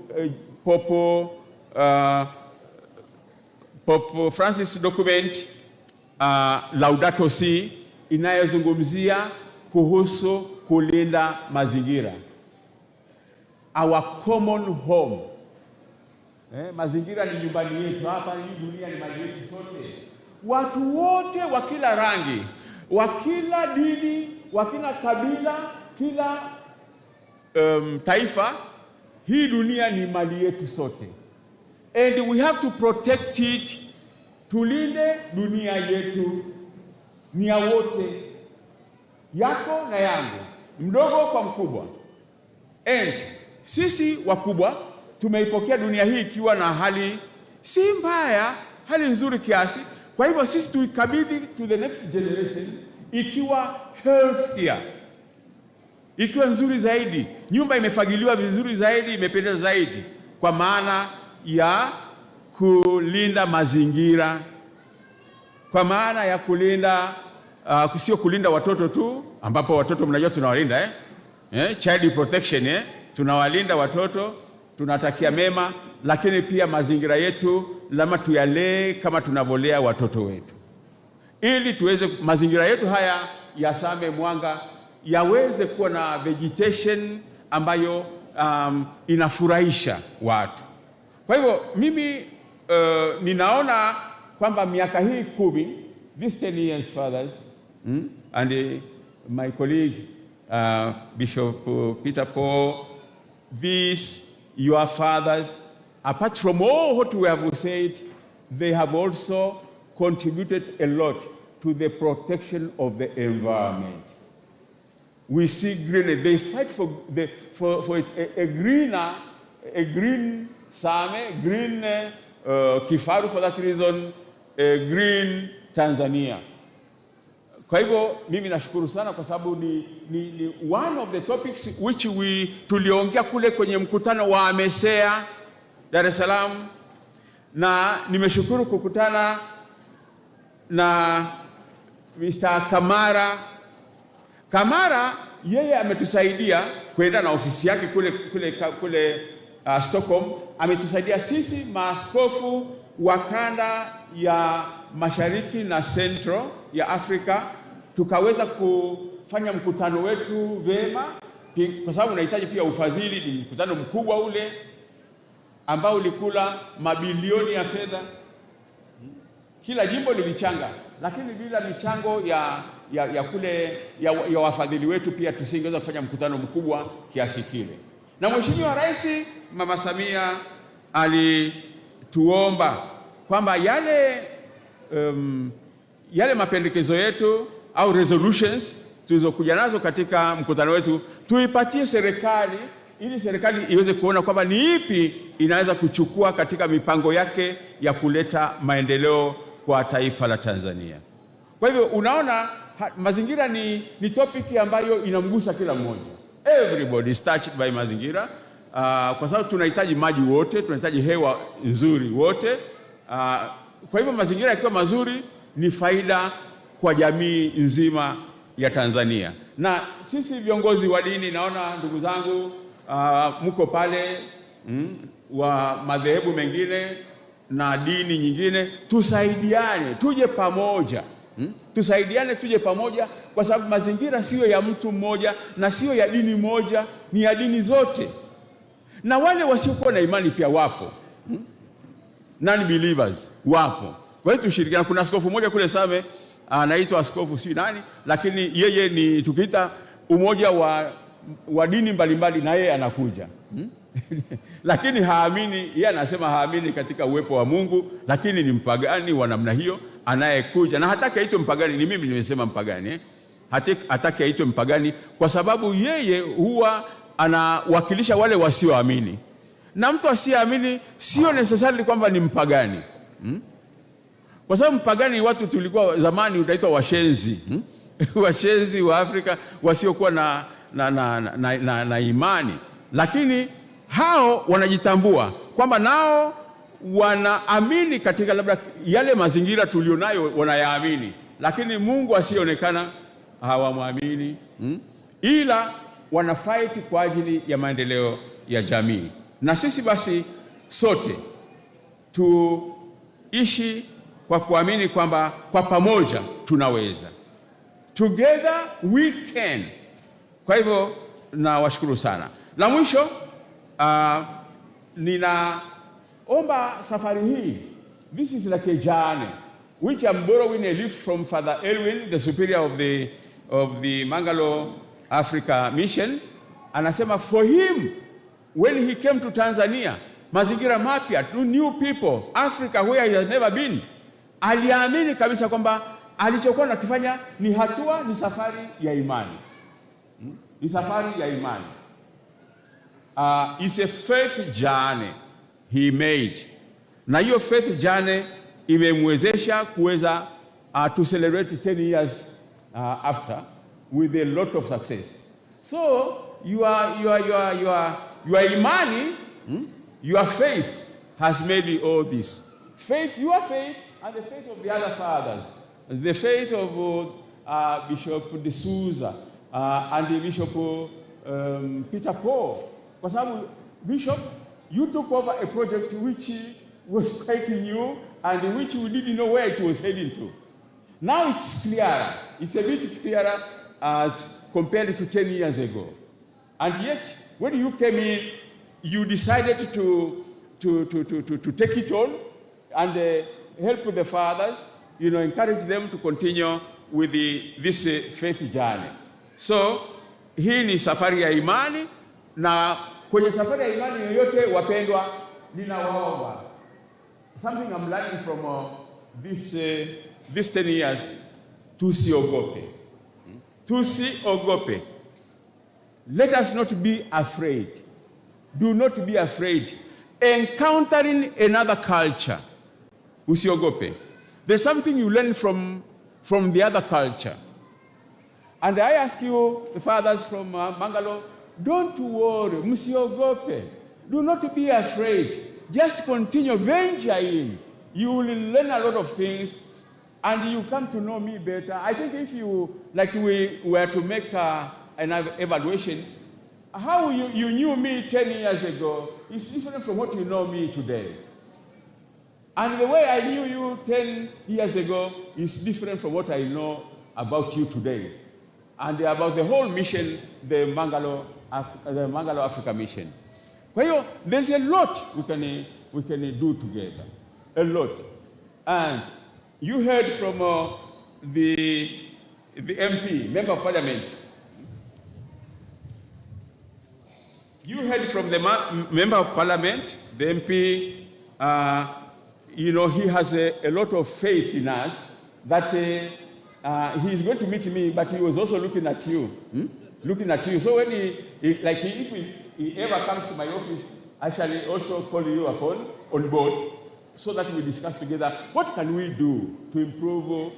Pope Francis document Laudato Si, inayozungumzia kuhusu kulinda mazingira. Our common home. Mazingira ni nyumbani yetu hapa, hii dunia ni mali yetu sote. Watu wote wa kila rangi, wa kila dini, wa kila kabila, kila taifa, Hii dunia ni mali yetu sote, and we have to protect it. Tulinde dunia yetu, ni ya wote, yako na yangu, mdogo kwa mkubwa. And sisi wakubwa tumeipokea dunia hii ikiwa na hali si mbaya, hali nzuri kiasi. Kwa hivyo sisi tuikabidhi to the next generation ikiwa healthier, ikiwa nzuri zaidi, nyumba imefagiliwa vizuri zaidi, imependeza zaidi, kwa maana ya kulinda mazingira, kwa maana ya kulinda sio kulinda watoto tu, ambapo watoto mnajua tunawalinda child protection, tunawalinda watoto, tunatakia mema, lakini pia mazingira yetu lazima tuyalee kama tunavolea watoto wetu, ili tuweze mazingira yetu haya ya Same Mwanga yaweze kuwa na vegetation ambayo inafurahisha watu. Kwa hivyo mimi ninaona kwamba miaka hii 10, these 10 years fathers, and my colleague Bishop Peter Paul, these your fathers, apart from all what we have said, they have also contributed a lot to the protection of the environment. We see green, they fight for a green Same, green Kifaru, for that reason, a green Tanzania. Kwa hivyo mimi nashukuru sana kwa sababu ni one of the topics which we tuliongea kule kwenye mkutano wa AMESEA Dar es Salaam, na nimeshukuru kukutana na Mr. Kamara. Kamara yeye ametusaidia kwenda na ofisi yake kule Stockholm. Ametusaidia sisi maaskofu wa kanda ya Mashariki na Central ya Afrika, tukaweza kufanya mkutano wetu vema, kwa sababu unahitaji pia ufadhili. Ni mkutano mkubwa ule ambao ulikula mabilioni ya fedha. Kila jimbo lilichanga, lakini bila michango ya kule ya wafadhili wetu pia tusingeweza kufanya mkutano mkubwa kiasi kile. Na Mheshimiwa Rais Mama Samia alituomba kwamba yale mapendekezo yetu au resolutions tulizokuja nazo katika mkutano wetu tuipatie serikali, ili serikali iweze kuona kwamba ni ipi inaweza kuchukua katika mipango yake ya kuleta maendeleo kwa taifa la Tanzania. Kwa hivyo unaona mazingira ni topic ambayo inamgusa kila mmoja. Everybody is touched by mazingira, kwa sababu tunahitaji maji wote, tunahitaji hewa nzuri wote. Kwa hivyo mazingira yakiwa mazuri ni faida kwa jamii nzima ya Tanzania. Na sisi viongozi wa dini, naona ndugu zangu mko pale wa madhehebu mengine na dini nyingine, tusaidiane, tuje pamoja. Tusaidiane, tuje pamoja, kwa sababu mazingira sio ya mtu mmoja na sio ya dini moja, ni ya dini zote. Na wale wasiokuwa na imani pia wapo. Non-believers wapo. Kwa hiyo tushirikiane. Kuna askofu mmoja kule Same anaitwa askofu si nani, lakini yeye ni tukiita umoja wa dini mbalimbali, na yeye anakuja. Lakini haamini, yeye anasema haamini katika uwepo wa Mungu, lakini ni mpagani wa namna hiyo anayekuja. Na hataki aitwe mpagani, ni mimi nimesema mpagani. Hataki aitwe mpagani kwa sababu yeye huwa anawakilisha wale wasioamini. Na mtu asiyeamini sio necessarily kwamba ni mpagani. Kwa sababu mpagani watu tulikuwa zamani utaitwa washenzi. Washenzi wa Afrika wasiokuwa na imani. Lakini hao wanajitambua kwamba nao wanaamini katika labda yale mazingira tulionayo wanayaamini, lakini Mungu asiyeonekana hawamwamini. Ila wanafight kwa ajili ya maendeleo ya jamii. Na sisi basi sote tuishi kwa kuamini kwamba kwa pamoja tunaweza. Together we can. Kwa hivyo nawashukuru sana. La mwisho, ninaomba safari hii, this is like a journey which I'm borrowing a leaf from Father Elwin, the superior of the Mangalore Africa Mission. Anasema for him When he came to Tanzania, mazingira mapya, to new people, Africa where he has never been, aliamini kabisa kwamba alichokuwa anakifanya ni hatua, ni safari ya imani. Ni safari ya imani. It's a faith journey he made. Na hiyo faith journey imemwezesha kuweza to celebrate 10 years after with a lot of success. So your imani, your faith has made all this. Faith, your faith, and the faith of the other fathers, the faith of Bishop D'Souza and the Bishop Peter Paul. Kwa sababu Bishop, you took over a project which was quite new and which we didn't know where it was heading to. Now it's clearer. It's a bit clearer as compared to 10 years ago. And yet, when you came in, you decided to take it on and help the fathers, you know, encourage them to continue with this faith journey. So, hii ni safari ya imani, na kwenye safari ya imani yoyote, wapendwa, ninawaomba. Something I'm learning from this 10 years, tusiogope. Tusiogope. Let us not be afraid. Do not be afraid. Encountering another culture. Usiogope. There's something you learn from the other culture. And I ask you, the fathers from Mangalore, don't worry, msiogope. Do not be afraid. Just continue venturing. You will learn a lot of things, and you come to know me better. I think if you, like we were to make an evaluation, how you knew me 10 years ago is different from what you know me today. And the way I knew you 10 years ago is different from what I know about you today. And about the whole mission, the Mangalore Africa mission. Kwa hiyo, there's a lot we can do together, a lot. And you heard from the MP, Member of Parliament. You heard from the Member of Parliament, the MP, you know, he has a lot of faith in us that he's going to meet me, but he was also looking at you, looking at you. So when if he ever comes to my office, I shall also call you upon on board so that we discuss together what can we do to improve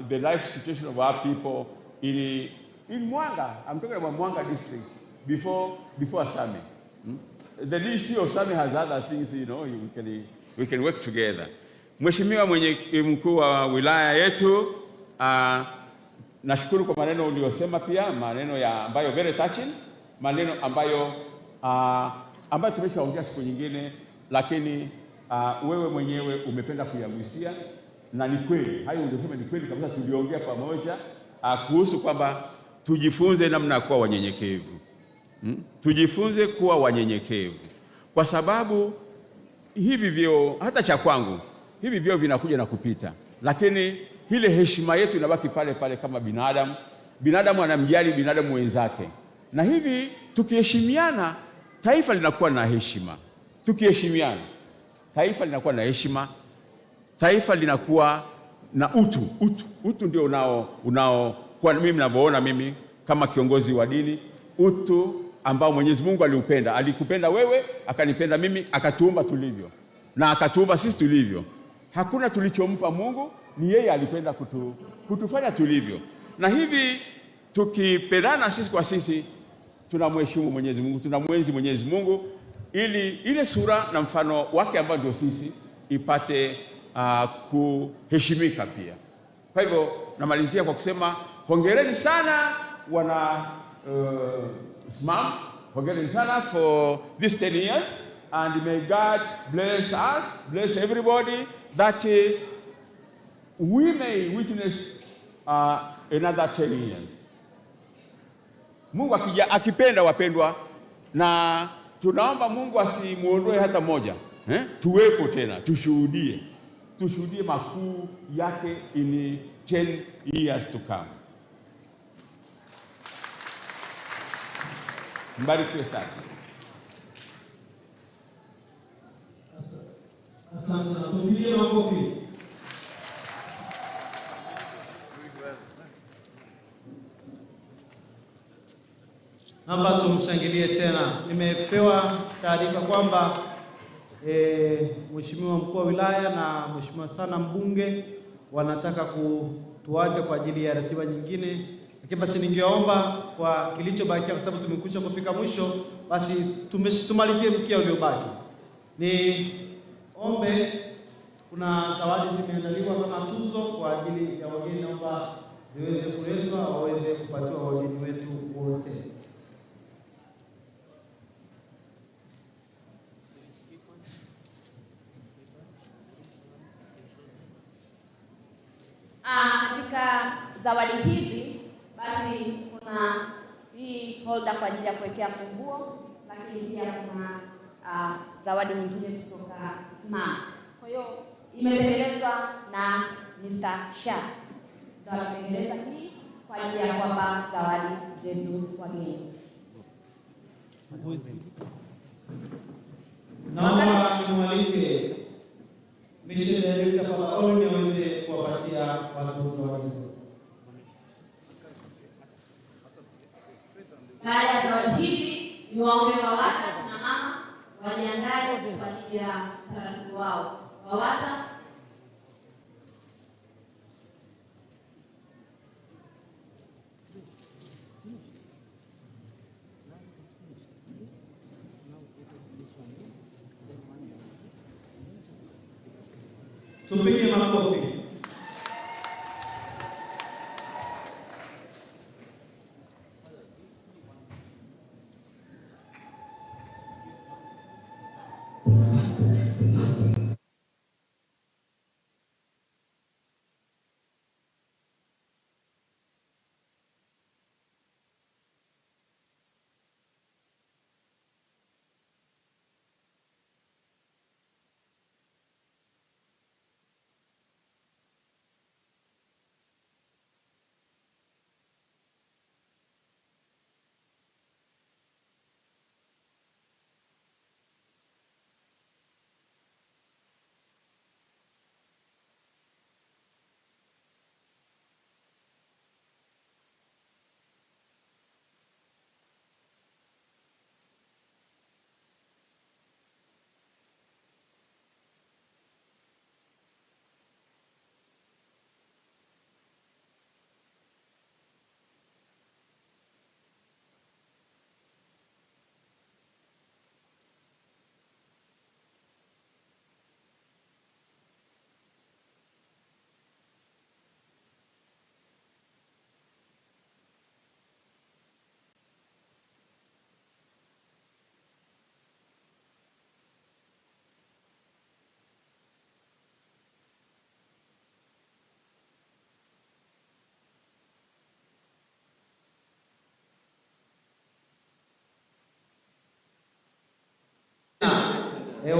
the life situation of our people in Mwanga. I'm talking about Mwanga district before Same. The DC of Same has other things, you know, we can work together. Mheshimiwa mwenye mkuu wa wilaya yetu, nashukuru kwa maneno uliyosema pia, maneno ya ambayo very touching, maneno ambayo ambayo tumeshaongea siku nyingine, lakini wewe mwenyewe umependa kuyagusia, na ni kweli hayo uliyosema ni kweli kabisa. Tuliongea pamoja kuhusu kwamba tujifunze namna ya kuwa wanyenyekevu. Tujifunze kuwa wanyenyekevu, kwa sababu hivi vyeo, hata cha kwangu, hivi vyeo vinakuja na kupita, lakini ile heshima yetu inabaki pale pale kama binadamu. Binadamu anamjali binadamu wenzake, na hivi tukiheshimiana taifa linakuwa na heshima. Tukiheshimiana taifa linakuwa na heshima, taifa linakuwa na utu. Utu ndio unao kwa mimi ninavyoona mimi kama kiongozi wa dini, utu ambao Mwenyezi Mungu aliupenda. Alikupenda wewe, akanipenda mimi, akatuumba tulivyo, na akatuumba sisi tulivyo. Hakuna tulichompa Mungu, ni yeye alipenda kutufanya tulivyo. Na hivi tukipendana sisi kwa sisi, tunamheshimu Mwenyezi Mungu, tunamwenzi Mwenyezi Mungu, ili ile sura na mfano wake ambao ndio sisi ipate kuheshimika pia. Kwa hivyo namalizia kwa kusema hongereni sana wana SMAM, hongereni sana for this 10 years, and may God bless us, bless everybody, that we may witness another 10 years. Mungu akipenda wapendwa, na tunaomba Mungu asimuondoe hata moja. Tuwepo tena, tushuhudie. Tushuhudie makuu yake in 10 years to come. Mbarikiwe sana. Asante sana, tupigie makofi. Naomba tumshangilie tena. Nimepewa taarifa kwamba Mheshimiwa mkuu wa wilaya na Mheshimiwa sana mbunge wanataka kutuacha kwa ajili ya ratiba nyingine, lakini basi ningeomba kwa kilichobakia, kwa sababu tumekwisha kufika mwisho, basi tumalizie mkia uliobaki. Ni ombe, kuna zawadi zimeandaliwa kama tuzo kwa ajili ya wageni, naomba ziweze kuletwa waweze kupatiwa wageni wetu wote. Katika zawadi hizi basi kuna hii holder kwa ajili ya kuwekea funguo, lakini pia kuna zawadi nyingine kutoka SMA. Kwa hiyo imetengenezwa na Mr. Shah, ndio alitengeneza hii kwa ajili ya kuwapa zawadi zetu wageni. Naomba nimwalike Mission Director Father Olin aweze kuwapatia watu zawadi hizo. Baada ya zawadi hizi, ni waombe WAWATA na mama wajiandae kwa ajili ya utaratibu wao. WAWATA tupige makofi.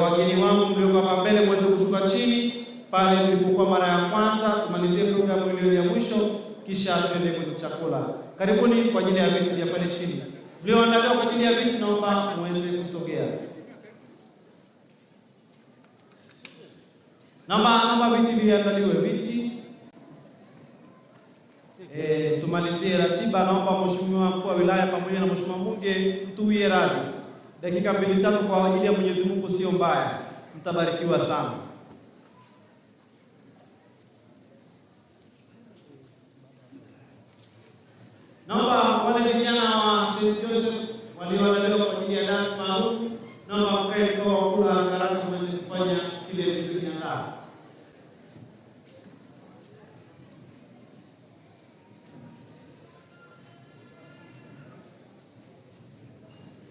Wageni wangu mlioko hapa mbele mweze kushuka chini pale mlipokuwa mara ya kwanza, tumalizie programu ile ya mwisho kisha tuende kwenye chakula. Karibuni kwa ajili ya viti vya pale chini. Mlioandaliwa kwa ajili ya viti naomba muweze kusogea. Naomba viti viandaliwe, viti. Tumalizie ratiba. Naomba Mheshimiwa mkuu wa wilaya pamoja na Mheshimiwa mbunge mtuwie radhi. Dakika 2-3 kwa ajili ya Mwenyezi Mungu sio mbaya. Mtabarikiwa sana. Naomba wale vijana wa St. Joseph walioandaliwa kwa ajili ya dance maalum, naomba mkae mkao wa kula haraka muweze kufanya kile mlichokiandaa.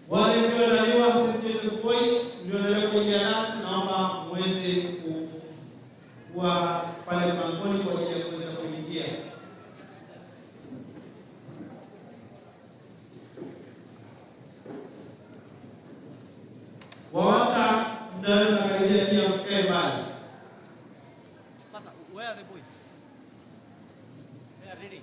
Wale mlioandaliwa St. Joseph Boys mlioandaliwa kwa ajili ya dance, naomba muweze kuwa pale mlangoni kwa ajili ya kuweza kuingia. WAWATA muda wenu unakaribia pia, msikae mbali. Where are the boys? They are ready.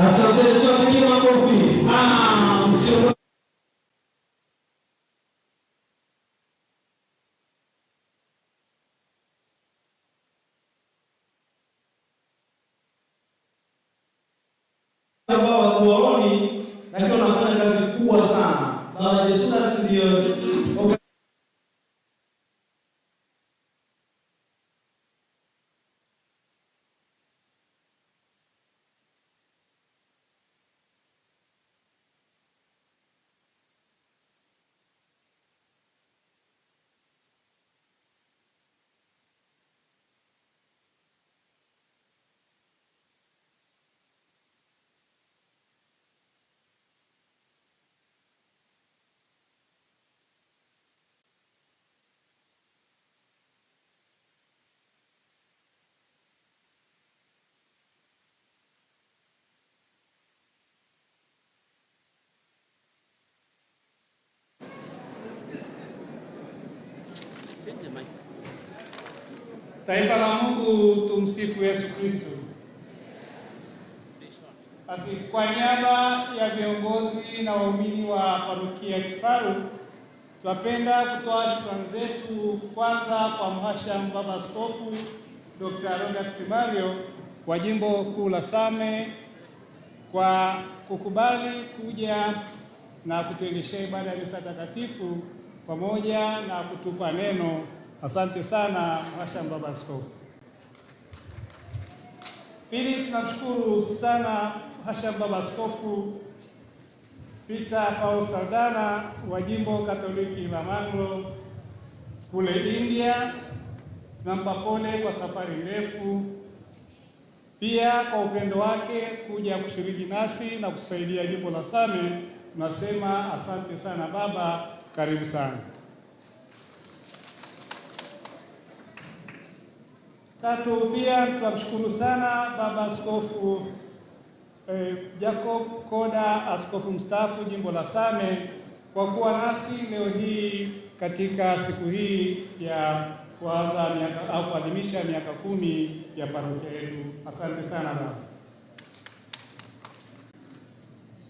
Asante, tuwapigie makofi. Msio ambao hatuwaoni lakini wanafanya kazi kubwa sana. Baba Yesudas ndio Taifa la Mungu, tumsifu Yesu Kristo. Basi kwa niaba ya viongozi na waumini wa parokia Kifaru, tunapenda kutoa shukrani zetu kwanza kwa Mhashamu Baba Askofu Dr. Robert Kimario wa Jimbo Kuu la Same kwa kukubali kuja na kutuendeshea ibada ya misa takatifu pamoja na kutupa neno. Asante sana Mhashamu Baba Askofu. Pili, tunamshukuru sana Mhashamu Baba Askofu Peter Paul Saldana wa Jimbo Katoliki la Manglo kule India. Tunampa pole kwa safari ndefu, pia kwa upendo wake kuja kushiriki nasi na kusaidia jimbo la Same. Tunasema asante sana baba, karibu sana. Tatu, pia tunamshukuru sana Baba Askofu Jacob Koda, askofu mstaafu jimbo la Same, kwa kuwa nasi leo hii katika siku hii ya kuanza miaka au kuadhimisha miaka 10 ya parokia yetu. Asante sana baba.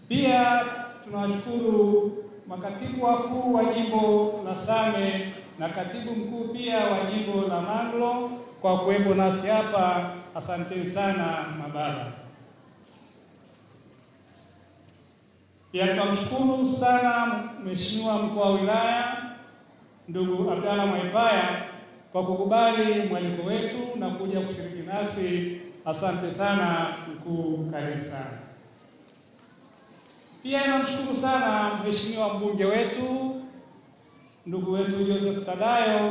Pia tunawashukuru makatibu wakuu wa jimbo la Same na katibu mkuu pia wa jimbo la Manglo kwa kuwepo nasi hapa. Asante sana mababa. Pia tunamshukuru sana Mheshimiwa Mkuu wa Wilaya Ndugu Abdalla Mwaipaya kwa kukubali mwaliko wetu na kuja kushiriki nasi. Asante sana mkuu, karibu sana. Pia namshukuru sana Mheshimiwa mbunge wetu ndugu wetu Joseph Tadayo.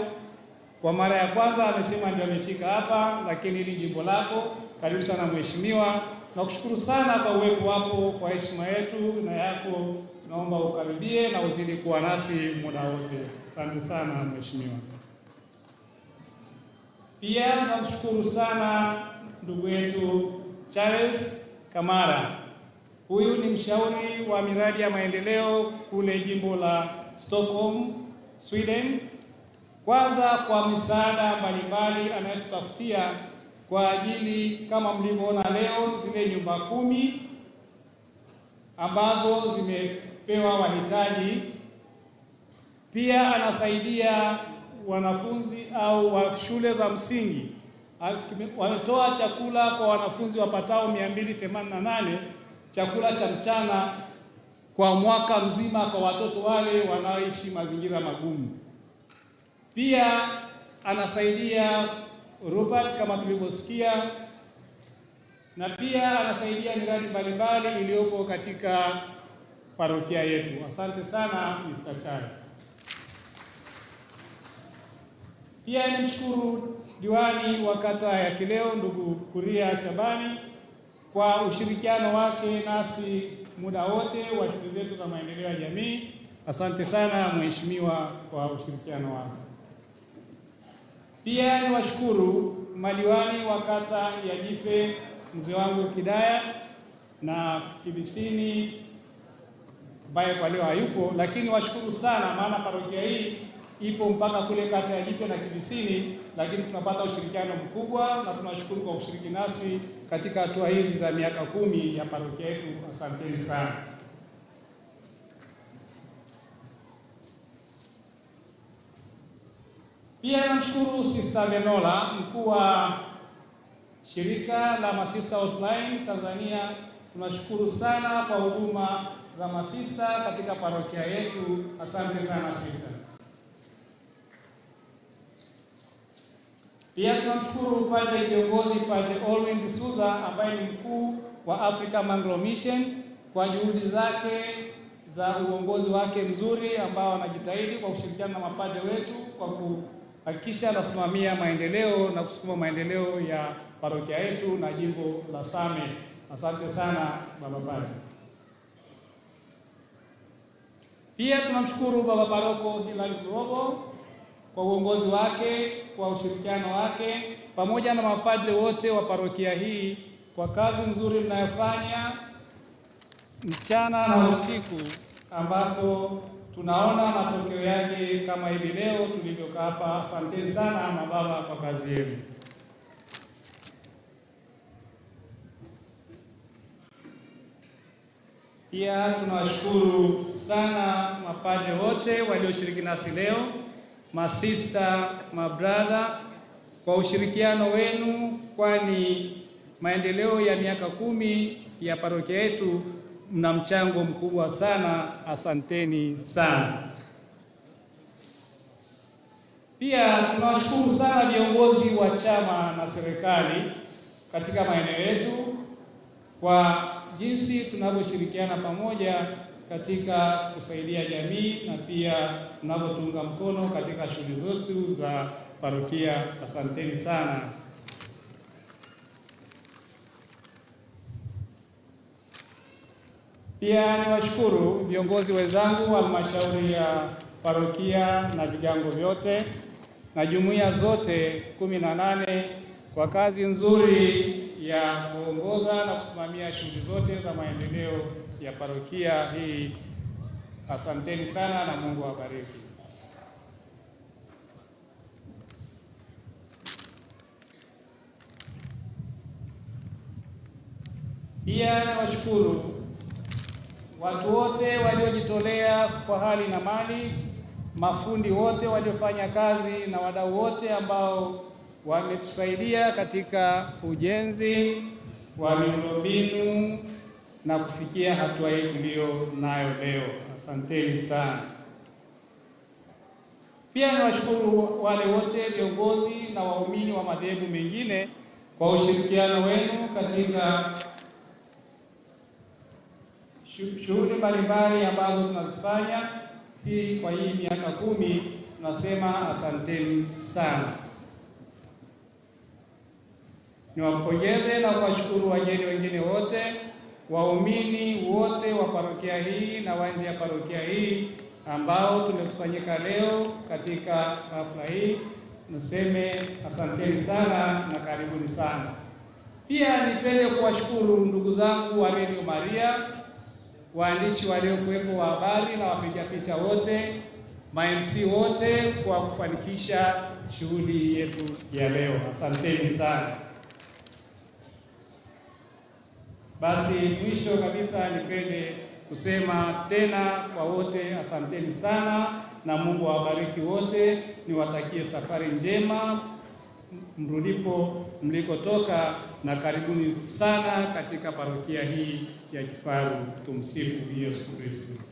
Kwa mara ya kwanza amesema ndio amefika hapa, lakini hili jimbo lako. Karibu sana mheshimiwa. Nakushukuru sana kwa uwepo wako, kwa heshima yetu na yako. Naomba ukaribie na uzidi kuwa nasi muda wote. Asante sana mheshimiwa. Pia namshukuru sana ndugu yetu Charles Kamara. Huyu ni mshauri wa miradi ya maendeleo kule jimbo la Stockholm, Sweden. Kwanza kwa misaada mbalimbali anayotutafutia kwa ajili, kama mlivyoona leo, zile nyumba 10 ambazo zimepewa wahitaji. Pia anasaidia wanafunzi au wa shule za msingi. Wametoa chakula kwa wanafunzi wapatao 288, chakula cha mchana kwa mwaka mzima kwa watoto wale wanaoishi mazingira magumu. Pia anasaidia Rupert kama tulivyosikia, na pia anasaidia miradi mbalimbali iliyopo katika parokia yetu. Asante sana Mr. Charles. Pia nimshukuru diwani wa kata ya Kileo ndugu Kuria Shabani kwa ushirikiano wake nasi muda wote wa shughuli zetu za maendeleo ya jamii. Asante sana mheshimiwa kwa ushirikiano wako. Pia niwashukuru madiwani wa kata ya Jipe, mzee wangu Kidaya na Kibisini ambaye kwa leo hayupo, lakini washukuru sana maana parokia hii ipo mpaka kule kata ya Jipe na Kibisini, lakini tunapata ushirikiano mkubwa na tunashukuru kwa kushiriki nasi katika hatua hizi za miaka 10 ya parokia yetu. Asanteni sana. Pia namshukuru Sister Venola, mkuu wa shirika la Masista Outline Tanzania. Tunashukuru sana kwa huduma za masista katika parokia yetu. Asante sana sister. Pia tunamshukuru Padre kiongozi Padre Olwin D'Souza ambaye ni mkuu wa Africa Mangalore Mission kwa juhudi zake za uongozi wake mzuri ambao anajitahidi kwa kushirikiana na mapadre wetu kwa kuhakikisha anasimamia maendeleo na kusukuma maendeleo ya parokia yetu na jimbo la Same. Asante sana baba padre. Pia tunamshukuru baba paroko Hilary Kurobo kwa uongozi wake, kwa ushirikiano wake pamoja na mapadre wote wa parokia hii kwa kazi nzuri mnayofanya mchana na usiku, ambapo tunaona matokeo yake kama hivi leo tulivyokaa hapa. Asanteni sana mababa kwa kazi yenu. Pia tunawashukuru sana mapadre wote walioshiriki nasi leo, masista, mabrother, kwa ushirikiano wenu, kwani maendeleo ya miaka 10 ya parokia yetu mna mchango mkubwa sana. Asanteni sana. Pia tunawashukuru sana viongozi wa chama na serikali katika maeneo yetu kwa jinsi tunavyoshirikiana pamoja katika kusaidia jamii na pia tunavyotunga mkono katika shughuli zetu za parokia. Asanteni sana. Pia niwashukuru viongozi wenzangu wa halmashauri ya parokia na vigango vyote na jumuiya zote 18 kwa kazi nzuri ya kuongoza na kusimamia shughuli zote za maendeleo ya parokia hii. Asanteni sana na Mungu awabariki. Pia niwashukuru watu wote waliojitolea kwa hali na mali, mafundi wote waliofanya kazi na wadau wote ambao wametusaidia katika ujenzi wa miundombinu na kufikia hatua hii tuliyo nayo leo. Asanteni sana. Pia niwashukuru wale wote viongozi na waumini wa madhehebu mengine kwa ushirikiano wenu katika shughuli mbalimbali ambazo tunazifanya hii kwa hii miaka 10. Tunasema asanteni sana. Niwapongeze na kuwashukuru wageni wengine wote, waumini wote wa parokia hii na wa nje ya parokia hii ambao tumekusanyika leo katika hafla hii. Niseme asanteni sana na karibuni sana. Pia nipende kuwashukuru ndugu zangu wa Radio Maria, waandishi waliokuwepo wa habari na wapiga picha wote, ma-MC wote kwa kufanikisha shughuli yetu ya leo. Asanteni sana. Basi mwisho kabisa nipende kusema tena kwa wote asanteni sana na Mungu awabariki wote. Niwatakie safari njema mrudipo mlikotoka na karibuni sana katika parokia hii ya Kifaru. Tumsifu Yesu Kristo.